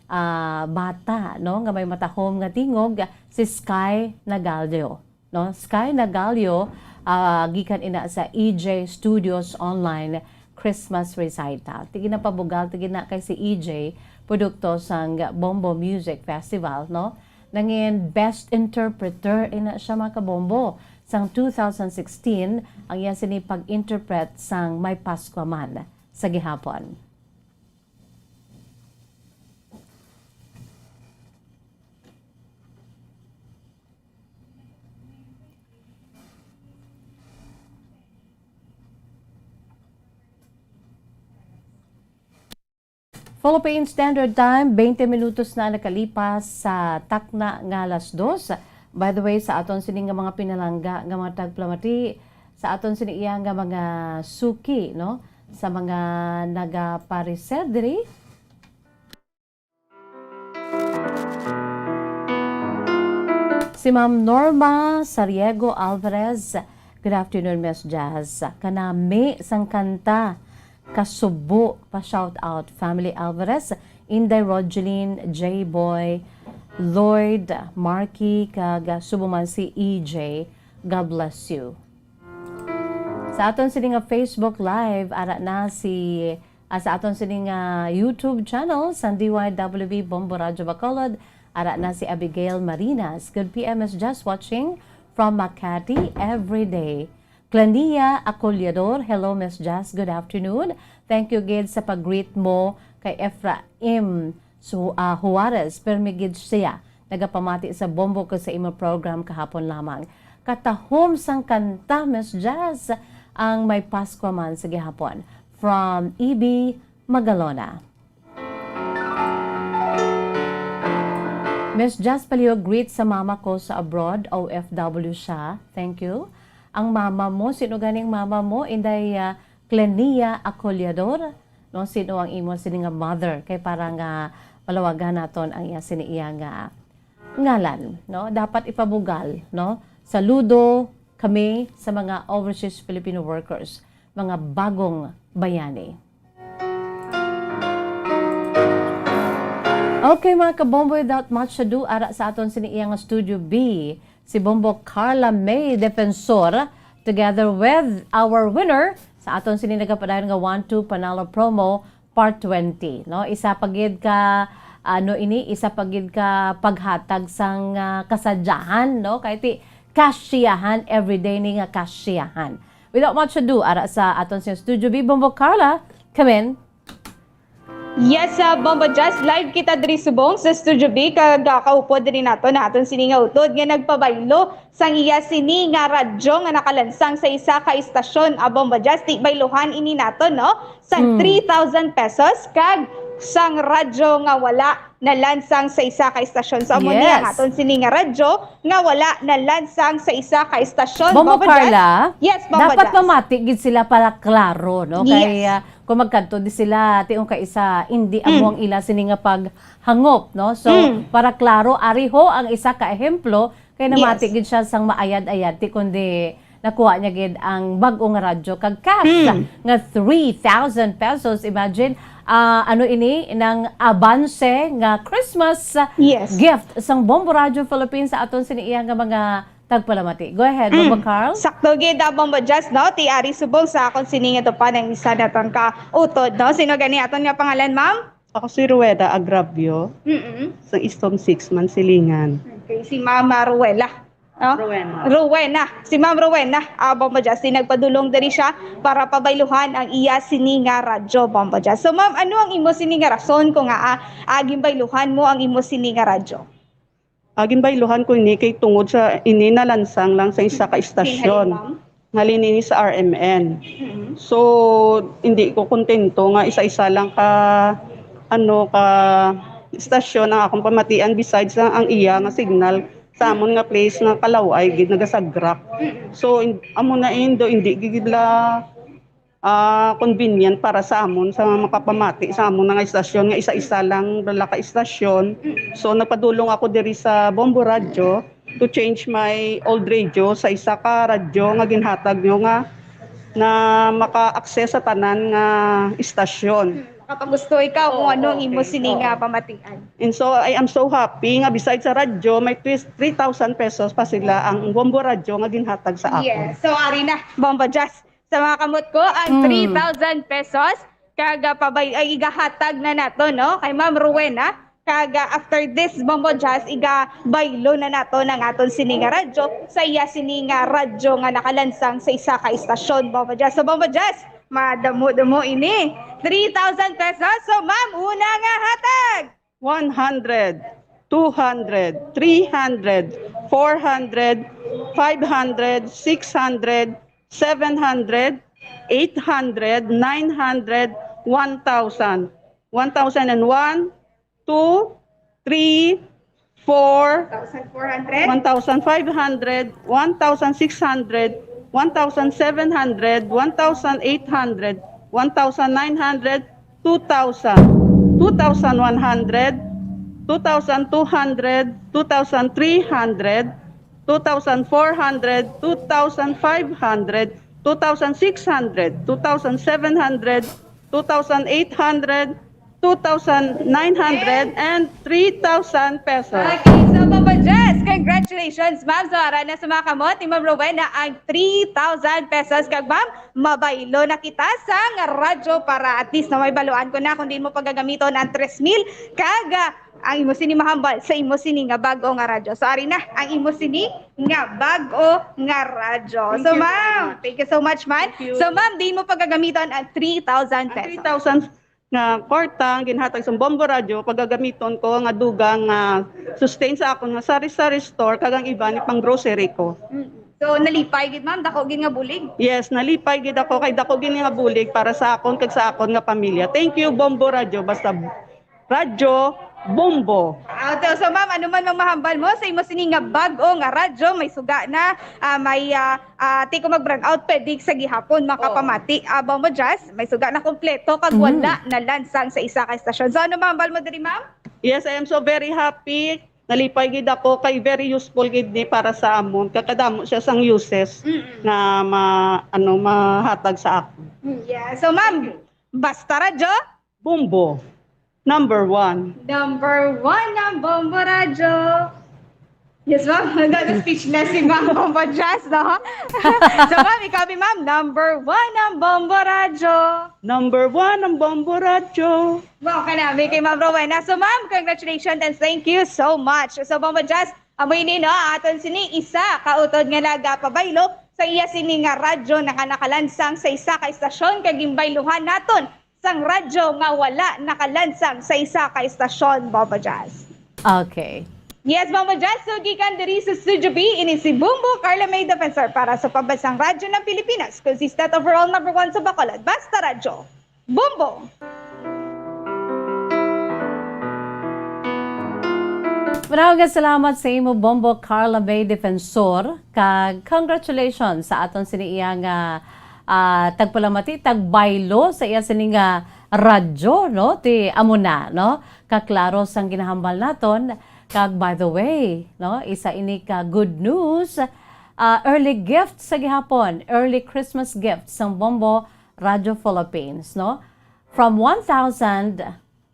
ah, bata, no, nga may matahom nga tingog, si Sky Nagalio. No? Sky Nagalio, ah, gikan ina sa E J Studios Online Christmas Recital. Ti ginapabugal, ti gina kay si E J, produkto sang Bombo Music Festival, no? Nangin Best Interpreter ina siya, mga kabombo, sang two thousand sixteen, ang iya sini pag-interpret sang May Paskwa Man sa gihapon. Philippine Standard Time, twenty minutos na nakalipas sa takna nga alas dos. By the way, sa aton sini nga mga pinalangga nga mga tagpalamati, sa aton sini iya nga mga suki, no? Sa mga nagapareser diri, si Ma'am Norma Sariego Alvarez, "Good afternoon, Miss Jazz. Kanami sang kanta, Kasubo pa shout out, Family Alvarez, Inday Rogeline, J Boy, Lloyd, Marky, kag subo man si E J. God bless you." Sa aton sini nga Facebook Live, ara na si, ah, sa aton sini nga YouTube channel, sang D Y W B Bombo Radyo Bacolod, ara na si Abigail Marinas. "Good P M, Miss Jazz, watching from Makati every day." Clania Acolyador, "Hello, Miss Jazz. Good afternoon. Thank you gid sa pag-greet mo kay Efraim Su-, ah, Juarez. Permi gid siya nagapamati sa Bombo ko sa imo program kahapon lamang. Katahom sang kanta, Miss Jazz, ang may Paskwa man sa gihapon." From E B Magalona. Miss Jazz, palihog greet sa mama ko sa abroad, O F W siya. Thank you. Ang mama mo, sino ganing mama mo? Inday, ah, Clenia Acolyador. no? Sino ang imo sini nga mother? Kay para nga malawagan naton ang iya sini iya nga ngalan, no? Dapat ipabugal, no? Saludo kami sa mga overseas Filipino workers, mga bagong bayani. Okay, mga kabombo, without much ado, ara sa aton sini iya nga Studio B, si Bombo Carla May Defensor, together with our winner sa aton sini nagapadayon nga one two Panalo Promo Part twenty, no? Isa pa gid ka, ano ini, isa pa gid ka paghatag sang, ah, kasadyahan, no? Kay ti kasyahan, everyday ni nga kasyahan. Without much ado, ara sa aton sini Studio B, Bombo Carla, come in. Yes, ah, Bombo Jazz, live kita diri subong sa Studio B, kag, ah, kaupod diri nato na aton sini nga utod nga nagpabaylo sang iya sini nga radyo nga nakalansang sa isa ka istasyon. Ah, Bombo Jazz, ti bayluhan ini nato, no? Sang Mm. three thousand pesos kag sang radyo nga wala nalansang sa isa ka istasyon. So, amo ni ang Yes. aton sini nga radyo nga wala nalansang sa isa ka istasyon. Bombo Bombo Jazz? Carla, Yes, Bombo dapat Jazz. mamati gid sila para klaro, no? Kay, Yes. ah, kung magkadto di sila, tion kay isa, hindi Mm. amo ang ila sini nga paghangop, no? So, Mm. para klaro, ari ho ang isa ka ehemplo, kay namati Yes. gid siya sang maayad-ayad, ti kundi nakuha niya gid ang bag-o nga radyo kag cash Mm. nga three thousand pesos. Imagine, ah, ano ini, nang abanse nga Christmas Yes. gift sang Bombo Radio Philippines sa aton sini iya nga mga tagpalamati. Go ahead, Mm. Bombo Carl. Sakto gid, ah, Bombo Jazz, no? Ti ari subong sa akon sini nga tupan ang isa naton ka utod, no? Sino gani aton nga pangalan, ma'am? Ako si Rueda Agravio, Mm-mm. sa Eastern Six, Mansilingan. Okay, si Mama Ruela. No? Rowena. Rowena. Si Ma'am Rowena, ah, Bombo Jazz, ti nagpadulong diri siya para pabayluhan ang iya sini nga radyo, Bombo Jazz. So, ma'am, ano ang imo sini nga rason kung nga, ah, ah, ginbayluhan mo ang imo sini nga radyo? Ah, ginbayluhan ko ini kay tungod sa ini nalansang lang sa isa ka istasyon. Sinali, ma'am? Halin ini sa R M N. Mm-hmm. So, hindi ko kontento nga isa-isa lang ka, ano, ka istasyon ang akong pamatian besides ang, ang iya nga signal sa amon nga place nga kalaway gid nagasagrak. Mm-hmm. So, in-, amo na indo, hindi gid la, ah, convenient para sa amon sa mga makapamati sa amon nga istasyon nga isa-isa lang bala ka istasyon. Mm-hmm. So, nagpadulong ako diri sa Bombo Radyo to change my old radio sa isa ka radyo nga ginhatag nyo nga na maka-access sa tanan nga istasyon. Makapagusto ikaw kung Oo, ano ang imo okay. sini nga Oo. pamatian. And so, I am so happy nga besides sa radyo, may twi-, three thousand pesos pa sila ang Bombo Radyo nga ginhatag sa akon. Yes. So, ari na, Bombo Jazz. Sa mga kamot ko, ang Mm. three thousand pesos, kag, ah, pabay-, ay, igahatag na nato, no? Kay Ma'am Rowena, kag, ah, after this, Bombo Jazz, igabaylo na nato ng aton sini nga radyo, sa iya sini nga radyo nga nakalansang sa isa ka istasyon, Bombo Jazz. So, Bombo Jazz, madamo-damo ini. Three thousand pesos. So, ma'am, una nga hatag. One hundred, two hundred, three hundred, four hundred, five hundred, six hundred, seven hundred, eight hundred, nine hundred, one thousand. One thousand and one, two, three, four, One thousand four hundred? one thousand five hundred, one thousand six hundred, one thousand seven hundred, one thousand eight hundred, one thousand nine hundred, two thousand, two thousand one hundred, two thousand two hundred, two thousand three hundred, two thousand four hundred, two thousand five hundred, two thousand six hundred, two thousand seven hundred, two thousand eight hundred, two thousand nine hundred, and three thousand pesos. Okay, so, Bombo Jazz, congratulations, ma'am. So, ara na sa mga kamot ni Ma'am Rowena ang three thousand pesos. Kag, ma'am, mabaylo na kita sang radyo para at least na may baluan ko na kung diin mo pagagamiton ang tres mil. Kag, ah, ang imo sini mahambal sa imo sini nga bag-o nga radyo. So, ari na ang imo sini nga bag-o nga radyo. Thank So, you very ma'am, much. thank you so much, ma'am. Thank you. So, ma'am, diin mo pagagamiton ang three thousand Ang pesos? three thousand nga kwarta ang ginhatag sa Bombo Radyo, pagagamiton ko nga dugang nga sustain sa akon nga sari-sari store, kag ang iban ni pang grocery ko. Mm. So, nalipay gid, ma'am? Dako gid nga bulig? Yes, nalipay gid ako kay dako gid nga bulig para sa akon kag sa akon nga pamilya. Thank you, Bombo Radyo. Basta radyo, Bombo. Ah, so, so, ma'am, ano man ang mahambal mo sa imo sini nga bag-o nga radyo, may suga na, ah, may, ah, ah, ti ko mag-brownout, pwede sa gihapon makapamati. Ah, Bombo Jazz, may suga na kompleto kag Mhm. wala na lansang sa isa ka estasyon. So, ano mahambal mo diri, ma'am? Yes, I am so very happy. Nalipay gid ako kay very useful gid ni para sa amon. Kakadamo siya sang uses Mm-mm. nga ma, ano, mahatag sa ako. Mm, yeah. So, ma'am, basta radyo, Bombo, number one. Number one ang Bombo Radyo. Yes, ma'am. Nagka-speechless si Ma'am Bombo Jazz, no? So, ma'am, ikaw, mi, ma'am, number one ang Bombo Radyo. Number one ang Bombo Radyo. Wow, kanami kay Ma'am Rowena. So, ma'am, congratulations and thank you so much. So, Bombo Jazz, amo ini, no? Aton sini isa ka utod nga nagapabaylo sa iya sini nga radyo na nga nakalansang sa isa ka estasyon kag ginbayluhan naton sang radyo nga wala nakalansang sa isa ka estasyon, Bombo Jazz. Okay. Yes, Bombo Jazz. So, gikan diri sa Studio B, ini si Bombo Carla May Defensor para sa Pambansang Radyo ng Pilipinas, consistent overall number one sa Bacolod. Basta Radyo. Bombo! Manaw nga salamat sa imo, Bombo Carla May Defensor, kag congratulations sa aton sini iya nga, ah, tagpalamati, tagbaylo sa iya sini nga radyo, no? Ti amo na, no? Kaklaro sang ginahambal naton. Kag by the way, no, isa ini ka good news, ah, early gift sa gihapon, early Christmas gift sang Bombo Radio Philippines, no? From one thousand,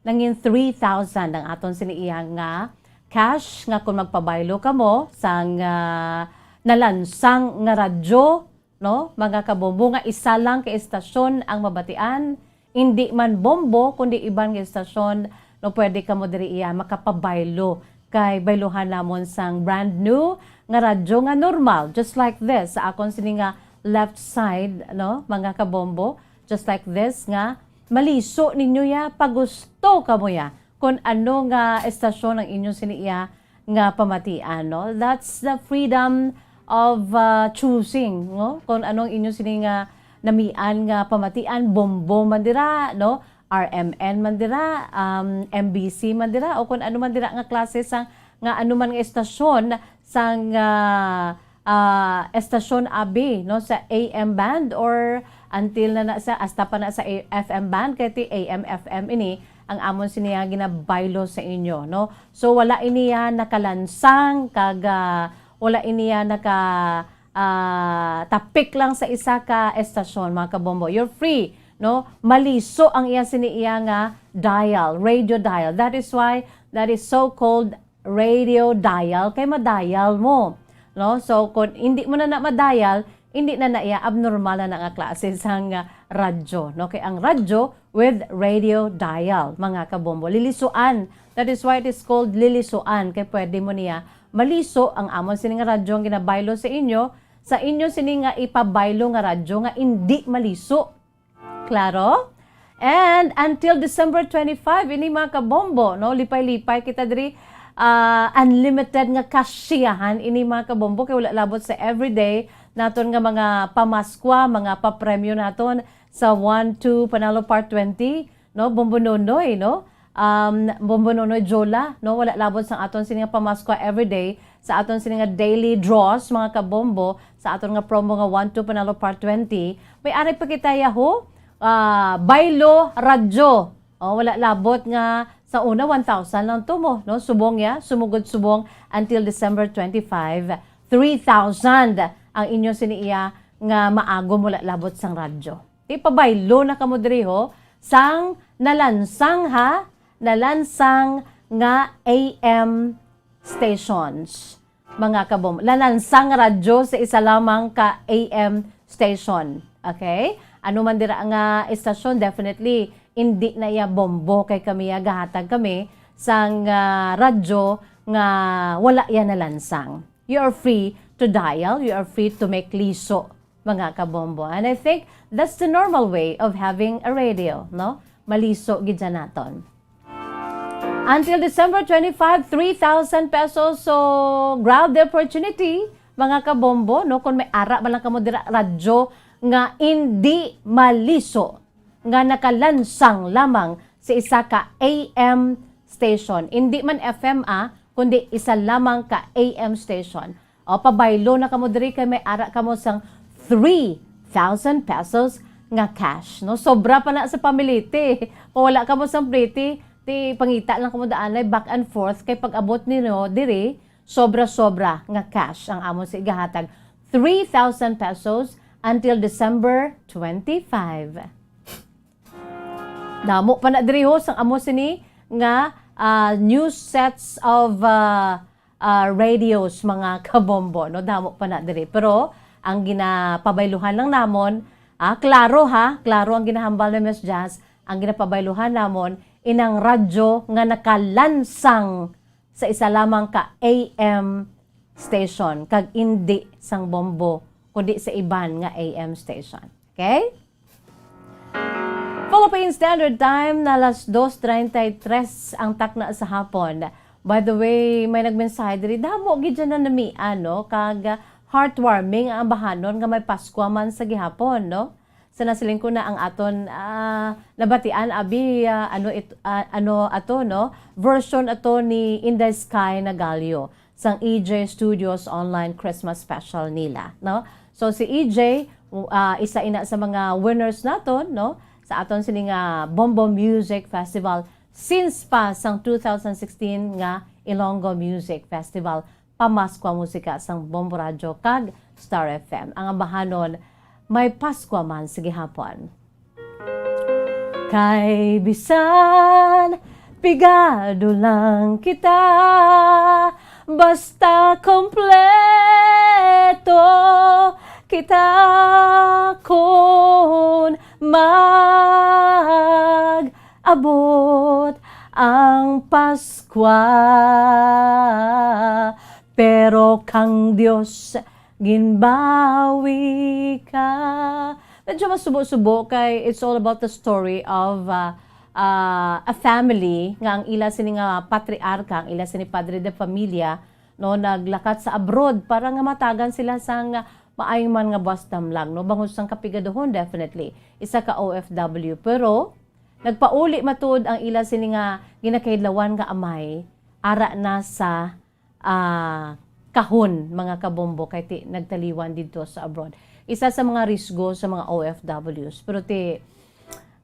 nangin three thousand ang aton sini iya nga cash nga kung magpabaylo kamo sang, ah, nalansang nga radyo, no, mga kabombo, nga isa lang ka estasyon ang mabatian, indi man Bombo, kundi iban nga estasyon, no, pwede kamo diri iya makapabaylo kay bayluhan namon sang brand new nga radyo nga normal, just like this, sa akon sini nga left side, no, mga kabombo, just like this, nga maliso ninyo ya, pagusto kamo ya, kung ano nga estasyon ang inyo sini iya nga pamatian, no? That's the freedom of, uh, choosing, no? Kung ano ang inyo sini nga namian nga pamatian, Bombo man dira, no? R M N man dira, um, M B C man dira, o kung ano man dira nga klase sang, nga ano man nga estasyon sang, ah, ah, estasyon abi, no, sa A M band, or until na, na sa, hasta pa na sa A-, F M band, kay ti A M F M ini ang amon sini nga ginabaylo sa inyo, no? So, wala ini ya nakalansang, kag, ah, wala ini ya naka, ah, tapik lang sa isa ka estasyon, mga kabombo. You're free, no? Maliso ang iya sini iya nga dial, radio dial. That is why that is so-called radio dial, kay ma-dial mo, no? So, kung hindi mo na na ma-dial, hindi na na iya abnormal na, na nga klase sang, ah, radyo, no? Kay ang radyo with radio dial, mga kabombo. Lilisuan. That is why it is called lilisuan, kay pwede mo niya maliso. Ang amon sini nga radyo ang ginabaylo sa inyo, sa inyo sini nga ipabaylo nga radyo nga indi maliso. Klaro? And until December twenty-five, ini, mga kabombo, no, lipay-lipay kita diri, ah, unlimited nga kasiyahan ini, mga kabombo, kay wala labot sa everyday naton nga mga pamaskwa, mga papremyo naton sa One Two Panalo Part Twenty, no, Bombo Nonoy, no? Um, Bombo Nonoy Jola, no? Wala labot sang aton sini nga pamaskwa everyday, sa aton sini nga daily draws, mga kabombo, sa aton nga promo nga One Two Panalo Part Twenty. May ari pa kita yaho, ah, baylo radyo. Oh, wala labot nga sa una, one thousand lang to mo, no? Subong ya, sumugod subong until December twenty-five, three thousand ang inyo sini iya nga maagom, wala labot sang radyo. Ipabaylo na kamo diri ho sang nalansang, ha, nalansang nga A M stations, mga kabom. Nalansang radyo sa isa lamang ka A M station. Okay? Ano man dira nga estasyon, definitely, hindi na iya Bombo kay kami ya gahatag kami sang, ah, radyo nga wala ya nalansang. You are free to dial, you are free to make liso, mga kabombo. And I think that's the normal way of having a radio, no? Maliso gid siya naton. Until December twenty-five, three thousand pesos. So, grab the opportunity, mga kabombo, no? Kung may ara man lang kamo dira radyo nga indi maliso, nga nakalansang lamang sa isa ka A M station. Hindi man F M, ah, kundi isa lamang ka A M station. O, pabaylo na kamo diri kay may ara kamo sang three thousand pesos nga cash, no? Sobra pa na sa pamiliti. Kung wala kamo sang pliti, ti pangita lang kamo daanay back and forth kay pag-abot ninyo diri, sobra-sobra nga cash ang amo sa igahatag. Three thousand pesos until December twenty-five. Damo pa na diri, ho, sang amo sini nga, ah, new sets of, ah, ah, radios, mga kabombo, no? Damo pa na diri. Pero ang ginapabayluhan lang namon, ah, klaro, ha, klaro ang ginahambal ni Miss Jazz. Ang ginapabayluhan namon, inang radyo nga nakalansang sa isa lamang ka A M station, kag indi sang bombo, kundi sa iban nga A M station. Okay? Philippine Standard Time na alas dos treinta y tres ang takna sa hapon. By the way, may nagmensahe diri, damo gid dyan na namian, no? Kag, ah, heartwarming ang ambahanon nga may Paskwa man sa gihapon, no? Sa nasiling ko na ang aton, ah, nabatian, abi, ah, ano it-, ah, ano ato, no? Version ato ni In the Sky Nagalio sang E J Studios online Christmas special nila, no? So, si E J, uh, isa ina sa mga winners naton, no? Sa aton sini nga Bombo Music Festival since pa sang two thousand sixteen nga Ilonggo Music Festival, Pamaskwa Musika sang Bombo Radyo kag Star F M. Ang ambahanon, may Paskwa man sa gihapon. Kay bisan pigado lang kita, basta kompleto kita kun mag-abot ang Paskwa. Pero kang Dios ginbawi ka. Medyo masubo-subo kay it's all about the story of, uh, uh, a family nga ang ila sini nga patriarka, ang ila sini padre de familia, no, naglakat sa abroad para nga matagan sila sang maayong man nga buwas damlag, no, bangod sang kapigaduhon, definitely. Isa ka O F W, pero nagpauli matuod ang ila sini nga ginakahidlawan nga amay, ara na sa ah, kahon, mga kabombo, kay ti-, nagtaliwan didto sa abroad. Isa sa mga risgo sa mga O F Ws. Pero ti,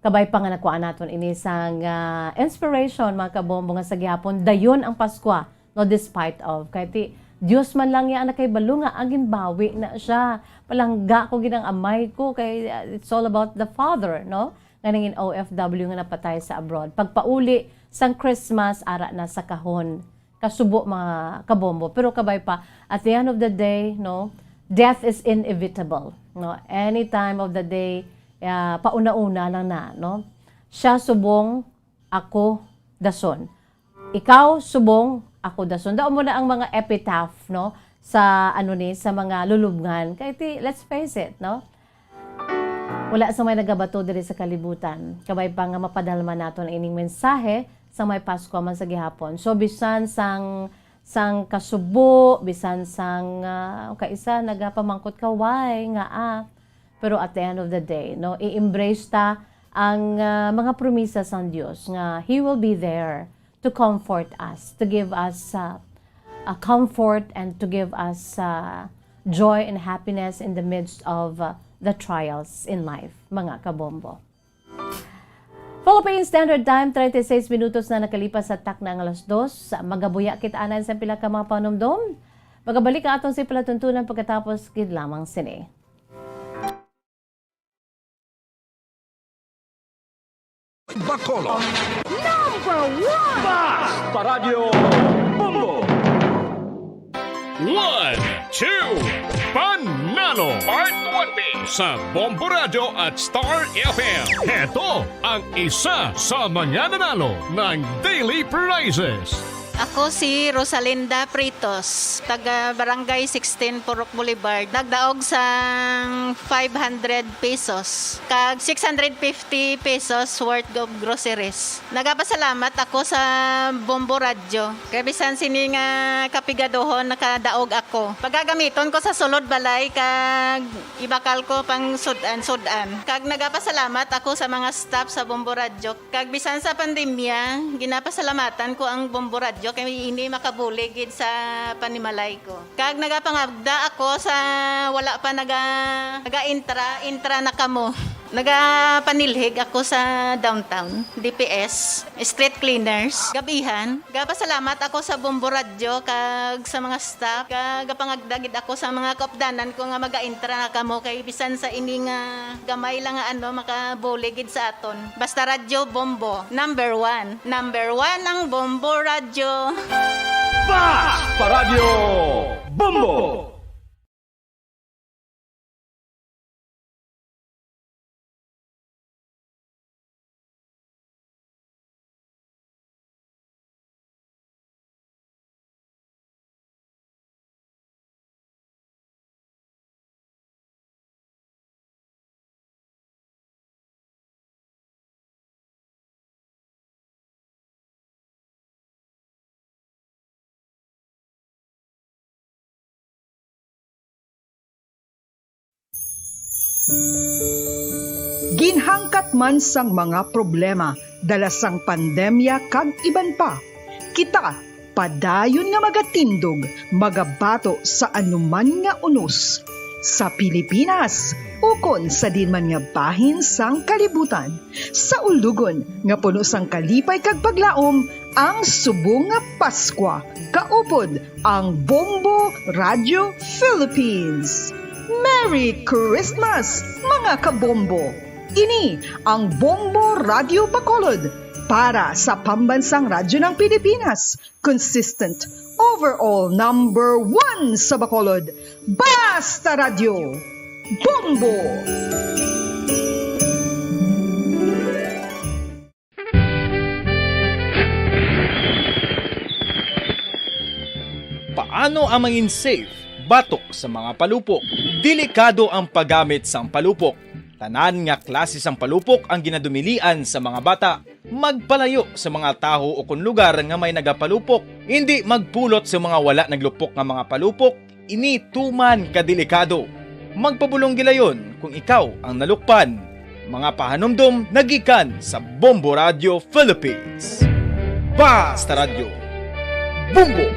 kabay pa nga nakuha naton ini sang, ah, inspiration, mga kabombo, nga sa gihapon, dayon ang Paskwa, no, despite of. Kay ti, Dios man lang ya ang nakahibalo nga ang ginbawi na siya. Palangga ko gid ang amay ko, kay, ah, it's all about the father, no? Nga nangin O F W nga napatay sa abroad. Pagpauli sang Christmas, ara na sa kahon. Kasubo, mga kabombo. Pero kabay pa, at the end of the day, no, death is inevitable, no? Any time of the day, ah, pauna-una lang na, no? Siya subong, ako dason. Ikaw subong, ako dason. Daw mo na ang mga epitaph, no? Sa, ano ni, sa mga lulubngan. Kay ti, let's face it, no? Wala sa may nagabato diri sa kalibutan. Kabay pa nga mapadalman naton ang ining mensahe sa may Pasko man sa gihapon. So, bisan sang, sang kasubo, bisan sang, ah, kaisa nagapamangkot ka, "Why nga, ah?" Pero at the end of the day, no, i-embrace ta ang, ah, mga promisa sang Dios nga He will be there to comfort us, to give us, uh, a comfort and to give us, uh, joy and happiness in the midst of, uh, the trials in life, mga kabombo. Philippine Standard Time, treinta y seis minutos na nakalipas sa takna nga alas dos. Magabuya kita anay sa pila ka mga panumdom. Magabalik ang aton sa palatuntunan pagkatapos gid lamang sini. Bacolod. Number one! Bas! Paradyo Bombo! One, two, Panalo! Part one B sa Bombo Radyo at Star F M. Heto ang isa sa mga nanalo ng daily prizes. Ako si Rosalinda Pritos, taga Barangay sixteen, Purok Boulevard. Nagdaog sang five hundred pesos, kag six hundred fifty pesos worth of groceries. Nagapasalamat ako sa Bombo Radyo, kay bisan sini nga kapigaduhon nakadaog ako. Pagagamiton ko sa sulod balay kag ibakal ko pang sud-an-sud-an. Kag nagapasalamat ako sa mga staff sa Bombo Radyo. Kag bisan sa pandemya, ginapasalamatan ko ang Bombo Radyo kay ini makabulig gid sa panimalay ko. Kag nagapangagda ako sa wala pa naga-, naga-intra, intra na kamo. Nagapanilhig ako sa downtown, D P S, street cleaners, gabihan. Gapasalamat ako sa Bombo Radyo kag sa mga staff. Gapangagda gid ako sa mga kaupdanan ko nga maga-intra na kamo kay bisan sa ini nga gamay lang nga ano, makabulig gid sa aton. Basta Radyo Bombo, number one. Number one ang Bombo Radyo. Basta Radyo Bombo! Ginhangkat man sang mga problema dala sang pandemya kag iban pa, kita padayon nga magatindog, magabato sa anuman nga unos sa Pilipinas ukon sa diin man nga bahin sang kalibutan. Sa ulugon nga puno sang kalipay kag paglaom, ang subong nga Paskwa, kaupod ang Bombo Radio Philippines. Merry Christmas, mga kabombo! Ini ang Bombo Radio Bacolod para sa Pambansang Radyo ng Pilipinas, consistent, overall number one sa Bacolod. Basta Radyo, Bombo! Paano ang mangin safe batok sa mga palupok? Delikado ang paggamit sang palupok. Tanan nga klase sang palupok ang ginadumilian sa mga bata. Magpalayo sa mga tawo ukon lugar nga may nagapalupok. Indi magpulot sa mga wala naglupok nga mga palupok. Ini tuman ka delikado. Magpabulong gilayon kung ikaw ang nalukpan. Mga pahanumdom nagikan sa Bombo Radio Philippines. Basta Radyo, Bombo!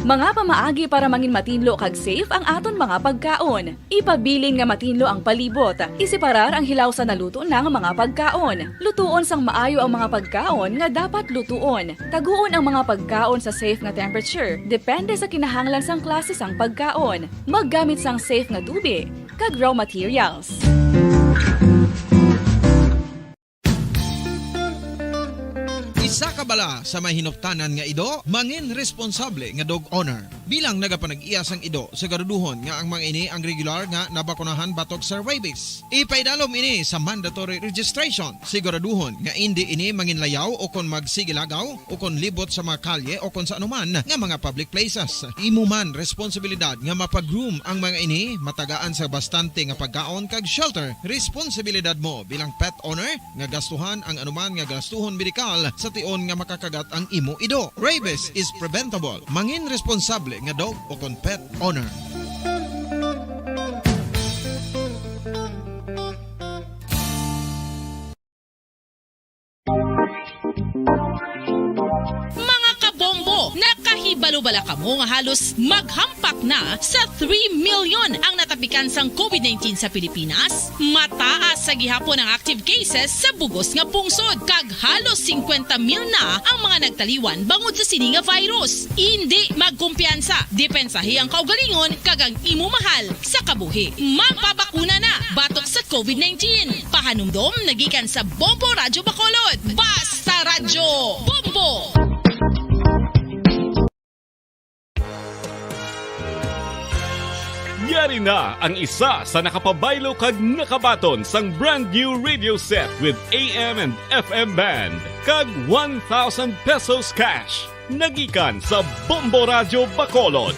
Mga pamaagi para mangin matinlo kag safe ang aton mga pagkaon. Ipabilin nga matinlo ang palibot. Iseparar ang hilaw sa naluto na nga mga pagkaon. Lutuon sang maayo ang mga pagkaon nga dapat lutuon. Taguon ang mga pagkaon sa safe nga temperature, depende sa kinahanglan sang klase sang pagkaon. Maggamit sang safe nga tubi kag raw materials. Isa ka bala sa may hinuptanan nga ido, mangin responsable nga dog owner. Bilang nagapanag-iya sang ido, siguraduhon nga ang mga ini ang regular nga nabakunahan batok sa rabies. Ipaidalom ini sa mandatory registration. Siguraduhon nga indi ini manginlayaw o kon magsigilagaw o kon libot sa mga kalye o kon sa anuman nga mga public places. Imo man responsibilidad nga mapa-groom ang mga ini, matagaan sa bastante nga pagkaon kag shelter. Responsibilidad mo bilang pet owner nga gastuhan ang anuman nga gastuhon medikal sa tion nga makakagat ang imo ido. Rabies is preventable. Mangin responsable nga dog o kon pet owner. Mga kabombo, nakahibalo bala kamo nga halos maghampak na sa three million ang natapikan sang COVID nineteen sa Pilipinas? Mataas sa gihapon ang active cases sa bugos nga pungsod, kag halos singkwenta mil na ang mga nagtaliwan bangod sa sini nga virus. Indi magkumpiyansa, depensahi ang kaugalingon kag ang imo mahal sa kabuhi. Magpabakuna na batok sa COVID nineteen. Pahanumdom nagikan sa Bombo Radyo Bacolod. Basta Radyo, Bombo! Yari Na ang isa sa nakapabaylo kag nakabaton sang brand new radio set with A M and F M band kag one thousand pesos cash. Nagikan sa Bombo Radyo Bacolod.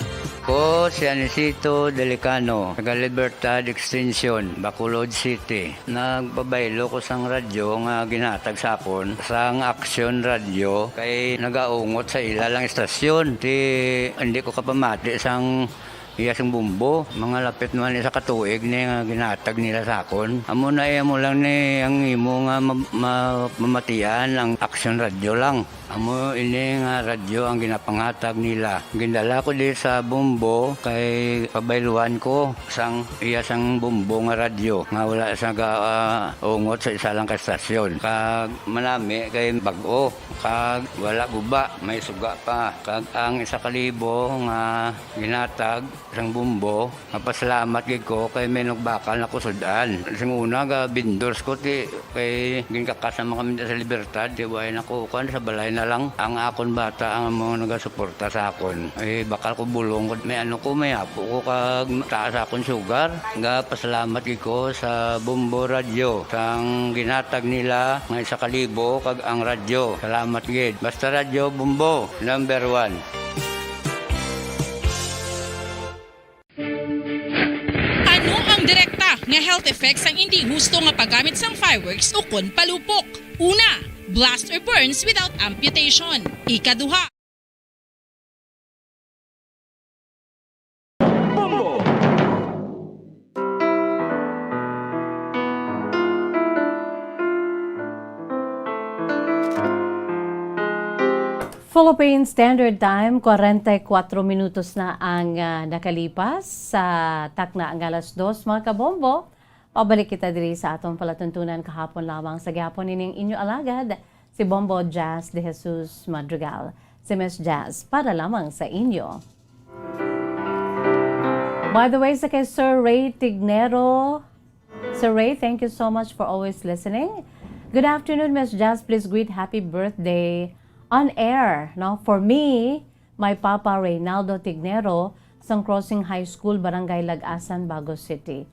Ko si Anisito Delicano, taga Libertad Extension, Bacolod City. Nagpabaylo ko sang radyo nga ginhatag sa akon sang Aksyon Radyo kay nagaungot sa ila lang istasyon. Ti hindi ko kapamati sang iya sang Bombo. Mga lapit naman isa ka tuig ni nga ginhatag nila sa akon. Amo na iya mo lang ni ang imo nga ma-, ma-, mamatian ang Aksyon Radyo lang. Amo ini nga radyo ang ginapanghatag nila. Gindala ko di sa Bombo kay pabayluan ko sang iya sang Bombo nga radyo nga wala sa ga, ah, ungot sa isa lang ka estasyon. Kag manami kay bag-o, kag wala guba, may suga pa. Kag ang isa ka libo nga ginhatag sang Bombo, mapasalamat gid ko kay may nagbakal na ko sud-an. Sing una, ga vendors ko, ti, kay ginkakas naman kami sa Libertad, ti, way na ko, kuwan, sa balay na lang. Ang akon bata ang mga nagasuporta sa akon. Eh, bakal ko bulong, may ano ko, may apo ko, kag taas akon sugar. Ga pasalamat gid ko sa Bombo Radyo, sang ginhatag nila nga isa ka libo, kag ang radyo. Salamat gid. Basta Radyo Bombo, number one. Ano ang direkta nga health effects sang indi husto nga paggamit sang fireworks ukon palupok? Una, blast or burns without amputation. Ikaduha, Philippine Standard Time, kwarenta y kuwatro minutos na ang, ah, nakalipas sa takna nga alas dos, mga kabombo. Pabalik kita diri sa aton palatuntunan kahapon lamang. Sa gihapon, ining inyo alagad, si Bombo Jazz De Jesus Madrigal. Si Miss Jazz, para lamang sa inyo. By the way, sa kay Sir Ray Tignero, Sir Ray, thank you so much for always listening. Good afternoon, Miss Jazz. Please greet happy birthday on air, no? For me, my papa, Reynaldo Tignero, sang Crossing High School, Barangay Lagasan, Bago City.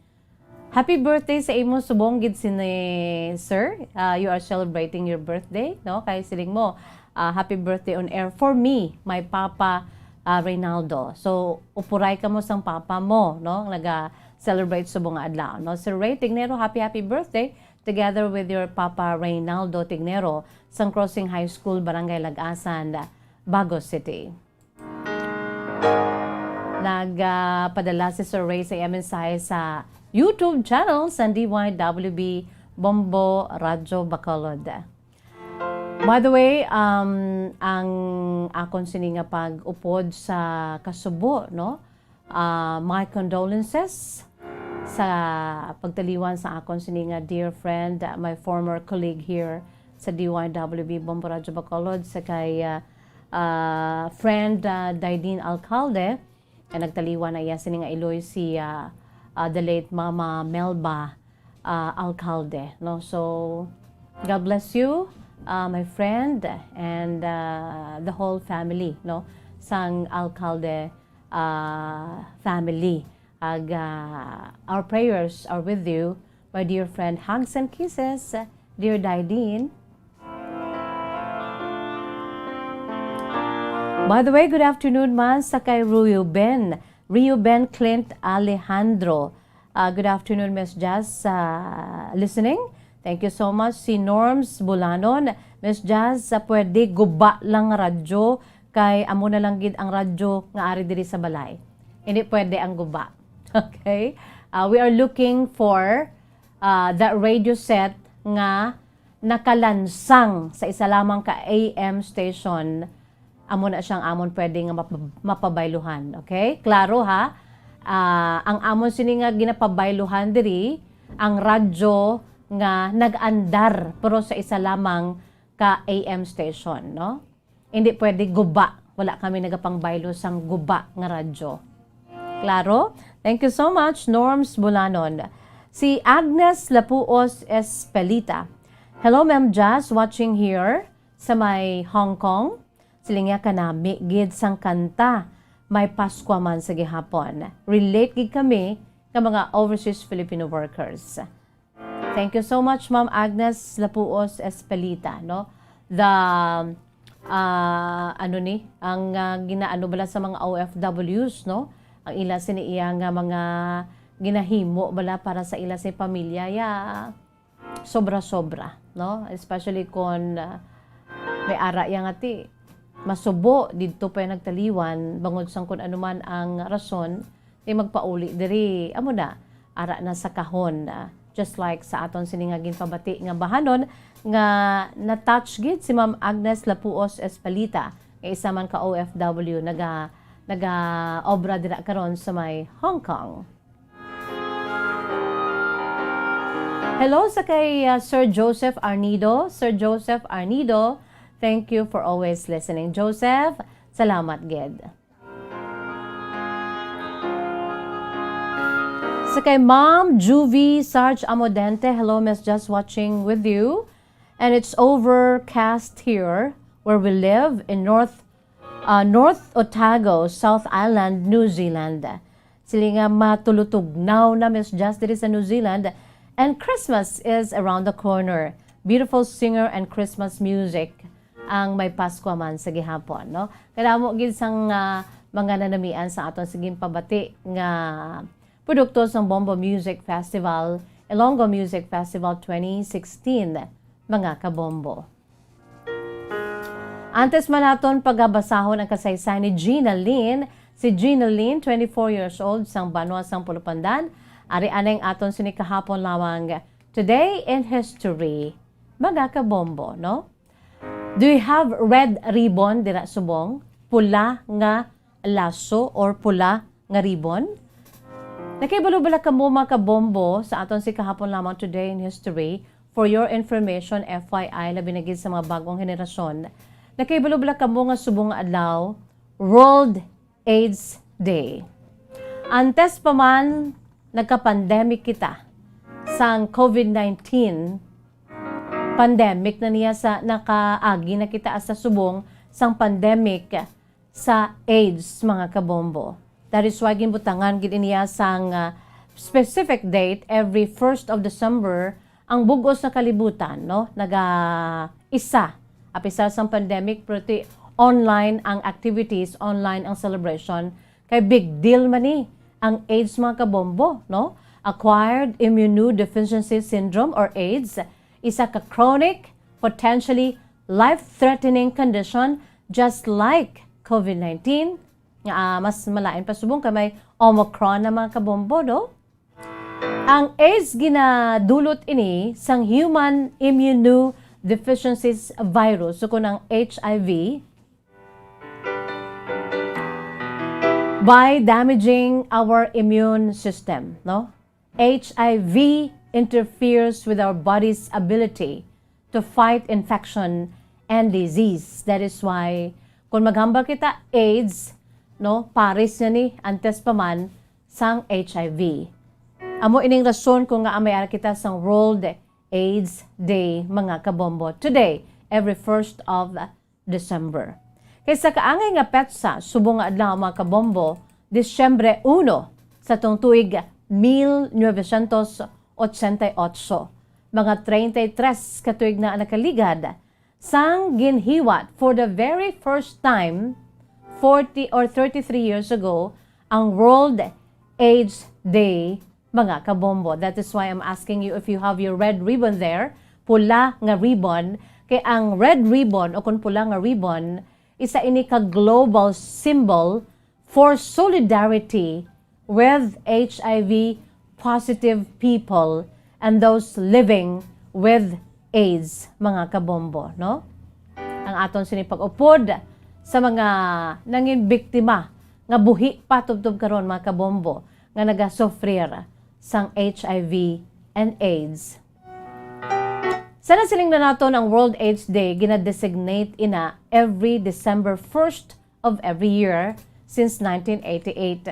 Happy birthday sa imo subong gid sini, sir. Ah, you are celebrating your birthday, no? Kay siling mo, ah, happy birthday on air for me, my papa, ah, Reynaldo. So, upuray kamo sang papa mo, no? Naga-celebrate subong nga adlaw, no? Sir Ray Tignero, happy, happy birthday together with your papa Reynaldo Tignero sang Crossing High School, Barangay Lagasan, Bago City. Nagpadala si Sir Ray sa iya mensahe sa YouTube channel sa D Y W B Bombo Radyo Bacolod. By the way, um, ang akon sini nga pag-upod sa kasubo, no? Ah, my condolences sa pagtaliwan sa akon sini nga dear friend, uh, my former colleague here sa D Y W B Bombo Radyo Bacolod, sa kay, uh, uh, friend, uh, Daidin Alcalde, nga nagtaliwan na iya sini nga iloy si, uh, uh, the late Mama Melba, uh, Alcalde, no? So, God bless you, uh, my friend, and, uh, the whole family, no? Sang Alcalde, uh, family. Ag, ah, our prayers are with you, my dear friend. Hugs and kisses, dear Daidin. By the way, good afternoon man sa kay Reuben. Reuben Clint Alejandro. Ah, good afternoon, Miss Jazz, ah, listening. Thank you so much. Si Norms Bulanon, Miss Jazz, ah, pwede guba lang radyo kay amo na lang gid ang radyo nga ari diri sa balay. Hindi pwede ang guba. Okay? Ah, we are looking for, ah, the radio set nga nakalansang sa isa lamang ka A M station. Amo na siyang amon pwede nga map-, mapabayluhan. Okay? Klaro, ha? Ah, ang amon sini nga ginapabayluhan diri, ang radyo nga nag-andar, pero sa isa lamang ka A M station, no? Hindi pwede guba. Wala kami nagapangbaylo sang guba nga radyo. Klaro? Thank you so much, Norms Bulanon. Si Agnes Lapuos Espelita. "Hello, Ma'am Jazz, watching here sa may Hong Kong." Siling niya, "Kanami gid sang kanta, may Paskwa man sa gihapon. Relate gid kami nga mga overseas Filipino workers. Thank you so much, Ma'am Agnes Lapuos Espelita, no? The, ah, ano ni, ang, ah, ginaano bala sa mga O F Ws, no? Ang ila sini iya nga mga ginahimo bala para sa ila sa pamilya, ya, sobra-sobra, no? Especially kon, ah, may ara iya nga ti masubo didto pa iya nagtaliwan bangod sang kun ano man ang rason, ti magpauli diri, amo na, ara na sa kahon, ah, just like sa aton sini nga ginpabati nga bahanon nga na-touch gid si Ma'am Agnes Lapuos Espalita, nga isa man ka O F W, naga-, naga-obra dira karon sa may Hong Kong. Hello sa kay, ah, Sir Joseph Arnido. Sir Joseph Arnido, thank you for always listening. Joseph, salamat gid. Sa kay Ma'am Juvie Sarge Amodente, hello, Miss, just watching with you. And it's overcast here where we live in North, uh, North Otago, South Island, New Zealand. Sila nga matulutugnaw na, Miss Jazz, diri sa New Zealand. And Christmas is around the corner. Beautiful singer and Christmas music ang may Paskwa man sa gihapon, no? Kadamo gid sang, ah, mga nanamian sa aton sa ginpabati nga produkto sang Bombo Music Festival, Ilonggo Music Festival twenty sixteen, mga kabombo. Antes man naton pagabasahon ang kasaysayan ni Gina Lynn, si Gina Lynn, twenty-four years old, sang banwa sang Pulupandan, ari anay ang aton sini kahapon lamang Today in History, mga kabombo, no? Do you have red ribbon dira subong? Pula nga laso or pula nga ribbon? Nakahibalo bala kamo, mga kabombo, sa aton si kahapon lamang Today in History? For your information, F Y I, labi na gid sa mga bagong henerasyon, nakahibalo bala kamo nga subong nga adlaw, World AIDS Day? Antes pa man nagka-pandemic kita sang COVID nineteen pandemic na niya sa, nakaagi na kita sa subong sang pandemic sa AIDS, mga kabombo. That is why ginbutangan gid niya sang, ah, specific date every first of December ang bug-os nga kalibutan, no? Naga-isa, apisar sang pandemic, pero ti online ang activities, online ang celebration. Kay big deal man ni ang AIDS, mga kabombo, no? Acquired Immunodeficiency Syndrome or AIDS, isa ka chronic, potentially life-threatening condition just like COVID nineteen, nga, ah, mas malain pa subong kay may Omicron na, mga kabombo, no? Ang AIDS ginadulot ini sang human immunodeficiency virus, o kon ang H I V, by damaging our immune system, no? H I V interferes with our body's ability to fight infection and disease. That is why, kung maghambal kita AIDS, no, pares niya ni, antes pa man, sang H I V. Amo ining rason kung ngaa may ara kita sang World AIDS Day, mga kabombo. Today, every first of December. Kay sa kaangay nga petsa, subong nga adlaw, mga kabombo, Disyembre uno sa tong tuig mil novecientos ochenta y ocho, mga treinta y tres ka tuig na nakaligad, sang ginhiwat for the very first time, forty or thirty-three years ago, ang World AIDS Day, mga kabombo. That is why I'm asking you if you have your red ribbon there, pula nga ribbon, kay ang red ribbon o kung pula nga ribbon, isa ini ka global symbol for solidarity with H I V positive people and those living with AIDS, mga kabombo, no? Ang aton sini pag-upod sa mga nangin biktima nga buhi pa tubtob karon, mga kabombo, nga nagasufrir sang H I V and AIDS. Sa nasiling na naton ang World AIDS Day, gina-designate ina every December first of every year since nineteen eighty-eight.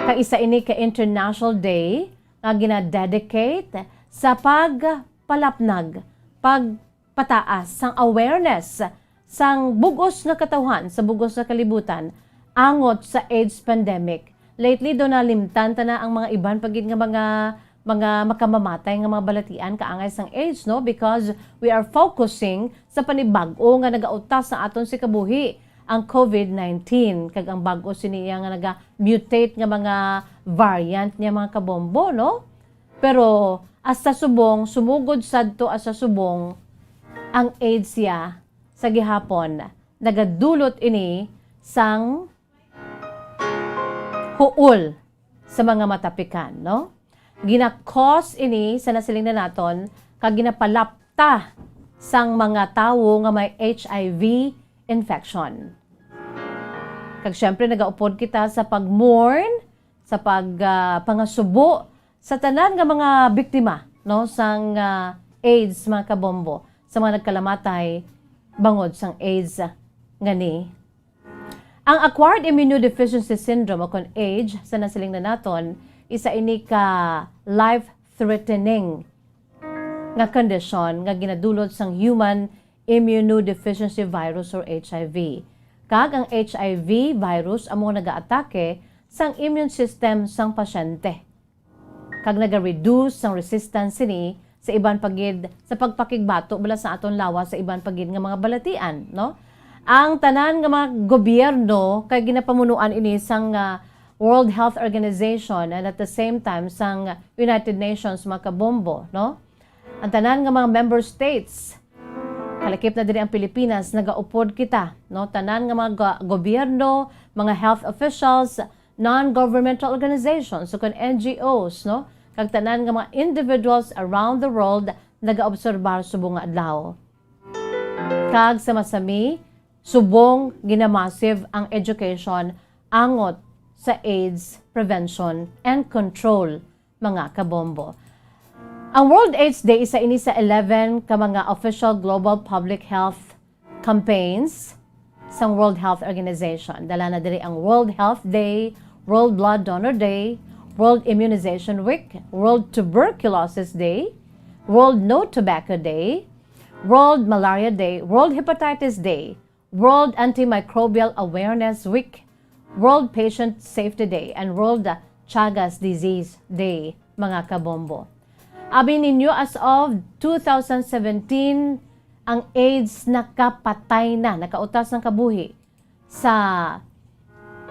Kag isa ini ka International Day nga gina-dedicate sa pagpalapnag, pagpataas sang awareness sang bug-os nga katawhan, sa bug-os nga kalibutan, angot sa AIDS pandemic, Lately, do nalimtan ta na ang mga iban pa gid nga mga, mga makamamatay nga mga balatian kaangay sang AIDS, no? Because we are focusing sa panibag-o nga nagautas sa aton sikabuhi, ang COVID nineteen, kag ang bag-o sini iya nga naga-mutate nga mga variant niya, mga kabombo, no? Pero hasta subong, sumugod sadto hasta subong, ang AIDS siya sa gihapon, nagadulot ini sang huol sa mga matapikan, no? Gina-cause ini sa nasiling na naton kag ginapalapta sang mga tawo nga may H I V infection. Kag syempre, nagaupod kita sa pag-mourn, sa pag, ah, pangasubo sa tanan nga mga biktima, no, sang, ah, AIDS, mga kabombo, sa mga nagkalamatay bangod sang AIDS nga ni Ang acquired immunodeficiency syndrome, o kon A G E, sa nasiling na naton, isa ini ka life-threatening nga kondisyon nga ginadulot sang human immunodeficiency virus or H I V. Kag ang H I V virus amo ang nagaatake sang immune system sang pasyente. Kag naga-reduce sang resistance sini sa iban pa gid, sa pagpakigbato bala sa aton lawas sa iban pa gid nga mga balatian, no? Ang tanan nga mga gobyerno kay ginapamunuan ini sang, ah, World Health Organization and at the same time sang United Nations, mga kabombo, no? Ang tanan nga mga member states, kalakip na diri ang Pilipinas, nagaupod kita, no? Tanan nga mga go-, gobyerno, mga health officials, non-governmental organizations, o kon N G Os, no? Kag tanan nga mga individuals around the world nagaobserbar subong nga adlaw. Kag sa masami, subong ginamassive ang education angot sa AIDS prevention and control, mga kabombo. Ang World AIDS Day isa ini sa eleven ka mga official global public health campaigns sang World Health Organization. Dala na diri ang World Health Day, World Blood Donor Day, World Immunization Week, World Tuberculosis Day, World No Tobacco Day, World Malaria Day, World Hepatitis Day, World Antimicrobial Awareness Week, World Patient Safety Day, and World Chagas Disease Day, mga kabombo. Abi ninyo, as of two thousand seventeen, ang AIDS nakapatay na, nakautas ng kabuhi sa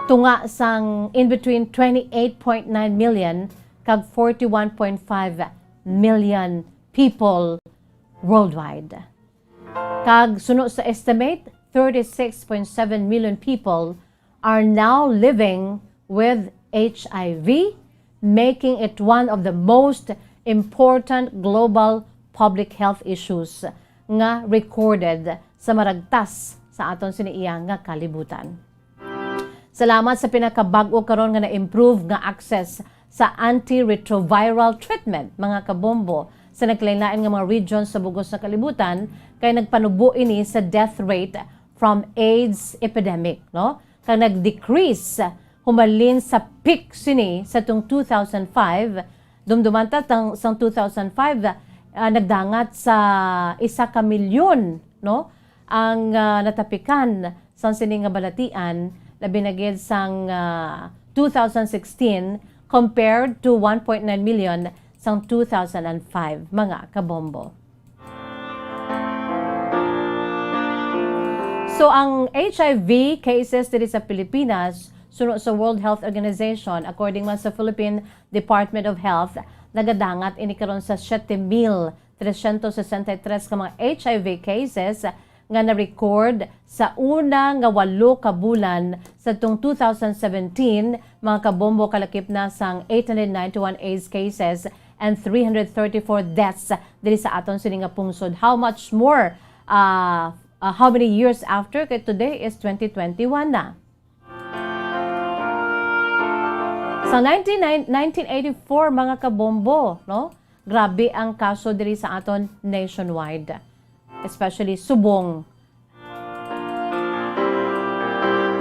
tunga sang in between twenty-eight point nine million kag forty-one point five million people worldwide. Kag suno sa estimate, thirty-six point seven million people are now living with H I V, making it one of the most important global public health issues nga recorded sa maragtas sa aton sini iya nga kalibutan. Salamat sa pinakabag-o karon nga na-improve nga access sa antiretroviral treatment, mga kabombo, sa nagkalain-lain nga mga regions sa bugos nga kalibutan, kay nagpanubo ini sa death rate from AIDS epidemic, no? Kag nag-decrease humalin sa peak sini sa tung two thousand five. Dumduman ta tang, sang two thousand five, ah, nagdangat sa isa ka milyon, no? Ang, ah, natapikan sang sini nga balatian, labi na gid sang, ah, two thousand sixteen compared to one point nine million sang two thousand and five, mga kabombo. So, ang H I V cases diri sa Pilipinas, suno sa World Health Organization, according man sa Philippine Department of Health, nagadangat ini karon sa siyete mil trescientos sesenta y tres ka mga H I V cases nga na-record sa una nga walo ka bulan sa tung two thousand seventeen, mga kabombo, kalakip na sang eight hundred ninety-one AIDS cases and three hundred thirty-four deaths diri sa aton sini nga pungsod. How much more? Ah, ah, how many years after? Kay today is twenty twenty-one na. Sa nineteen, nineteen eighty-four, mga kabombo, no? Grabe ang kaso diri sa aton nationwide, especially subong.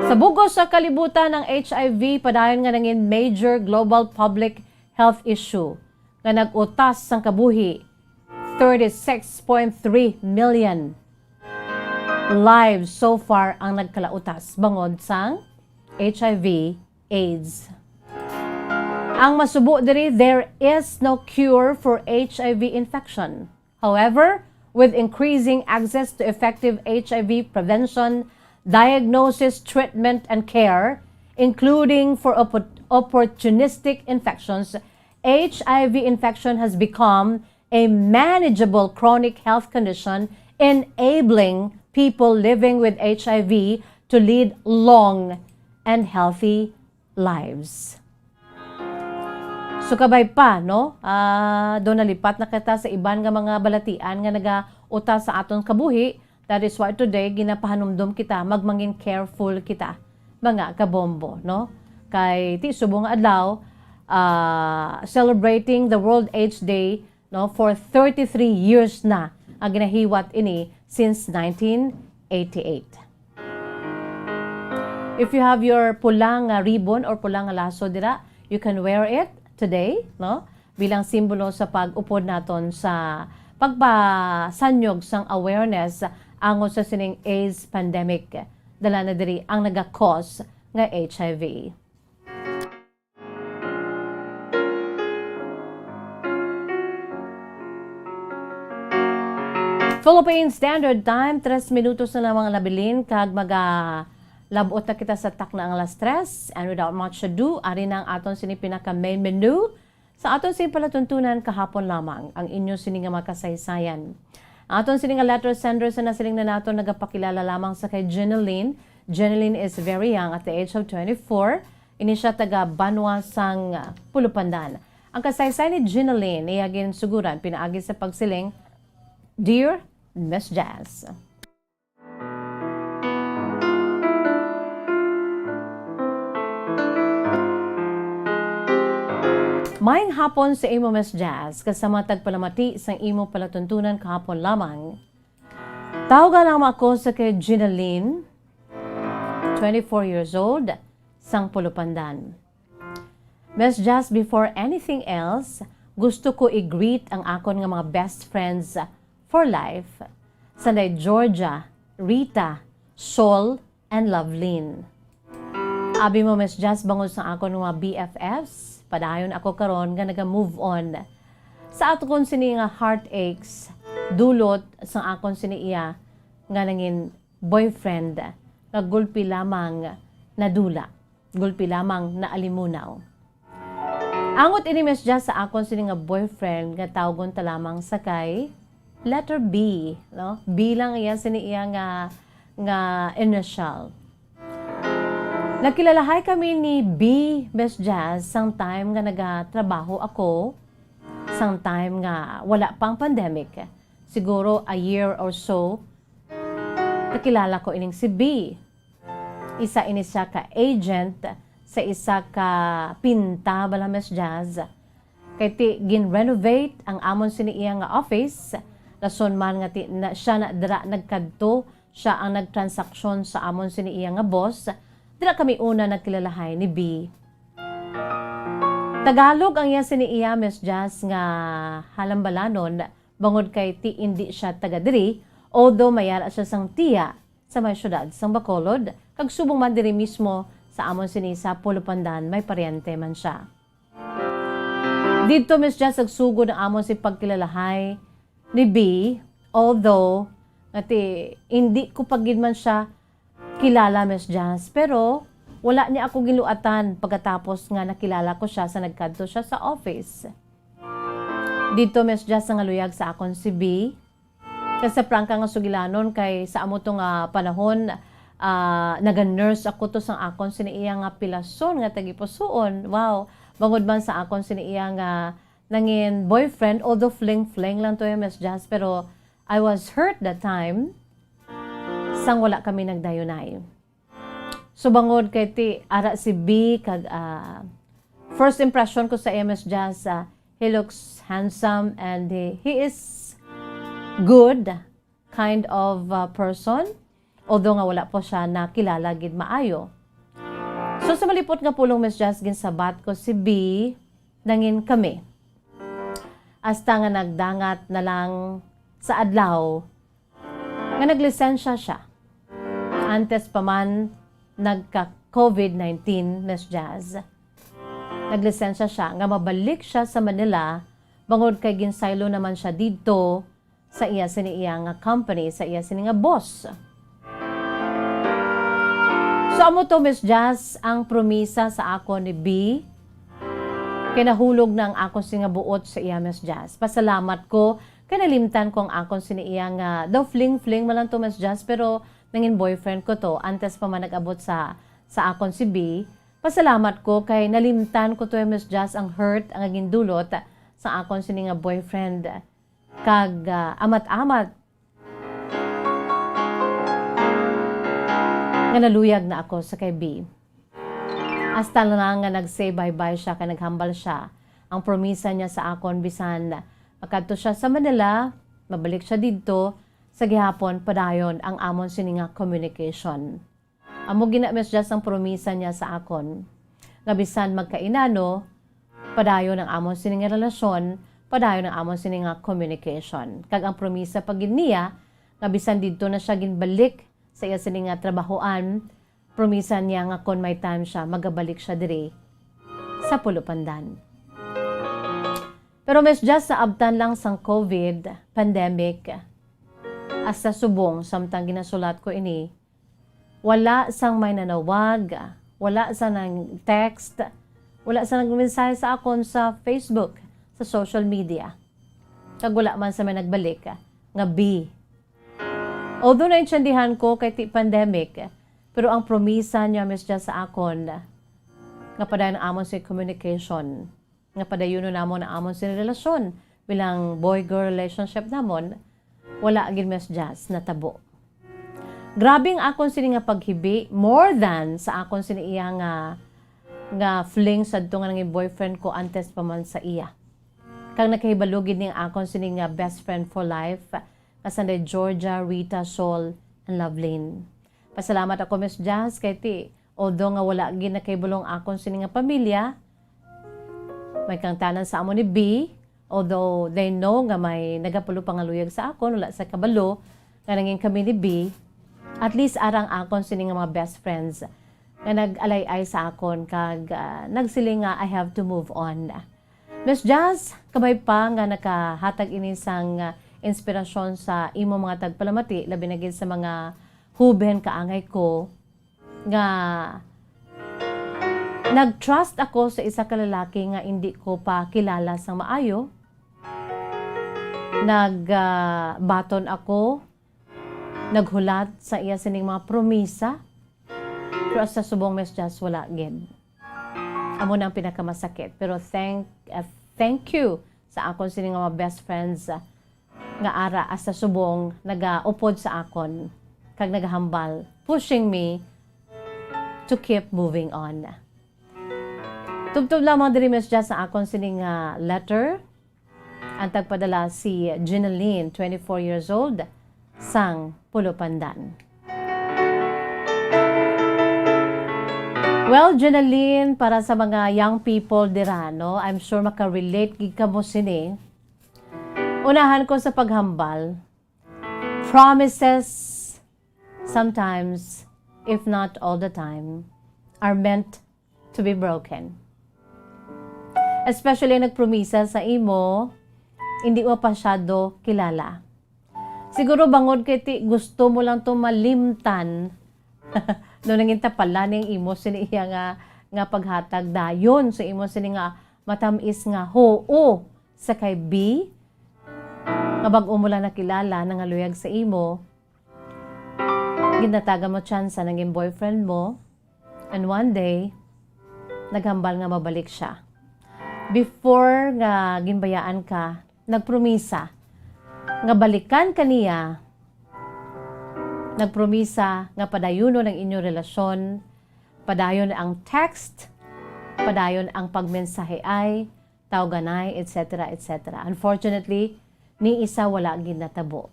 Sa bugos sa kalibutan, ang H I V padayon nga nangin major global public health issue nga nag-utas sang kabuhi. Thirty-six point three million lives so far ang nagkalautas bangod sang H I V AIDS. Ang masubo diri, there is no cure for H I V infection. However, with increasing access to effective H I V prevention, diagnosis, treatment, and care, including for oppo-, opportunistic infections, H I V infection has become a manageable chronic health condition, enabling people living with H I V to lead long and healthy lives. So, kabay pa, no? Ah, do nalipat na kita sa iban nga mga balatian nga nagauta sa aton kabuhi. That is why today ginapahanumdom kita magmangin careful kita, mga kabombo, no? Kay ti subong nga adlaw, ah, celebrating the World AIDS Day, no, for thirty-three years na ang ginahiwat ini since nineteen eighty-eight. If you have your pula nga ribbon or pula nga laso dira, you can wear it today, no? Bilang simbolo sa pag-upod naton sa pagpasanyog sang awareness angot sa sining AIDS pandemic. Dala na diri ang naga-cause nga H I V. Philippine Standard Time, tres minutos na lamang nabilin kag maga-lab-ot na kita sa takna ang alas tres. And without much ado, ari na ang aton sini pinaka main menu sa aton sini palatuntunan kahapon lamang, ang inyo sini nga mga kasaysayan. Ang aton sini nga letter sender sa nasiling na naton nagapakilala lamang sa kay Jeneline. Jeneline is very young at the age of twenty-four. Ini siya taga Banwa sang, ah, Pulupandan. Ang kasaysay ni Jeneline, iya ginsuguran pinaagi sa pagsiling, "Dear Miss Jazz." Maayong hapon sa imo, Miss Jazz, kag sa mga tagpalamati sang imo palatuntunan kahapon lamang. Tawga lamang ako sa kay Jeneline, twenty-four years old, sang Pulupandan. Miss Jazz, before anything else, gusto ko i-greet ang akon nga mga best friends for life, sanday Georgia, Rita, Sol, and Lovelyn. Abi mo, Miss Jazz, bangod sa akon nga mga B F Fs, padayon ako karon nga naga-move on sa akon sini nga heartaches, dulot sang akon sini iya nga nangin boyfriend nga gulpi lamang nadula, gulpi lamang naalimunaw. Angot ini, Miss Jazz, sa akon sini nga boyfriend nga tawgon ta lamang sa kay letter B, no? B lang iya sini iya nga, nga initial. Nagkilalahay kami ni B, Miss Jazz, sang time nga nagatrabaho ako, sang time nga wala pang pandemic. Siguro a year or so, nakilala ko ining si B. Isa ini siya ka agent sa isa ka pinta bala, Miss Jazz. Kay ti gin-renovate ang amon sini iya nga office. Rason man nga ti na, siya na dira nagkadto, siya ang nagtransaksyon sa amon sini iya nga boss. Dira kami una nagkilalahay ni B. Tagalog ang iya sini iya, Miss Jazz, nga halambalanon, bangod kay ti indi siya taga diri, although may ara siya sang tiya sa may siyudad sang Bacolod, kag subong man diri mismo sa amon sini sa Pulupandan, may paryente man siya. Didto, Miss Jazz, nagsugod ang amon si pagkilalahay ni B, although nga ti, hindi ko pa gid man siya kilala, Miss Jazz, pero wala niya ako ginluatan pagkatapos nga nakilala ko siya sa nagkadto siya sa office. Didto, Miss Jazz, nangaluyag sa akon si B. Kag sa prangka nga sugilanon, kay sa amo to nga panahon, ah, naga-nurse ako to sang akon sini iya nga pilason nga tagipusoon. Wow! Bangod man sa akon sini iya nga nangin boyfriend, although fling-fling lang to, eh, Miss Jazz, pero I was hurt that time sang wala kami nagdayunay. So, bangod kay ti ara si B kag, ah, first impression ko sa iya, Miss Jazz, ah, he looks handsome and he, he is good kind of, ah, person. Although nga wala po siya nakilala gid maayo. So, sa malipot nga pulong, Miss Jazz, ginsabat ko si B, nangin kami. Hasta nga nagdangat na lang sa adlaw nga naglisensya siya. Antes pa man nagka-COVID nineteen, Miss Jazz. naglisensya siya nga mabalik siya sa Manila, bangod kay ginsaylo naman siya didto sa iya sini iya nga company, sa iya sini nga boss. So, amo to, Miss Jazz, ang promisa sa akon ni B. Kay nahulog na ang akon sini nga buot sa iya, Miss Jazz. Pasalamat ko kay nalimtan ko ang akon sini iya nga, daw fling-fling man lang to, Miss Jazz, pero nangin boyfriend ko to antes pa man nag-abot sa, sa akon si B. Pasalamat ko kay nalimtan ko to, Miss Jazz, ang hurt ang gindulot sa akon sini nga boyfriend. Kag, ah, amat-amat nga naluyag na ako sa kay B. Hasta na nga nag-say bye-bye siya kay naghambal siya. Ang promisa niya sa akon, bisan makadto siya sa Manila, mabalik siya didto, sa gihapon padayon ang amon sini nga communication. Amo gina, Miss Jazz, ang promisa niya sa akon, nga bisan magkainano, padayon ang amon sini nga relasyon, padayon ang amon sini nga communication. Kag ang promisa pa gid niya, nga bisan didto na siya ginbalik sa iya sini nga trabahoan, promisa niya nga kon may time siya, magabalik siya diri sa Pulo Pandan. Pero, Miss Jazz, sa abtan lang sang COVID pandemic, hasta subong, samtang ginasulat ko ini, wala sang may nanawag, wala sang nag-text, wala sang nagmensahe sa akon sa Facebook, sa social media. Kag wala man sa may nagbalik nga B. Although naintindihan ko kay ti pandemic, pero ang promisa niya, Miss Jazz, sa akon, nga padayon ang amon sa communication, nga padayunon namon ang amon sini relasyon bilang boy-girl relationship namon, wala gid, Miss Jazz, natabo. Grabe ang akon sini nga paghibi, more than sa akon sini iya nga, nga fling sadto nga nangin boyfriend ko antes pa man sa iya. Kag nakahibalo gid ni ang akon sini nga best friend for life, nga sanday Georgia, Rita, Sol, and Lovelyn. Pasalamat ako, Miss Jazz, kay ti, although nga wala gid nakahibalo ang akon sini nga pamilya, may kangtanan sa amo ni B, although they know nga may nagapulo pangaluyag sa akon, wala sa kabalo nga nangin kami ni B, at least arang akon sini nga mga best friends nga nag-alay-ay sa akon kag, ah, nagsiling nga, "I have to move on." Miss Jazz, kabay pa nga nakahatag ini sang, ah, inspirasyon sa imo mga tagpalamati, labi na gid sa mga huben kaangay ko, nga nag-trust ako sa isa ka lalaki nga indi ko pa kilala sang maayo. Nag, ah, baton ako, naghulat sa iya sining mga promisa, pero sa subong, Miss Jazz, wala gid. Amo na ang pinakamasakit. Pero thank, ah, thank you sa akon sini nga mga best friends, ah, nga ara hasta subong nagaupod sa akon kag nagahambal, pushing me to keep moving on. Tubtob lamang diri, Miss Jazz, sa akon sini nga letter. Ang tagpadala si Jenaline, twenty-four years old, sang Pulo Pandan. Well, Jenaline, para sa mga young people dira, no, I'm sure makarelate gid kamo sini. Unahan ko sa paghambal, promises sometimes, if not all the time, are meant to be broken. Especially nagpromisa sa imo, hindi mo pasyado kilala. Siguro bangod kay ti gusto mo lang to malimtan, no, nangin tapala ning imo sini iya nga, nga paghatag dayon sa imo sini nga matamis nga hoo sa kay B, nga bag-o mo lang nakilala, nangaluyag sa imo, ginatagan mo tsansa nangin boyfriend mo, and one day, naghambal nga mabalik siya. Before nga ginbayaan ka, nagpromisa nga balikan ka niya, nagpromisa nga padayunon ang inyo relasyon, padayon ang text, padayon ang pagmensaheay, tawganay, et cetera, et cetera. Unfortunately, ni isa wala gid natabo.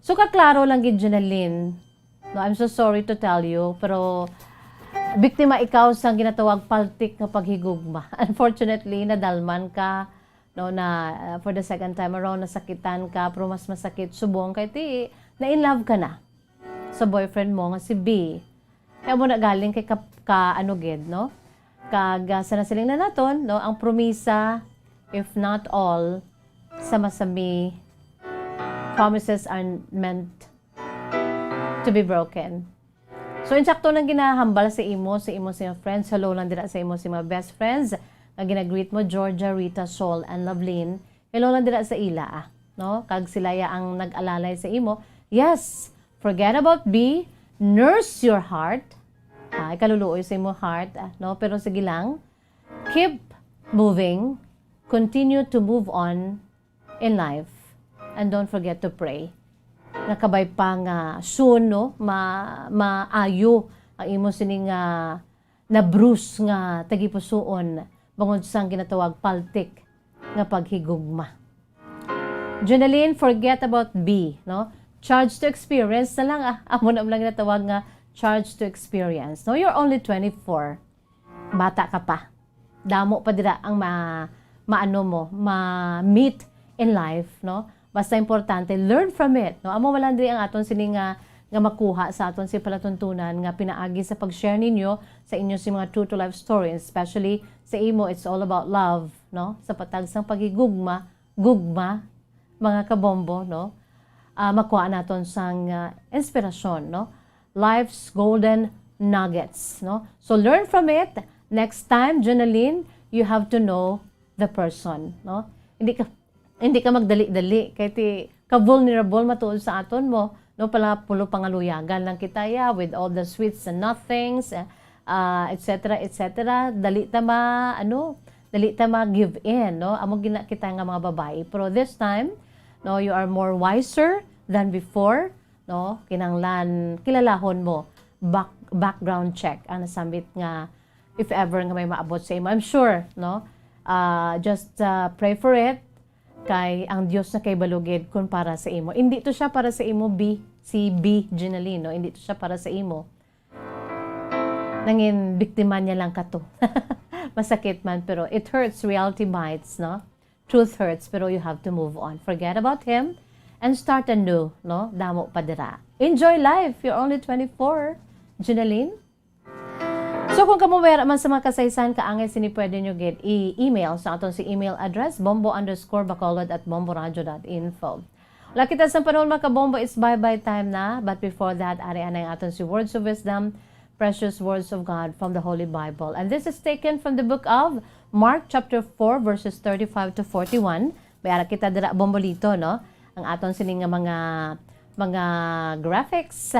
So, kaklaro lang gid, Jenaline, no, I'm so sorry to tell you, pero biktima ikaw sa ginatawag paltik nga paghigugma. Unfortunately, nadalman ka, no, na, uh, for the second time around, nasakitan ka, pero mas masakit subong kay ti, na in love ka na sa boyfriend mo nga si B. Kaya mo na galing kay ka, ka ano gid, no? Kag, ah, sa nasiling na naton, no, ang promisa, if not all, sa masami, promises are meant to be broken. So, insakto nang ginahambal sa imo, sa imo, sa imo friends, hello lang dira sa imo, sa mga best friends, nga ginagreet mo, Georgia, Rita, Sol, and Lovelyn. Hello lang dira sa ila, ah, no? Kag sila ya ang nag-alalay sa imo. Yes, forget about B, nurse your heart. Ah, ikaluluoy sa imo heart, ah, no? Pero sige lang, keep moving, continue to move on in life, and don't forget to pray. Nga kabay pa nga soon, no, ma-, maayo ang imo sini nga na-bruise nga tagipusoon bangod sang ginatawag paltik nga paghigugma. Jeneline, forget about B, no? Charge to experience na lang, ah. Amo na lang ginatawag nga charge to experience. No, you're only twenty-four. Bata ka pa. Damo pa dira ang ma-, maano mo, ma-meet in life, no? Basta importante, learn from it, no? Amo man lang diri ang aton sini nga, nga makuha sa aton si palatuntunan nga pinaagi sa pag-share ninyo sa inyo si mga true to life stories, especially sa imo, it's all about love, no? Sa patag sang paghigugma, gugma, mga kabombo, no? Ah, makuha naton sang, ah, inspirasyon, no? Life's golden nuggets, no? So learn from it. Next time, Jeneline, you have to know the person, no? Hindi ka, hindi ka magdali-dali kay ti ka vulnerable matuod sa aton mo, no? Pala pulo pangaluyagan lang kita, yeah, with all the sweets and nothings, eh, ah, et cetera, et cetera. Dali ta ma, ano, dali ta ma give in, no? Amo gina kita nga mga babayi. Pero this time, no, you are more wiser than before, no? Kinahanglan kilalahon mo, back-, background check ang nasambit nga if ever nga may maabot sa imo. I'm sure, no? Ah, just, ah, pray for it, kay ang Dios na kay balugid kung para sa imo. Hindi to siya para sa imo, B, si B, Jeneline, no? Hindi to siya para sa imo. Nangin biktima niya lang ka to. Masakit man, pero it hurts, reality bites, no? Truth hurts, pero you have to move on. Forget about him and start anew, no? Damo pa dira. Enjoy life. You're only twenty-four, Jeneline. So, kung kamo may ara man sa mga kasaysayan kaangay sini, pwede nyo gid i-email sa aton si email address, bombo underscore bacolod at bomboradio dot info. Wala kita sa panahon, mga kabombo, it's bye-bye time na. But before that, ari anay ang aton si Words of Wisdom, Precious Words of God from the Holy Bible. And this is taken from the book of Mark chapter four, verses thirty-five to forty-one. May ara kita dira, Bombolito, no? Ang aton sini nga mga, mga graphics.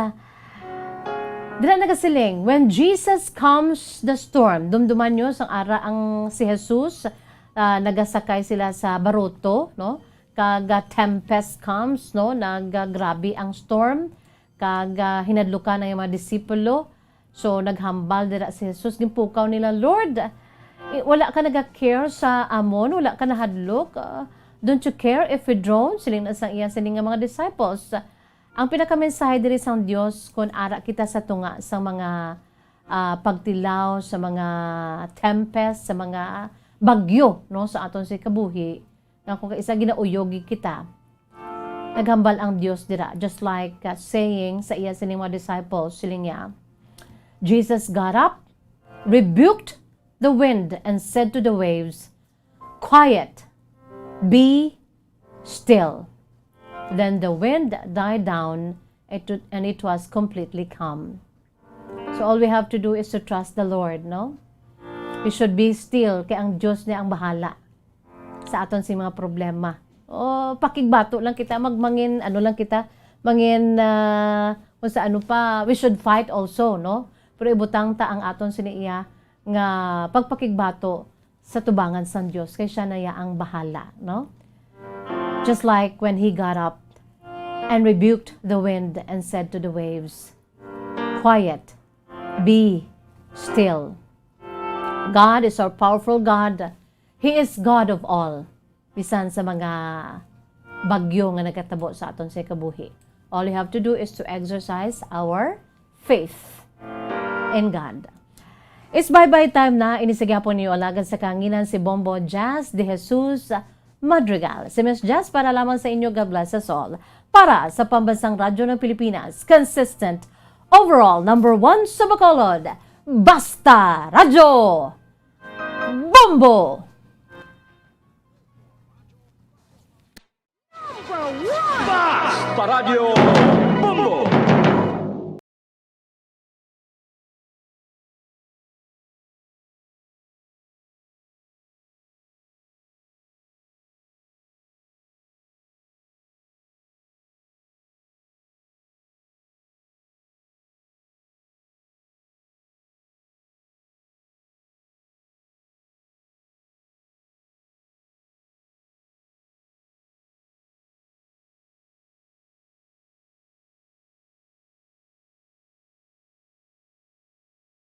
Dira nagasiling, "When Jesus calms the storm." Dumduman nyo, sang ara ang si Jesus, ah, nagasakay sila sa baruto, no? Kag, ah, tempest comes, no? Nag, ah, grabe ang storm. Kag, ah, hinadlukan ang mga disipulo. So, naghambal dira si Jesus. Ginpukaw nila, "Lord, eh, wala ka naga-care sa amon? Wala ka nahadlok? Ah, don't you care if we drown?" Siling na sang iya sini nga mga disciples. Ang pinakamensahe diri sang Dios, kun ara kita sa tunga sa mga, ah, pagtilaw, sa mga tempest, sa mga bagyo, no, sa aton si kabuhi, nga kung kaisa ginauyogi kita, naghambal ang Dios dira, just like, uh, saying sa iya sining mga disciples, siling niya, Jesus got up, rebuked the wind, and said to the waves, "Quiet, be still." Then the wind died down, it, and it was completely calm. So all we have to do is to trust the Lord, no? We should be still, kay ang Dios niya ang bahala sa aton sing mga problema. O, pakigbato lang kita, magmangin, ano lang kita, mangin, ah, kung sa ano pa, we should fight also, no? Pero ibutang ta ang aton sini iya nga pagpakigbato sa tubangan sang Dios, kay siya na iya ang bahala, no? Just like when he got up and rebuked the wind and said to the waves, "Quiet, be still." God is our powerful God. He is God of all. Bisan sa mga bagyo nga nagkatabo sa aton sa kabuhi, all you have to do is to exercise our faith in God. It's bye-bye time na. Ini sa gihapon niyo alagad sa kahanginan, si Bombo Jazz de Jesus Madrigal. Si Miss Jazz para lamang sa inyo. God bless us all. Para sa Pambansang Radyo ng Pilipinas, consistent, overall, number one sa Bacolod, Basta Radyo! Combo! Basta Radyo